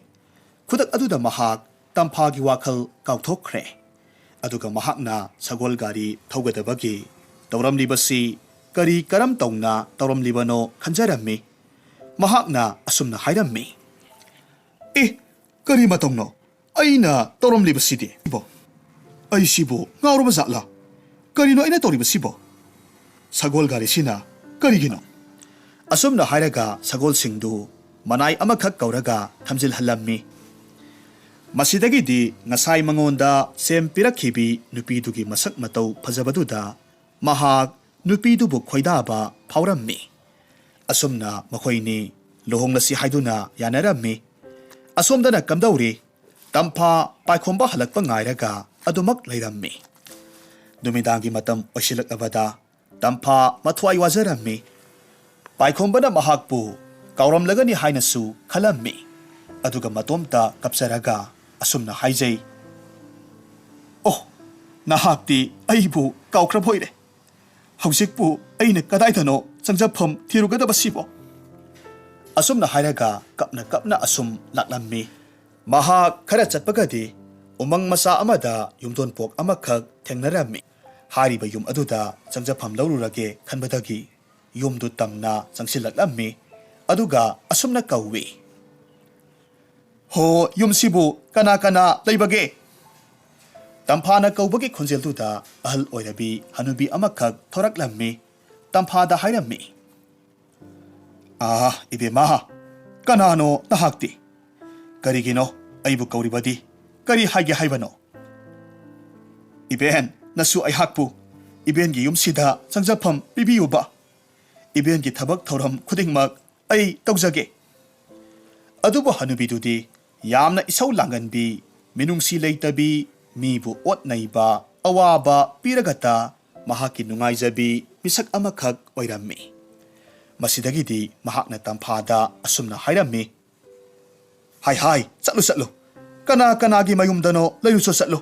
ꯈꯨꯗꯛ ꯑꯗꯨꯗ ꯃꯍꯥꯛ ꯇꯝꯐꯥꯒꯤ ꯋꯥꯈꯜ ꯀꯥꯎꯊꯣꯛꯈ꯭ꯔꯦ꯫ ꯑꯗꯨꯒ ꯃꯍꯥꯛꯅ ꯁꯒꯣꯜ ꯒꯥꯔꯤ ꯊꯧꯒꯗꯕꯒꯤ ꯇꯧꯔꯝꯂꯤꯕꯁꯤ ꯀꯔꯤ ꯀꯔꯝ ꯇꯧꯅ ꯇꯧꯔꯝꯂꯤꯕꯅꯣ ꯈꯟꯖꯔꯝꯃꯤ꯫ ꯃꯍꯥꯛꯅ ꯑꯁꯨꯝꯅ ꯍꯥꯏꯔꯝꯃꯤ, "ꯑꯦ, ꯀꯔꯤ ꯃꯇꯧꯅꯣ ꯑꯩꯅ ꯇꯧꯔꯝꯂꯤꯕꯁꯤꯗꯤ? ꯏꯕꯣ, ꯑꯩꯁꯤꯕꯨ ꯉꯥꯎꯔꯕ ꯖꯥꯠꯂꯥ? ꯀꯔꯤꯅꯣ ꯑꯩꯅ ꯇꯧꯔꯤꯕꯁꯤꯕꯣ? ꯁꯒꯣꯜ ꯒꯥꯔꯤꯁꯤꯅ ꯀꯔꯤꯒꯤꯅꯣ?" ꯑꯁꯨꯝꯅ ꯍꯥꯏꯔꯒ ꯁꯒꯣꯜꯁꯤꯡꯗꯨ ꯃꯅꯥꯏ ꯑꯃꯈꯛ ꯀꯧꯔꯒ ꯊꯝꯖꯤꯜꯍꯜꯂꯝꯃꯤ꯫ ꯃꯁꯤꯗꯒꯤꯗꯤ ꯉꯁꯥꯏ ꯃꯉꯣꯟꯗ ꯁꯦꯝ ꯄꯤꯔꯛꯈꯤꯕꯤ ꯅꯨꯄꯤꯗꯨꯒꯤ ꯃꯁꯛ ꯃꯇꯧ ꯐꯖꯕꯗꯨꯗ ꯃꯍꯥꯛ ꯅꯨꯄꯤꯗꯨꯕꯨ ꯈꯣꯏꯗꯥꯕ ꯐꯥꯎꯔꯝꯃꯤ꯫ ꯑꯁꯨꯝꯅ ꯃꯈꯣꯏꯅꯤ ꯂꯨꯍꯣꯡꯂꯁꯤ ꯍꯥꯏꯗꯨꯅ ꯌꯥꯅꯔꯝꯃꯤ꯫ ꯑꯁꯣꯝꯗꯅ ꯀꯝꯗꯧꯔꯤ? ꯇꯝꯐꯥ ꯄꯥꯏꯈꯣꯝꯕ ꯍꯜꯂꯛꯄ ꯉꯥꯏꯔꯒ ꯑꯗꯨꯃꯛ ꯂꯩꯔꯝꯃꯤ꯫ ꯅꯨꯃꯤꯗꯥꯡꯒꯤ ꯃꯇꯝ ꯑꯣꯏꯁꯤꯜꯂꯛꯂꯕꯗ ꯇꯝꯐꯥ ꯃꯊ꯭ꯋꯥꯏ ꯋꯥꯖꯔꯝꯃꯤ꯫ ꯄꯥꯏꯈꯣꯝꯕꯅ ꯃꯍꯥꯛꯄꯨ ꯀꯥꯎꯔꯝꯂꯒꯅꯤ ꯍꯥꯏꯅꯁꯨ ꯈꯜꯂꯝꯃꯤ꯫ ꯑꯗꯨꯒ ꯃꯇꯣꯝꯇ ꯀꯞꯆꯔꯒ ꯑꯁꯨꯝꯅ ꯍꯥꯏꯖꯩ, "ꯑꯣ, ꯅꯍꯥꯛꯇꯤ ꯑꯩꯕꯨ ꯀꯥꯎꯈ꯭ꯔꯕꯣꯏꯔꯦ꯫ ꯍꯧꯖꯤꯛꯄꯨ ꯑꯩꯅ ꯀꯗꯥꯏꯗꯅꯣ ꯆꯪꯖꯐꯝ ꯊꯤꯔꯨꯒꯗꯕꯁꯤꯕꯣ?" ꯑꯁꯨꯝꯅ ꯍꯥꯏꯔꯒ ꯀꯞꯅ ꯀꯞꯅ ꯑꯁꯨꯝ ꯂꯥꯛꯂꯝꯃꯤ꯫ ꯃꯍꯥꯛ ꯈꯔ ꯆꯠꯄꯒꯗꯤ ꯎꯃꯪ ꯃꯆꯥ ꯑꯃꯗ ꯌꯨꯝꯊꯣꯡꯄꯣꯛ ꯑꯃꯈꯛ ꯊꯦꯡꯅꯔꯝꯃꯤ꯫ ꯍꯥꯏꯔꯤꯕ ꯌꯨꯝ ꯑꯗꯨꯗ ꯆꯪꯖꯐꯝ ꯂꯧꯔꯨꯔꯒꯦ ꯈꯟꯕꯗꯒꯤ ꯌꯨꯝꯗꯨ ꯇꯝꯅ ꯆꯪꯁꯤꯜꯂꯛꯂꯝꯃꯤ꯫ ꯑꯗꯨꯒ ꯑꯁꯨꯝꯅ ꯀꯧꯏ, "ꯍꯣ, ꯌꯨꯝꯁꯤꯕꯨ ꯀꯅꯥ ꯀꯅꯥ ꯂꯩꯕꯒꯦ?" ꯇꯝꯐꯥꯅ ꯀꯧꯕꯒꯤ ꯈꯣꯟꯖꯦꯜꯗꯨꯗ ꯑꯍꯜ ꯑꯣꯏꯔꯕꯤ ꯍꯅꯨꯕꯤ ꯑꯃꯈꯛ ꯊꯣꯔꯛꯂꯝꯃꯤ꯫ ꯇꯝꯐꯥꯗ ꯍꯥꯏꯔꯝꯃꯤ, "ꯑꯥ, ꯏꯕꯦꯝꯃ, ꯀꯅꯥꯅꯣ ꯅꯍꯥꯛꯇꯤ? ꯀꯔꯤꯒꯤꯅꯣ ꯑꯩꯕꯨ ꯀꯧꯔꯤꯕꯗꯤ? ꯀꯔꯤ ꯍꯥꯏꯒꯦ ꯍꯥꯏꯕꯅꯣ?" "ꯏꯕꯦꯟ, ꯅꯁꯨ ꯑꯩꯍꯥꯛꯄꯨ ꯏꯕꯦꯟꯒꯤ ꯌꯨꯝꯁꯤꯗ ꯆꯪꯖꯐꯝ ꯄꯤꯕꯤꯌꯨꯕ꯫ ꯏꯕꯦꯟꯒꯤ ꯊꯕꯛ ꯊꯧꯔꯝ ꯈꯨꯗꯤꯡꯃꯛ ꯑꯩ ꯇꯧꯖꯒꯦ꯫" ꯑꯗꯨꯕꯨ ꯍꯅꯨꯕꯤꯗꯨꯗꯤ ꯌꯥꯝꯅ ꯏꯁꯧ ꯂꯥꯡꯒꯟꯕꯤ, ꯃꯤꯅꯨꯡꯁꯤ ꯂꯩꯇꯕꯤ, ꯃꯤꯕꯨ ꯑꯣꯠ ꯅꯩꯕ, ꯑꯋꯥꯕ ꯄꯤꯔꯒꯇ ꯃꯍꯥꯛꯀꯤ ꯅꯨꯡꯉꯥꯏꯖꯕꯤ ꯃꯤꯁꯛ ꯑꯃꯈꯛ ꯑꯣꯏꯔꯝꯃꯤ꯫ ꯃꯁꯤꯗꯒꯤꯗꯤ ꯃꯍꯥꯛꯅ ꯇꯝꯐꯥꯗ ꯑꯁꯨꯝꯅ ꯍꯥꯏꯔꯝꯃꯤ, "ꯍꯥꯏ ꯍꯥꯏ, ꯆꯠꯂꯨ ꯆꯠꯂꯨ, ꯀꯅꯥ ꯀꯅꯥꯒꯤ ꯃꯌꯨꯝꯗꯅꯣ ꯂꯩꯔꯨꯆꯣ ꯆꯠꯂꯨ꯫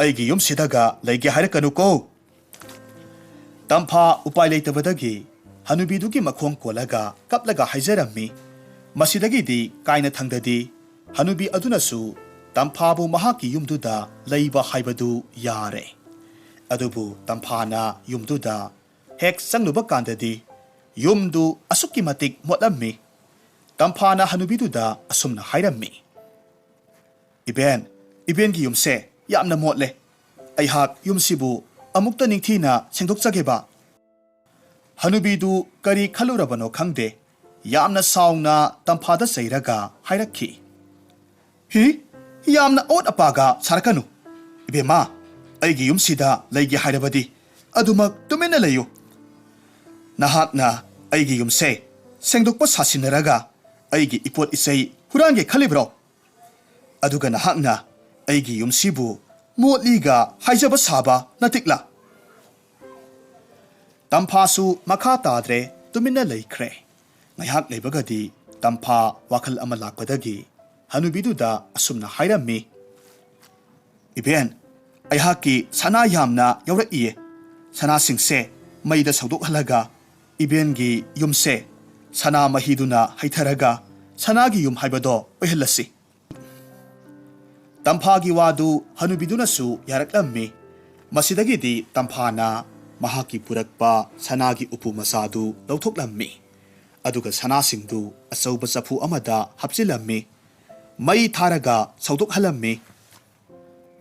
ꯑꯩꯒꯤ ꯌꯨꯝꯁꯤꯗꯒ ꯂꯩꯒꯦ ꯍꯥꯏꯔꯛꯀꯅꯨꯀꯣ꯫" ꯇꯝꯐꯥ ꯎꯄꯥꯏ ꯂꯩꯇꯕꯗꯒꯤ ꯍꯅꯨꯕꯤꯗꯨꯒꯤ ꯃꯈꯣꯡ ꯀꯣꯜꯂꯒ ꯀꯞꯂꯒ ꯍꯥꯏꯖꯔꯝꯃꯤ꯫ ꯃꯁꯤꯗꯒꯤꯗꯤ ꯀꯥꯏꯅ ꯊꯪꯗꯗꯤ ꯍꯅꯨꯕꯤ ꯑꯗꯨꯅꯁꯨ ꯇꯝꯐꯥꯕꯨ ꯃꯍꯥꯛꯀꯤ ꯌꯨꯝꯗꯨꯗ ꯂꯩꯕ ꯍꯥꯏꯕꯗꯨ ꯌꯥꯔꯦ꯫ ꯑꯗꯨꯕꯨ ꯇꯝꯐꯥꯅ ꯌꯨꯝꯗꯨꯗ ꯍꯦꯛ ꯆꯪꯂꯨꯕ ꯀꯥꯟꯗꯗꯤ, ꯌꯨꯝꯗꯨ ꯑꯁꯨꯛꯀꯤ ꯃꯇꯤꯛ ꯃꯣꯠꯂꯝꯃꯤ꯫ ꯇꯝꯐꯥꯅ ꯍꯅꯨꯕꯤꯗꯨꯗ ꯑꯁꯨꯝꯅ ꯍꯥꯏꯔꯝꯃꯤ, "ꯏꯕꯦꯟ, ꯏꯕꯦꯟꯒꯤ ꯌꯨꯝꯁꯦ ꯌꯥꯝꯅ ꯃꯣꯠꯂꯦ꯫ ꯑꯩꯍꯥꯛ ꯌꯨꯝꯁꯤꯕꯨ ꯑꯃꯨꯛꯇ ꯅꯤꯡꯊꯤꯅ ꯁꯦꯡꯗꯣꯛꯆꯒꯦꯕ꯫" ꯍꯅꯨꯕꯤꯗꯨ ꯀꯔꯤ ꯈꯜꯂꯨꯔꯕꯅꯣ ꯈꯪꯗꯦ, ꯌꯥꯝꯅ ꯁꯥꯎꯅ ꯇꯝꯐꯥꯗ ꯆꯩꯔꯒ ꯍꯥꯏꯔꯛꯈꯤ, "ꯍꯤ, ꯌꯥꯝꯅ ꯑꯣꯠ ꯑꯄꯥꯒ ꯁꯥꯔꯛꯀꯅꯨ꯫ ꯏꯕꯦꯝꯃ, ꯑꯩꯒꯤ ꯌꯨꯝꯁꯤꯗ ꯂꯩꯒꯦ ꯍꯥꯏꯔꯕꯗꯤ ꯑꯗꯨꯃꯛ ꯇꯨꯃꯤꯟꯅ ꯂꯩꯌꯨ꯫ ꯅꯍꯥꯛꯅ ꯑꯩꯒꯤ ꯌꯨꯝꯁꯦ ꯁꯦꯡꯗꯣꯛꯄ ꯁꯥꯁꯤꯟꯅꯔꯒ ꯑꯩꯒꯤ ꯏꯄꯣꯠ ꯏꯆꯩ ꯍꯨꯔꯥꯟꯒꯦ ꯈꯜꯂꯤꯕ꯭ꯔꯣ? ꯑꯗꯨꯒ ꯅꯍꯥꯛꯅ ꯑꯩꯒꯤ ꯌꯨꯝꯁꯤꯕꯨ ꯃꯣꯠꯂꯤꯒ ꯍꯥꯏꯖꯕ ꯁꯥꯕ ꯅꯠꯇꯤꯛꯂꯥ?" ꯇꯝꯐꯥꯁꯨ ꯃꯈꯥ ꯇꯥꯗ꯭ꯔꯦ, ꯇꯨꯃꯤꯟꯅ ꯂꯩꯈ꯭ꯔꯦ꯫ ꯉꯥꯏꯍꯥꯛ ꯂꯩꯕꯒꯗꯤ ꯇꯝꯐꯥ ꯋꯥꯈꯜ ꯑꯃ ꯂꯥꯛꯄꯗꯒꯤ ꯍꯅꯨꯕꯤꯗꯨꯗ ꯑꯁꯨꯝꯅ ꯍꯥꯏꯔꯝꯃꯤ, "ꯏꯕꯦꯟ, ꯑꯩꯍꯥꯛꯀꯤ ꯁꯅꯥ ꯌꯥꯝꯅ ꯌꯥꯎꯔꯛꯏꯌꯦ꯫ ꯁꯅꯥꯁꯤꯡꯁꯦ ꯃꯩꯗ ꯁꯧꯗꯣꯛꯍꯜꯂꯒ ꯏꯕꯦꯟꯒꯤ ꯌꯨꯝꯁꯦ ꯁꯅꯥ ꯃꯍꯤꯗꯨꯅ ꯍꯩꯊꯔꯒ ꯁꯅꯥꯒꯤ ꯌꯨꯝ ꯍꯥꯏꯕꯗꯣ ꯑꯣꯏꯍꯜꯂꯁꯤ꯫" ꯇꯝꯐꯥꯒꯤ ꯋꯥꯗꯨ ꯍꯅꯨꯕꯤꯗꯨꯅꯁꯨ ꯌꯥꯔꯛꯂꯝꯃꯤ꯫ ꯃꯁꯤꯗꯒꯤꯗꯤ ꯇꯝꯐꯥꯅ ꯃꯍꯥꯛꯀꯤ ꯄꯨꯔꯛꯄ ꯁꯅꯥꯒꯤ ꯎꯄꯨ ꯃꯆꯥꯗꯨ ꯂꯧꯊꯣꯛꯂꯝꯃꯤ꯫ ꯑꯗꯨꯒ ꯁꯅꯥꯁꯤꯡꯗꯨ ꯑꯆꯧꯕ ꯆꯐꯨ ꯑꯃꯗ ꯍꯥꯞꯆꯤꯜꯂꯝꯃꯤ꯫ ꯃꯩ ꯊꯥꯔꯒ ꯁꯧꯗꯣꯛꯍꯜꯂꯝꯃꯤ꯫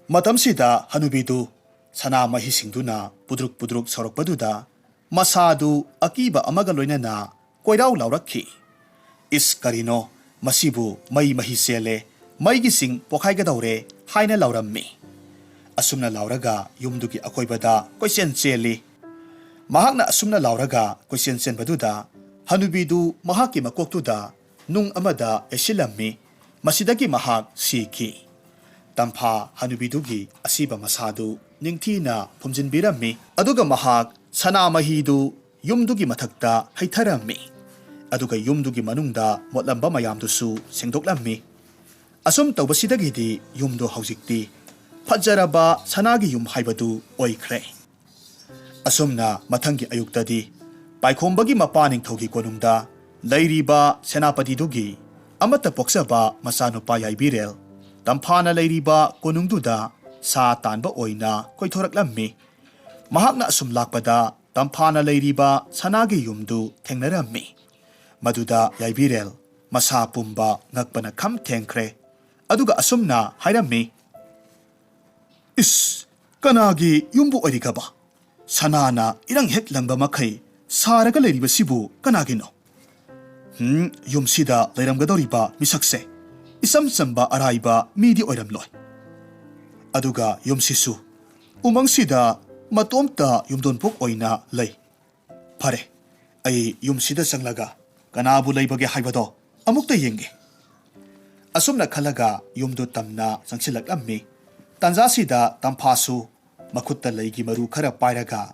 ꯃꯇꯝꯁꯤꯗ ꯍꯅꯨꯕꯤꯗꯨ ꯁꯅꯥ ꯃꯍꯤꯁꯤꯡꯗꯨꯅ ꯄꯨꯗ꯭ꯔꯨꯛ ꯄꯨꯗ꯭ꯔꯨꯛ ꯁꯧꯔꯛꯄꯗꯨꯗ ꯃꯁꯥꯗꯨ ꯑꯀꯤꯕ ꯑꯃꯒ ꯂꯣꯏꯅꯅ ꯀꯣꯏꯔꯥꯎ ꯂꯥꯎꯔꯛꯈꯤ꯫ "ꯏꯁ, ꯀꯔꯤꯅꯣ? ꯃꯁꯤꯕꯨ ꯃꯩ ꯃꯍꯤ ꯆꯦꯜꯂꯦ, ꯃꯩꯒꯤ ꯆꯤꯡ ꯄꯣꯈꯥꯏꯒꯗꯧꯔꯦ" ꯍꯥꯏꯅ ꯂꯥꯎꯔꯝꯃꯤ꯫ ꯑꯁꯨꯝꯅ ꯂꯥꯎꯔꯒ ꯌꯨꯝꯗꯨꯒꯤ ꯑꯀꯣꯏꯕꯗ ꯀꯣꯏꯆꯦꯟ ꯆꯦꯜꯂꯤ꯫ ꯃꯍꯥꯛꯅ ꯑꯁꯨꯝꯅ ꯂꯥꯎꯔꯒ ꯀꯣꯏꯆꯦꯟ ꯆꯦꯟꯕꯗꯨꯗ ꯍꯅꯨꯕꯤꯗꯨ ꯃꯍꯥꯛꯀꯤ ꯃꯀꯣꯛꯇꯨꯗ ꯅꯨꯡ ꯑꯃꯗ ꯌꯩꯁꯤꯜꯂꯝꯃꯤ꯫ ꯃꯁꯤꯗꯒꯤ ꯃꯍꯥꯛ ꯁꯤꯈꯤ꯫ ꯇꯝꯐꯥ ꯍꯅꯨꯕꯤꯗꯨꯒꯤ ꯑꯁꯤꯕ ꯃꯁꯥꯗꯨ ꯅꯤꯡꯊꯤꯅ ꯐꯨꯝꯖꯤꯟꯕꯤꯔꯝꯃꯤ꯫ ꯑꯗꯨꯒ ꯃꯍꯥꯛ ꯁꯅꯥ ꯃꯍꯤꯗꯨ ꯌꯨꯝꯗꯨꯒꯤ ꯃꯊꯛꯇ ꯍꯩꯊꯔꯝꯃꯤ꯫ ꯑꯗꯨꯒ ꯌꯨꯝꯗꯨꯒꯤ ꯃꯅꯨꯡꯗ ꯃꯣꯠꯂꯝꯕ ꯃꯌꯥꯝꯗꯨꯁꯨ ꯁꯦꯡꯗꯣꯛꯂꯝꯃꯤ꯫ ꯑꯁꯨꯝ ꯇꯧꯕꯁꯤꯗꯒꯤꯗꯤ ꯌꯨꯝꯗꯨ ꯍꯧꯖꯤꯛꯇꯤ ꯐꯖꯔꯕ ꯁꯅꯥꯒꯤ ꯌꯨꯝ ꯍꯥꯏꯕꯗꯨ ꯑꯣꯏꯈ꯭ꯔꯦ꯫ ꯑꯁꯨꯝꯅ ꯃꯊꯪꯒꯤ ꯑꯌꯨꯛꯇꯗꯤ ꯄꯥꯏꯈꯣꯝꯕꯒꯤ ꯃꯄꯥ ꯅꯤꯡꯊꯧꯒꯤ ꯀꯣꯅꯨꯡꯗ ꯂꯩꯔꯤꯕ ꯁꯦꯅꯥꯄꯇꯤꯗꯨꯒꯤ ꯑꯃꯠꯇ ꯄꯣꯛꯆꯕ ꯃꯆꯥꯅꯨꯄꯥ ꯌꯥꯏꯕꯤꯔꯦꯜ ꯇꯝꯐꯥꯅ ꯂꯩꯔꯤꯕ ꯀꯣꯅꯨꯡꯗꯨꯗ ꯁꯥ ꯇꯥꯟꯕ ꯑꯣꯏꯅ ꯀꯣꯏꯊꯣꯔꯛꯂꯝꯃꯤ꯫ ꯃꯍꯥꯛꯅ ꯑꯁꯨꯝ ꯂꯥꯛꯄꯗ ꯇꯝꯐꯥꯅ ꯂꯩꯔꯤꯕ ꯁꯅꯥꯒꯤ ꯌꯨꯝꯗꯨ ꯊꯦꯡꯅꯔꯝꯃꯤ꯫ ꯃꯗꯨꯗ ꯌꯥꯏꯕꯤꯔꯦꯜ ꯃꯁꯥ ꯄꯨꯝꯕ ꯉꯛꯄꯅ ꯈꯝ ꯊꯦꯡꯈ꯭ꯔꯦ꯫ ꯑꯗꯨꯒ ꯑꯁꯨꯝꯅ ꯍꯥꯏꯔꯝꯃꯤ, "ꯏꯁ, ꯀꯅꯥꯒꯤ ꯌꯨꯝꯕꯨ ꯑꯣꯏꯔꯤꯒꯕ? ꯁꯅꯥꯅ ꯏꯔꯪ ꯍꯦꯛ ꯂꯪꯕ ꯃꯈꯩ ꯁꯥꯔꯒ ꯂꯩꯔꯤꯕꯁꯤꯕꯨ ꯀꯅꯥꯒꯤꯅꯣ? ꯍꯨꯝ, ꯌꯨꯝꯁꯤꯗ ꯂꯩꯔꯝꯒꯗꯧꯔꯤꯕ ꯃꯤꯁꯛꯁꯦ ꯏꯆꯝ ꯆꯝꯕ ꯑꯔꯥꯏꯕ ꯃꯤꯗꯤ ꯑꯣꯏꯔꯝꯂꯣꯏ꯫ ꯑꯗꯨꯒ ꯌꯨꯝꯁꯤꯁꯨ ꯎꯃꯪꯁꯤꯗ ꯃꯇꯣꯝꯇ ꯌꯨꯝꯗꯣꯟꯄꯣꯛ ꯑꯣꯏꯅ ꯂꯩ꯫ ꯐꯔꯦ, ꯑꯩ ꯌꯨꯝꯁꯤꯗ ꯆꯪꯂꯒ ꯀꯅꯥꯕꯨ ꯂꯩꯕꯒꯦ ꯍꯥꯏꯕꯗꯣ ꯑꯃꯨꯛꯇ ꯌꯦꯡꯒꯦ꯫" ꯑꯁꯨꯝꯅ ꯈꯜꯂꯒ ꯌꯨꯝꯗꯨ ꯇꯝꯅ ꯆꯪꯁꯤꯜꯂꯛꯂꯝꯃꯤ꯫ ꯇꯥꯟꯖꯥꯁꯤꯗ ꯇꯝꯐꯥꯁꯨ ꯃꯈꯨꯠꯇ ꯂꯩꯒꯤ ꯃꯔꯨ ꯈꯔ ꯄꯥꯏꯔꯒ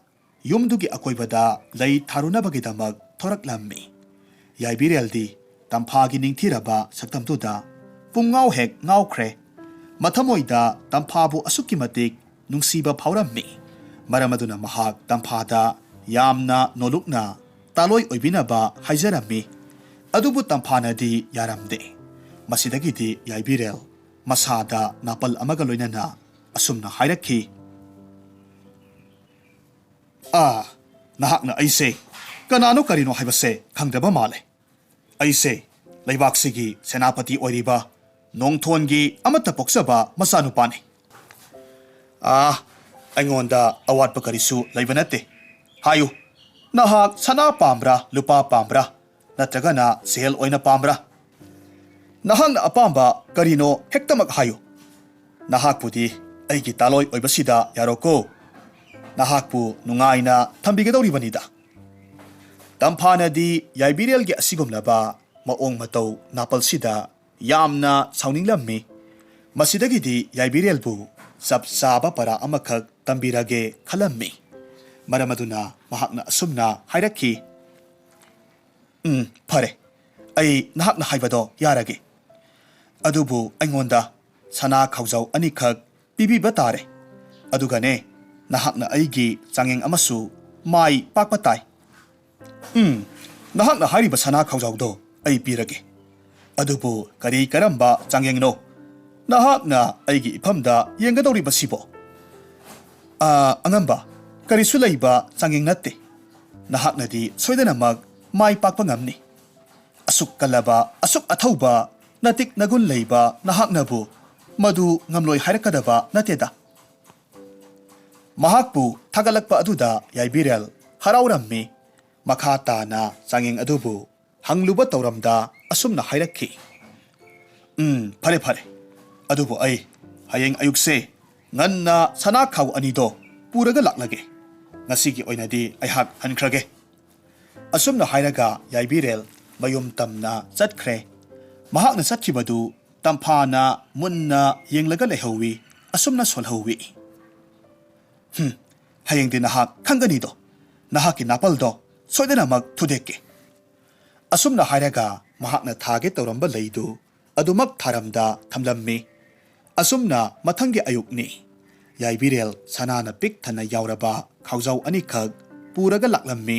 ꯌꯨꯝꯗꯨꯒꯤ ꯑꯀꯣꯏꯕꯗ ꯂꯩ ꯊꯥꯔꯨꯅꯕꯒꯤꯗꯃꯛ ꯊꯣꯔꯛꯂꯝꯃꯤ꯫ ꯌꯥꯏꯕꯤꯔꯦꯜꯗꯤ ꯇꯝꯐꯥꯒꯤ ꯅꯤꯡꯊꯤꯔꯕ ꯁꯛꯇꯝꯗꯨꯗ ꯄꯨꯡꯉꯥꯎ ꯍꯦꯛ ꯉꯥꯎꯈ꯭ꯔꯦ꯫ ꯃꯊꯃꯣꯏꯗ ꯇꯝꯐꯥꯕꯨ ꯑꯁꯨꯛꯀꯤ ꯃꯇꯤꯛ ꯅꯨꯡꯁꯤꯕ ꯐꯥꯎꯔꯝꯃꯤ꯫ ꯃꯔꯝ ꯑꯗꯨꯅ ꯃꯍꯥꯛ ꯇꯝꯐꯥꯗ ꯌꯥꯝꯅ ꯅꯣꯂꯨꯛꯅ ꯇꯥꯂꯣꯏ ꯑꯣꯏꯕꯤꯅꯕ ꯍꯥꯏꯖꯔꯝꯃꯤ꯫ ꯑꯗꯨꯕꯨ ꯇꯝꯐꯥꯅꯗꯤ ꯌꯥꯔꯝꯗꯦ꯫ ꯃꯁꯤꯗꯒꯤꯗꯤ ꯌꯥꯏꯕꯤꯔꯦꯜ ꯃꯁꯥꯗ ꯅꯥꯄꯜ ꯑꯃꯒ ꯂꯣꯏꯅꯅ ꯑꯁꯨꯝꯅ ꯍꯥꯏꯔꯛꯈꯤ, "ꯑꯥ, ꯅꯍꯥꯛꯅ ꯑꯩꯁꯦ ꯀꯅꯥꯅꯣ ꯀꯔꯤꯅꯣ ꯍꯥꯏꯕꯁꯦ ꯈꯪꯗꯕ ꯃꯥꯜꯂꯦ꯫ ꯑꯩꯁꯦ ꯂꯩꯕꯥꯛꯁꯤꯒꯤ ꯁꯦꯅꯥꯄꯇꯤ ꯑꯣꯏꯔꯤꯕ ꯅꯣꯡꯊꯣꯟꯒꯤ ꯑꯃꯠꯇ ꯄꯣꯛꯆꯕ ꯃꯆꯥꯅꯨꯄꯥꯅꯤ꯫ ꯑꯥ, ꯑꯩꯉꯣꯟꯗ ꯑꯋꯥꯠꯄ ꯀꯔꯤꯁꯨ ꯂꯩꯕ ꯅꯠꯇꯦ꯫ ꯍꯥꯏꯌꯨ, ꯅꯍꯥꯛ ꯁꯅꯥ ꯄꯥꯝꯕ꯭ꯔꯥ, ꯂꯨꯄꯥ ꯄꯥꯝꯕ꯭ꯔꯥ, ꯅꯠꯇ꯭ꯔꯒꯅ ꯁꯦꯜ ꯑꯣꯏꯅ ꯄꯥꯝꯕ꯭ꯔꯥ? ꯅꯍꯥꯛꯅ ꯑꯄꯥꯝꯕ ꯀꯔꯤꯅꯣ ꯍꯦꯛꯇꯃꯛ ꯍꯥꯏꯌꯨ꯫ ꯅꯍꯥꯛꯄꯨꯗꯤ ꯑꯩꯒꯤ ꯇꯥꯂꯣꯏ ꯑꯣꯏꯕꯁꯤꯗ ꯌꯥꯔꯣꯀꯣ꯫ ꯅꯍꯥꯛꯄꯨ ꯅꯨꯡꯉꯥꯏꯅ ꯊꯝꯕꯤꯒꯗꯧꯔꯤꯕꯅꯤꯗ꯫" ꯇꯝꯐꯥꯅꯗꯤ ꯌꯥꯏꯕꯤꯔꯦꯜꯒꯤ ꯑꯁꯤꯒꯨꯝꯂꯕ ꯃꯑꯣꯡ ꯃꯇꯧ ꯅꯥꯄꯜꯁꯤꯗ ꯌꯥꯝꯅ ꯁꯥꯎꯅꯤꯡꯂꯝꯃꯤ꯫ ꯃꯁꯤꯗꯒꯤꯗꯤ ꯌꯥꯏꯕꯤꯔꯦꯜꯕꯨ ꯆꯞ ꯆꯥꯕ ꯄꯔꯥ ꯑꯃꯈꯛ ꯇꯝꯕꯤꯔꯒꯦ ꯈꯜꯂꯝꯃꯤ꯫ ꯃꯔꯝ ꯑꯗꯨꯅ ꯃꯍꯥꯛꯅ ꯑꯁꯨꯝꯅ ꯍꯥꯏꯔꯛꯈꯤ, "ꯎꯝ, ꯐꯔꯦ, ꯑꯩ ꯅꯍꯥꯛꯅ ꯍꯥꯏꯕꯗꯣ ꯌꯥꯔꯒꯦ꯫ ꯑꯗꯨꯕꯨ ꯑꯩꯉꯣꯟꯗ ꯁꯅꯥ ꯈꯥꯎꯖꯥꯎ ꯑꯅꯤꯈꯛ ꯄꯤꯕꯤꯕ ꯇꯥꯔꯦ꯫ ꯑꯗꯨꯒꯅꯦ, ꯅꯍꯥꯛꯅ ꯑꯩꯒꯤ ꯆꯥꯡꯌꯦꯡ ꯑꯃꯁꯨ ꯃꯥꯏ ꯄꯥꯛꯄ ꯇꯥꯏ꯫" "ꯎꯝ, ꯅꯍꯥꯛꯅ ꯍꯥꯏꯔꯤꯕ ꯁꯅꯥ ꯈꯥꯎꯖꯥꯎꯗꯣ ꯑꯩ ꯄꯤꯔꯒꯦ꯫ "ꯑꯗꯨꯕꯨ ꯀꯔꯤ ꯀꯔꯝꯕ ꯆꯥꯡꯌꯦꯡꯅꯣ ꯅꯍꯥꯛꯅ ꯑꯩꯒꯤ ꯏꯐꯝꯗ ꯌꯦꯡꯒꯗꯧꯔꯤꯕꯁꯤꯕꯣ?" "ꯑꯥ, ꯑꯉꯝꯕ, ꯀꯔꯤꯁꯨ ꯂꯩꯕ ꯆꯥꯡꯌꯦꯡ ꯅꯠꯇꯦ꯫ ꯅꯍꯥꯛꯅꯗꯤ ꯁꯣꯏꯗꯅꯃꯛ ꯃꯥꯏ ꯄꯥꯛꯄ ꯉꯝꯅꯤ꯫ ꯑꯁꯨꯛ ꯀꯜꯂꯕ, ꯑꯁꯨꯛ ꯑꯊꯧꯕ, ꯅꯇꯤꯛ ꯅꯒꯨꯟ ꯂꯩꯕ ꯅꯍꯥꯛꯅꯕꯨ ꯃꯗꯨ ꯉꯝꯂꯣꯏ ꯍꯥꯏꯔꯛꯀꯗꯕ ꯅꯠꯇꯦꯗ꯫" ꯃꯍꯥꯛꯄꯨ ꯊꯥꯒꯠꯂꯛꯄ ꯑꯗꯨꯗ ꯌꯥꯏꯕꯤꯔꯦꯜ ꯍꯔꯥꯎꯔꯝꯃꯤ꯫ ꯃꯈꯥ ꯇꯥꯅ ꯆꯥꯡꯌꯦꯡ ꯑꯗꯨꯕꯨ ꯍꯪꯂꯨꯕ ꯇꯧꯔꯝꯗ ꯑꯁꯨꯝꯅ ꯍꯥꯏꯔꯛꯈꯤ, "ꯎꯝ, ꯐꯔꯦ, ꯐꯔꯦ꯫ ꯑꯗꯨꯕꯨ ꯑꯩ ꯍꯌꯦꯡ ꯑꯌꯨꯛꯁꯦ ꯉꯟꯅ ꯁꯅꯥ ꯈꯥꯎ ꯑꯅꯤꯗꯣ ꯄꯨꯔꯒ ꯂꯥꯛꯂꯒꯦ꯫ ꯉꯁꯤꯒꯤ ꯑꯣꯏꯅꯗꯤ ꯑꯩꯍꯥꯛ ꯍꯟꯈ꯭ꯔꯒꯦ꯫" ꯑꯁꯨꯝꯅ ꯍꯥꯏꯔꯒ ꯌꯥꯏꯕꯤꯔꯦꯜ ꯃꯌꯨꯝ ꯇꯝꯅ ꯆꯠꯈ꯭ꯔꯦ꯫ ꯃꯍꯥꯛꯅ ꯆꯠꯈꯤꯕꯗꯨ ꯇꯝꯐꯥꯅ ꯃꯨꯟꯅ ꯌꯦꯡꯂꯒ ꯂꯩꯍꯧꯋꯤ꯫ ꯑꯁꯨꯝꯅ ꯁꯣꯜꯍꯧꯋꯤ꯫ "ꯍꯨꯝ, ꯍꯌꯦꯡꯗꯤ ꯅꯍꯥꯛ ꯈꯪꯒꯅꯤꯗꯣ꯫ ꯅꯍꯥꯛꯀꯤ ꯅꯥꯄꯜꯗꯣ ꯁꯣꯏꯗꯅꯃꯛ ꯊꯨꯗꯦꯛꯀꯦ꯫" ꯑꯁꯨꯝꯅ ꯍꯥꯏꯔꯒ ꯃꯍꯥꯛꯅ ꯊꯥꯒꯦ ꯇꯧꯔꯝꯕ ꯂꯩꯗꯨ ꯑꯗꯨꯃꯛ ꯊꯥꯔꯝꯗ ꯊꯝꯂꯝꯃꯤ꯫ ꯑꯁꯨꯝꯅ ꯃꯊꯪꯒꯤ ꯑꯌꯨꯛꯅꯤ꯫ ꯌꯥꯏꯕꯤꯔꯦꯜ ꯁꯅꯥꯅ ꯄꯤꯛ ꯊꯟꯅ ꯌꯥꯎꯔꯕ ꯈꯥꯎꯖꯥꯎ ꯑꯅꯤꯈꯛ ꯄꯨꯔꯒ ꯂꯥꯛꯂꯝꯃꯤ꯫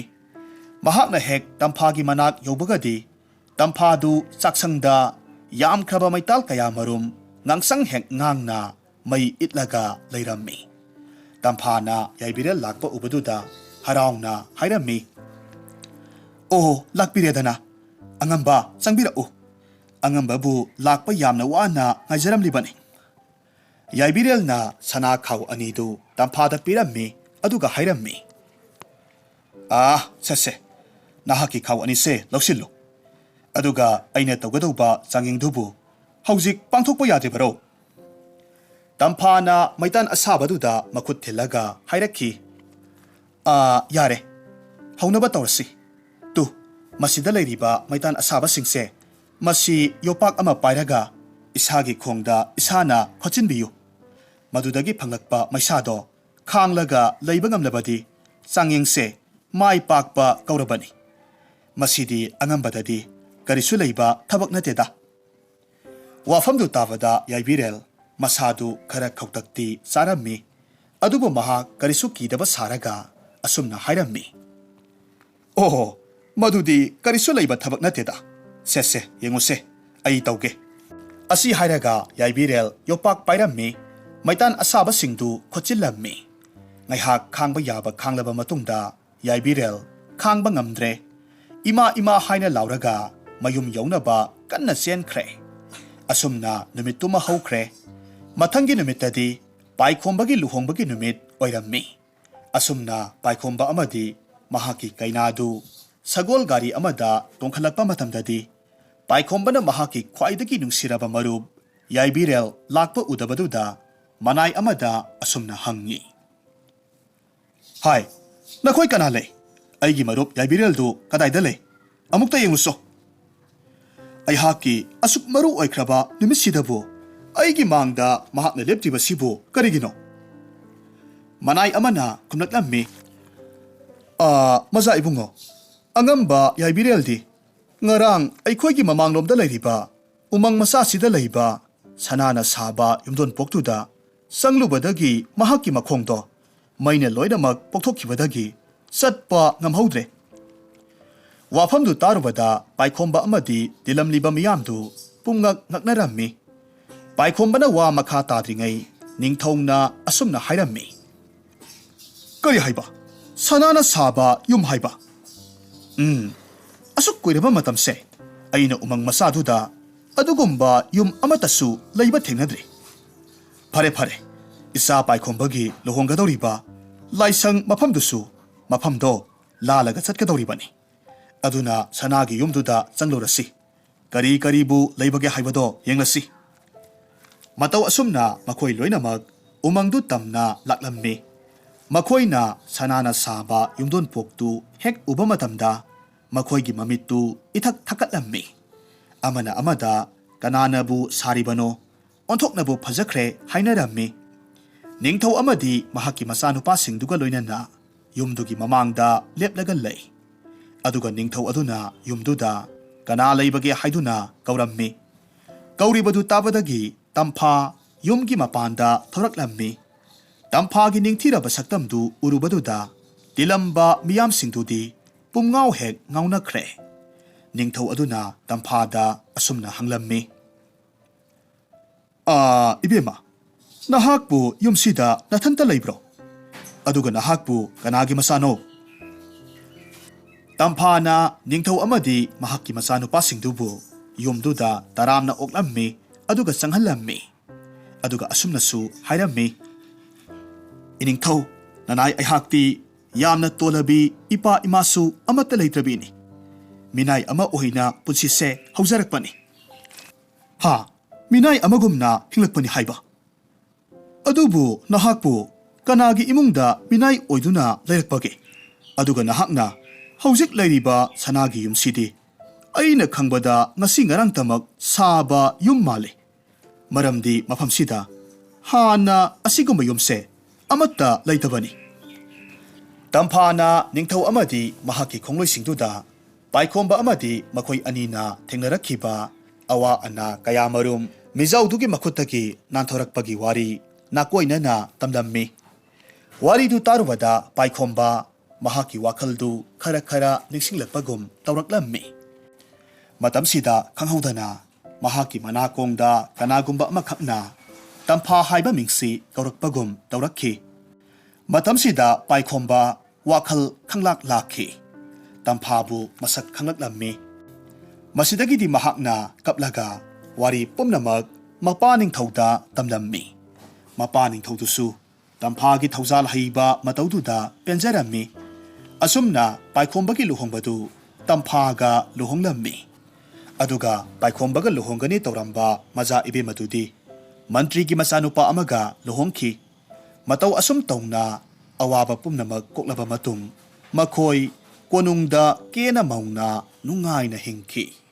ꯃꯍꯥꯛꯅ ꯍꯦꯛ ꯇꯝꯐꯥꯒꯤ ꯃꯅꯥꯛ ꯌꯧꯕꯒꯗꯤ ꯇꯝꯐꯥꯗꯨ ꯆꯥꯛꯁꯪꯗ ꯌꯥꯝꯈ꯭ꯔꯕ ꯃꯩꯇꯥꯜ ꯀꯌꯥꯃꯔꯨꯝ ꯉꯥꯡꯁꯪ ꯍꯦꯛ ꯉꯥꯡꯅ ꯃꯩ ꯏꯠꯂꯒ ꯂꯩꯔꯝꯃꯤ꯫ ꯇꯝꯐꯥꯅ ꯌꯥꯏꯕꯤꯔꯦꯜ ꯂꯥꯛꯄ ꯎꯕꯗꯨꯗ ꯍꯔꯥꯎꯅ ꯍꯥꯏꯔꯝꯃꯤ, "ꯑꯣ, ꯂꯥꯛꯄꯤꯔꯦꯗꯅ꯫ ꯑꯉꯝꯕ, ꯆꯪꯕꯤꯔꯛꯎ꯫ ꯑꯉꯝꯕꯕꯨ ꯂꯥꯛꯄ ꯌꯥꯝꯅ ꯋꯥꯅ ꯉꯥꯏꯖꯔꯝꯂꯤꯕꯅꯤ꯫" ꯌꯥꯏꯕꯤꯔꯦꯜꯅ ꯁꯅꯥ ꯈꯥꯎ ꯑꯅꯤꯗꯨ ꯇꯝꯐꯥꯗ ꯄꯤꯔꯝꯃꯤ, ꯑꯗꯨꯒ ꯍꯥꯏꯔꯝꯃꯤ, "ꯑꯥ, ꯁꯦ ꯁꯦ, ꯅꯍꯥꯛꯀꯤ ꯈꯥꯎ ꯑꯅꯤꯁꯦ ꯂꯧꯁꯤꯜꯂꯨ꯫ ꯑꯗꯨꯒ ꯑꯩꯅ ꯇꯧꯒꯗꯧꯕ ꯆꯥꯡꯌꯦꯡꯗꯨꯕꯨ ꯍꯧꯖꯤꯛ ꯄꯥꯡꯊꯣꯛꯄ ꯌꯥꯗ꯭ꯔꯤꯕꯔꯣ?" ꯇꯝꯐꯥꯅ ꯃꯩꯇꯥꯟ ꯑꯁꯥꯕꯗꯨꯗ ꯃꯈꯨꯠ ꯊꯤꯜꯂꯒ ꯍꯥꯏꯔꯛꯈꯤ, "ꯑꯥ, ꯌꯥꯔꯦ꯫ ꯍꯧꯅꯕ ꯇꯧꯔꯁꯤ꯫ ꯇꯨ, ꯃꯁꯤꯗ ꯂꯩꯔꯤꯕ ꯃꯩꯇꯥꯟ ꯑꯁꯥꯕꯁꯤꯡꯁꯦ, ꯃꯁꯤ ꯌꯣꯄꯥꯛ ꯑꯃ ꯄꯥꯏꯔꯒ ꯏꯁꯥꯒꯤ ꯈꯣꯡꯗ ꯏꯁꯥꯅ ꯈꯣꯠꯆꯤꯟꯕꯤꯌꯨ꯫ ꯃꯗꯨꯗꯒꯤ ꯐꯪꯂꯛꯄ ꯃꯩꯁꯥꯗꯣ ꯈꯥꯡꯂꯒ ꯂꯩꯕ ꯉꯝꯂꯕꯗꯤ ꯆꯥꯡꯌꯦꯡꯁꯦ ꯃꯥꯏ ꯄꯥꯛꯄ ꯀꯧꯔꯕꯅꯤ꯫ ꯃꯁꯤꯗꯤ ꯑꯉꯝꯕꯗꯗꯤ ꯀꯔꯤꯁꯨ ꯂꯩꯕ ꯊꯕꯛ ꯅꯠꯇꯦꯗ꯫" ꯋꯥꯐꯝꯗꯨ ꯇꯥꯕꯗ ꯌꯥꯏꯕꯤꯔꯦꯜ ꯃꯁꯥꯗꯨ ꯈꯔ ꯈꯧꯇꯛꯇꯤ ꯆꯥꯔꯝꯃꯤ꯫ ꯑꯗꯨꯕꯨ ꯃꯍꯥꯛ ꯀꯔꯤꯁꯨ ꯀꯤꯗꯕ ꯁꯥꯔꯒ ꯑꯁꯨꯝꯅ ꯍꯥꯏꯔꯝꯃꯤ, "ꯑꯣꯍꯣ, ꯃꯗꯨꯗꯤ ꯀꯔꯤꯁꯨ ꯂꯩꯕ ꯊꯕꯛ ꯅꯠꯇꯦꯗ꯫ ꯁꯦ, ꯁꯦ, ꯌꯦꯡꯉꯨꯁꯦ꯫ ꯑꯩ ꯇꯧꯒꯦ꯫ ꯑꯁꯤ ꯍꯥꯏꯔꯒ ꯌꯥꯏꯕꯤꯔꯦꯜ ꯌꯣꯄꯥꯛ ꯄꯥꯏꯔꯝꯃꯤ, ꯃꯩꯇꯥꯟ ꯑꯁꯥꯕꯁꯤꯡꯗꯨ ꯈꯣꯠꯆꯤꯜꯂꯝꯃꯤ꯫ ꯉꯥꯏꯍꯥꯛ ꯈꯥꯡꯕ ꯌꯥꯕ ꯈꯥꯡꯂꯕ ꯃꯇꯨꯡꯗ ꯌꯥꯏꯕꯤꯔꯦꯜ ꯈꯥꯡꯕ ꯉꯝꯗ꯭ꯔꯦ꯫ "ꯏꯃꯥ, ꯏꯃꯥ" ꯍꯥꯏꯅ ꯂꯥꯎꯔꯒ ꯃꯌꯨꯝ ꯌꯧꯅꯕ ꯀꯟꯅ ꯆꯦꯟꯈ꯭ꯔꯦ꯫ ꯑꯁꯨꯝꯅ ꯅꯨꯃꯤꯠꯇꯨꯃ ꯍꯧꯈ꯭ꯔꯦ꯫ ꯃꯊꯪꯒꯤ ꯅꯨꯃꯤꯠꯇꯗꯤ ꯄꯥꯏꯈꯣꯝꯕꯒꯤ ꯂꯨꯍꯣꯡꯕꯒꯤ ꯅꯨꯃꯤꯠ ꯑꯣꯏꯔꯝꯃꯤ꯫ ꯑꯁꯨꯝꯅ ꯄꯥꯏꯈꯣꯝꯕ ꯑꯃꯗꯤ ꯃꯍꯥꯛꯀꯤ ꯀꯩꯅꯥꯗꯨ ꯁꯒꯣꯜ ꯒꯥꯔꯤ ꯑꯃꯗ ꯇꯣꯡꯈꯠꯂꯛꯄ ꯃꯇꯝꯗꯗꯤ, ꯄꯥꯏꯈꯣꯝꯕꯅ ꯃꯍꯥꯛꯀꯤ ꯈ꯭ꯋꯥꯏꯗꯒꯤ ꯅꯨꯡꯁꯤꯔꯕ ꯃꯔꯨꯞ ꯌꯥꯏꯕꯤꯔꯦꯜ ꯂꯥꯛꯄ ꯎꯗꯕꯗꯨꯗ ꯃꯅꯥꯏ ꯑꯃꯗ ꯑꯁꯨꯝꯅ ꯍꯪꯉꯤ, "ꯍꯥꯏ, ꯅꯈꯣꯏ ꯀꯅꯥ ꯂꯩ? ꯑꯩꯒꯤ ꯃꯔꯨꯞ ꯌꯥꯏꯕꯤꯔꯦꯜꯗꯨ ꯀꯗꯥꯏꯗ ꯂꯩ? ꯑꯃꯨꯛꯇ ꯌꯦꯡꯂꯨꯆꯣ꯫ ꯑꯩꯍꯥꯛꯀꯤ ꯑꯁꯨꯛ ꯃꯔꯨ ꯑꯣꯏꯈ꯭ꯔꯕ ꯅꯨꯃꯤꯠꯁꯤꯗꯕꯨ ꯑꯩꯒꯤ ꯃꯥꯡꯗ ꯃꯍꯥꯛꯅ ꯂꯦꯞꯇ꯭ꯔꯤꯕꯁꯤꯕꯨ ꯀꯔꯤꯒꯤꯅꯣ?" ꯃꯅꯥꯏ ꯑꯃꯅ ꯈꯨꯝꯂꯛꯂꯝꯃꯤ, "ꯑꯥ, ꯃꯖꯥ ꯏꯕꯨꯡꯉꯣ, ꯑꯉꯝꯕ ꯌꯥꯏꯕꯤꯔꯦꯜꯗꯤ ꯉꯔꯥꯡ ꯑꯩꯈꯣꯏꯒꯤ ꯃꯃꯥꯡꯂꯣꯝꯗ ꯂꯩꯔꯤꯕ ꯎꯃꯪ ꯃꯆꯥꯁꯤꯗ ꯂꯩꯕ ꯁꯅꯥꯅ ꯁꯥꯕ ꯌꯨꯝꯗꯣꯟꯄꯣꯛꯇꯨꯗ ꯆꯪꯂꯨꯕꯗꯒꯤ ꯃꯍꯥꯛꯀꯤ ꯃꯈꯣꯡꯗꯣ ꯃꯩꯅ ꯂꯣꯏꯅꯃꯛ ꯄꯣꯛꯊꯣꯛꯈꯤꯕꯗꯒꯤ ꯆꯠꯄ ꯉꯝꯍꯧꯗ꯭ꯔꯦ꯫" ꯋꯥꯐꯝꯗꯨ ꯇꯥꯔꯨꯕꯗ ꯄꯥꯏꯈꯣꯝꯕ ꯑꯃꯗꯤ ꯇꯤꯜꯂꯝꯂꯤꯕ ꯃꯤꯌꯥꯝꯗꯨ ꯄꯨꯝꯉꯛ ꯉꯛꯅꯔꯝꯃꯤ꯫ ꯄꯥꯏꯈꯣꯝꯕꯅ ꯋꯥ ꯃꯈꯥ ꯇꯥꯗ꯭ꯔꯤꯉꯩ ꯅꯤꯡꯊꯧꯅ ꯑꯁꯨꯝꯅ ꯍꯥꯏꯔꯝꯃꯤ, "ꯀꯔꯤ ꯍꯥꯏꯕ? ꯁꯅꯥꯅ ꯁꯥꯕ ꯌꯨꯝ ꯍꯥꯏꯕ? ꯎꯝ, ꯑꯁꯨꯛ ꯀꯨꯏꯔꯕ ꯃꯇꯝꯁꯦ ꯑꯩꯅ ꯎꯃꯪ ꯃꯆꯥꯗꯨꯗ ꯑꯗꯨꯒꯨꯝꯕ ꯌꯨꯝ ꯑꯃꯠꯇꯁꯨ ꯂꯩꯕ ꯊꯦꯡꯅꯗ꯭ꯔꯤ꯫ ꯐꯔꯦ, ꯐꯔꯦ, ꯏꯆꯥ ꯄꯥꯏꯈꯣꯝꯕꯒꯤ ꯂꯨꯍꯣꯡꯒꯗꯧꯔꯤꯕ ꯂꯥꯏꯁꯪ ꯃꯐꯝꯗꯨꯁꯨ ꯃꯐꯝꯗꯣ ꯂꯥꯜꯂꯒ ꯆꯠꯀꯗꯧꯔꯤꯕꯅꯤ꯫ ꯑꯗꯨꯅ ꯁꯅꯥꯒꯤ ꯌꯨꯝꯗꯨꯗ ꯆꯪꯂꯨꯔꯁꯤ꯫ ꯀꯔꯤ ꯀꯔꯤꯕꯨ ꯂꯩꯕꯒꯦ ꯍꯥꯏꯕꯗꯣ ꯌꯦꯡꯂꯁꯤ꯫" ꯃꯇꯧ ꯑꯁꯨꯝꯅ ꯃꯈꯣꯏ ꯂꯣꯏꯅꯃꯛ ꯎꯃꯪꯗꯨ ꯇꯝꯅ ꯂꯥꯛꯂꯝꯃꯤ꯫ ꯃꯈꯣꯏꯅ ꯁꯅꯥꯅ ꯁꯥꯕ ꯌꯨꯝꯗꯣꯟꯄꯣꯛꯇꯨ ꯍꯦꯛ ꯎꯕ ꯃꯇꯝꯗ ꯃꯈꯣꯏꯒꯤ ꯃꯃꯤꯠꯇꯨ ꯏꯊꯛ ꯊꯛꯀꯠꯂꯝꯃꯤ꯫ ꯑꯃꯅ ꯑꯃꯗ "ꯀꯅꯥꯅꯕꯨ ꯁꯥꯔꯤꯕꯅꯣ? ꯑꯣꯟꯊꯣꯛꯅꯕꯨ ꯐꯖꯈ꯭ꯔꯦ" ꯍꯥꯏꯅꯔꯝꯃꯤ꯫ ꯅꯤꯡꯊꯧ ꯑꯃꯗꯤ ꯃꯍꯥꯛꯀꯤ ꯃꯆꯥꯅꯨꯄꯥꯁꯤꯡꯗꯨꯒ ꯂꯣꯏꯅꯅ ꯌꯨꯝꯗꯨꯒꯤ ꯃꯃꯥꯡꯗ ꯂꯦꯞꯂꯒ ꯂꯩ꯫ ꯑꯗꯨꯒ ꯅꯤꯡꯊꯧ ꯑꯗꯨꯅ ꯌꯨꯝꯗꯨꯗ "ꯀꯅꯥ ꯂꯩꯕꯒꯦ?" ꯍꯥꯏꯗꯨꯅ ꯀꯧꯔꯝꯃꯤ꯫ ꯀꯧꯔꯤꯕꯗꯨ ꯇꯥꯕꯗꯒꯤ ꯇꯝꯐꯥ ꯌꯨꯝꯒꯤ ꯃꯄꯥꯟꯗ ꯊꯣꯔꯛꯂꯝꯃꯤ꯫ ꯇꯝꯐꯥꯒꯤ ꯅꯤꯡꯊꯤꯔꯕ ꯁꯛꯇꯝꯗꯨ ꯎꯔꯨꯕꯗꯨꯗ ꯇꯤꯜꯂꯝꯕ ꯃꯤꯌꯥꯝꯁꯤꯡꯗꯨꯗꯤ ꯄꯨꯝꯉꯥꯎ ꯍꯦꯛ ꯉꯥꯎꯅꯈ꯭ꯔꯦ꯫ ꯅꯤꯡꯊꯧ ꯑꯗꯨꯅ ꯇꯝꯐꯥꯗ ꯑꯁꯨꯝꯅ ꯍꯪꯂꯝꯃꯤ, "ꯑꯥ, ꯏꯕꯦꯝꯃ, ꯅꯍꯥꯛꯄꯨ ꯌꯨꯝꯁꯤꯗ ꯅꯊꯟꯇ ꯂꯩꯕ꯭ꯔꯣ? ꯑꯗꯨꯒ ꯅꯍꯥꯛꯄꯨ ꯀꯅꯥꯒꯤ ꯃꯆꯥꯅꯣ?" ꯇꯝꯐꯥꯅ ꯅꯤꯡꯊꯧ ꯑꯃꯗꯤ ꯃꯍꯥꯛꯀꯤ ꯃꯆꯥꯅꯨꯄꯥꯁꯤꯡꯗꯨꯕꯨ ꯌꯨꯝꯗꯨꯗ ꯇꯔꯥꯝꯅ ꯑꯣꯛꯂꯝꯃꯤ, ꯑꯗꯨꯒ ꯆꯪꯍꯜꯂꯝꯃꯤ꯫ ꯑꯗꯨꯒ ꯑꯁꯨꯝꯅꯁꯨ ꯍꯥꯏꯔꯝꯃꯤ, "ꯏꯅꯤꯡꯊꯧ, ꯅꯅꯥꯏ ꯑꯩꯍꯥꯛꯇꯤ ꯌꯥꯝꯅ ꯇꯣꯜꯂꯕꯤ ꯏꯄꯥ ꯏꯃꯥꯁꯨ ꯑꯃꯠꯇ ꯂꯩꯇ꯭ꯔꯕꯤꯅꯤ꯫ ꯃꯤꯅꯥꯏ ꯑꯃ ꯑꯣꯏꯅ ꯄꯨꯟꯁꯤꯁꯦ ꯍꯧꯖꯔꯛꯄꯅꯤ꯫ ꯍꯥ, ꯃꯤꯅꯥꯏ ꯑꯃꯒꯨꯝꯅ ꯍꯤꯡꯂꯛꯄꯅꯤ ꯍꯥꯏꯕ꯫ ꯑꯗꯨꯕꯨ ꯅꯍꯥꯛꯄꯨ ꯀꯅꯥꯒꯤ ꯏꯃꯨꯡꯗ ꯃꯤꯅꯥꯏ ꯑꯣꯏꯗꯨꯅ ꯂꯩꯔꯛꯄꯒꯦ? ꯑꯗꯨꯒ ꯅꯍꯥꯛꯅ ꯍꯧꯖꯤꯛ ꯂꯩꯔꯤꯕ ꯁꯅꯥꯒꯤ ꯌꯨꯝꯁꯤꯗꯤ ꯑꯩꯅ ꯈꯪꯕꯗ ꯉꯁꯤ ꯉꯔꯥꯡꯇꯃꯛ ꯁꯥꯕ ꯌꯨꯝ ꯃꯥꯜꯂꯤ꯫ ꯃꯔꯝꯗꯤ ꯃꯐꯝꯁꯤꯗ ꯍꯥꯟꯅ ꯑꯁꯤꯒꯨꯝꯕ ꯌꯨꯝꯁꯦ ꯑꯃꯠꯇ ꯂꯩꯇꯕꯅꯤ꯫" ꯇꯝꯐꯥꯅ ꯅꯤꯡꯊꯧ ꯑꯃꯗꯤ ꯃꯍꯥꯛꯀꯤ ꯈꯣꯡꯂꯣꯏꯁꯤꯡꯗꯨꯗ ꯄꯥꯏꯈꯣꯝꯕ ꯑꯃꯗꯤ ꯃꯈꯣꯏ ꯑꯅꯤꯅ ꯊꯦꯡꯅꯔꯛꯈꯤꯕ ꯑꯋꯥ ꯑꯅꯥ ꯀꯌꯥꯃꯔꯨꯝ ꯃꯤꯖꯥꯎꯗꯨꯒꯤ ꯃꯈꯨꯠꯇꯒꯤ ꯅꯥꯟꯊꯣꯔꯛꯄꯒꯤ ꯋꯥꯔꯤ ꯅꯥꯀꯣꯏꯅꯅ ꯇꯝꯂꯝꯃꯤ꯫ ꯋꯥꯔꯤꯗꯨ ꯇꯥꯔꯨꯕꯗ ꯄꯥꯏꯈꯣꯝꯕ ꯃꯍꯥꯛꯀꯤ ꯋꯥꯈꯜꯗꯨ ꯈꯔ ꯈꯔ ꯅꯤꯡꯁꯤꯡꯂꯛꯄꯒꯨꯝ ꯇꯧꯔꯛꯂꯝꯃꯤ꯫ ꯃꯇꯝꯁꯤꯗ ꯈꯪꯍꯧꯗꯅ ꯃꯍꯥꯛꯀꯤ ꯃꯅꯥꯀꯣꯡꯗ ꯀꯅꯥꯒꯨꯝꯕ ꯑꯃꯈꯛꯅ ꯇꯝꯐꯥ ꯍꯥꯏꯕ ꯃꯤꯡꯁꯤ ꯀꯧꯔꯛꯄꯒꯨꯝ ꯇꯧꯔꯛꯈꯤ꯫ ꯃꯇꯝꯁꯤꯗ ꯄꯥꯏꯈꯣꯝꯕ ꯋꯥꯈꯜ ꯈꯪꯂꯥꯛ ꯂꯥꯛꯈꯤ꯫ ꯇꯝꯐꯥꯕꯨ ꯃꯁꯛ ꯈꯪꯂꯛꯂꯝꯃꯤ꯫ ꯃꯁꯤꯗꯒꯤꯗꯤ ꯃꯍꯥꯛꯅ ꯀꯞꯂꯒ ꯋꯥꯔꯤ ꯄꯨꯝꯅꯃꯛ ꯃꯄꯥ ꯅꯤꯡꯊꯧꯗ ꯇꯝꯂꯝꯃꯤ꯫ ꯃꯄꯥ ꯅꯤꯡꯊꯧꯗꯨꯁꯨ ꯇꯝꯐꯥꯒꯤ ꯊꯧꯖꯥꯜ ꯍꯩꯕ ꯃꯇꯧꯗꯨꯗ ꯄꯦꯟꯖꯔꯝꯃꯤ꯫ ꯑꯁꯨꯝꯅ ꯄꯥꯏꯈꯣꯝꯕꯒꯤ ꯂꯨꯍꯣꯡꯕꯗꯨ ꯇꯝꯐꯥꯒ ꯂꯨꯍꯣꯡꯂꯝꯃꯤ꯫ ꯑꯗꯨꯒ ꯄꯥꯏꯈꯣꯝꯕꯒ ꯂꯨꯍꯣꯡꯒꯅꯤ ꯇꯧꯔꯝꯕ ꯃꯖꯥ ꯏꯕꯦꯝꯃꯗꯨꯗꯤ ꯃꯟꯇ꯭ꯔꯤꯒꯤ ꯃꯆꯥꯅꯨꯄꯥ ꯑꯃꯒ ꯂꯨꯍꯣꯡꯈꯤ꯫ ꯃꯇꯧ ꯑꯁꯨꯝ ꯇꯧꯅ ꯑꯋꯥꯕ ꯄꯨꯝꯅꯃꯛ ꯀꯣꯛꯂꯕ ꯃꯇꯨꯡ ꯃꯈꯣꯏ ꯀꯣꯅꯨꯡꯗ ꯀꯦꯅ ꯃꯧꯅ ꯅꯨꯡꯉꯥꯏꯅ ꯍꯤꯡꯈꯤ꯫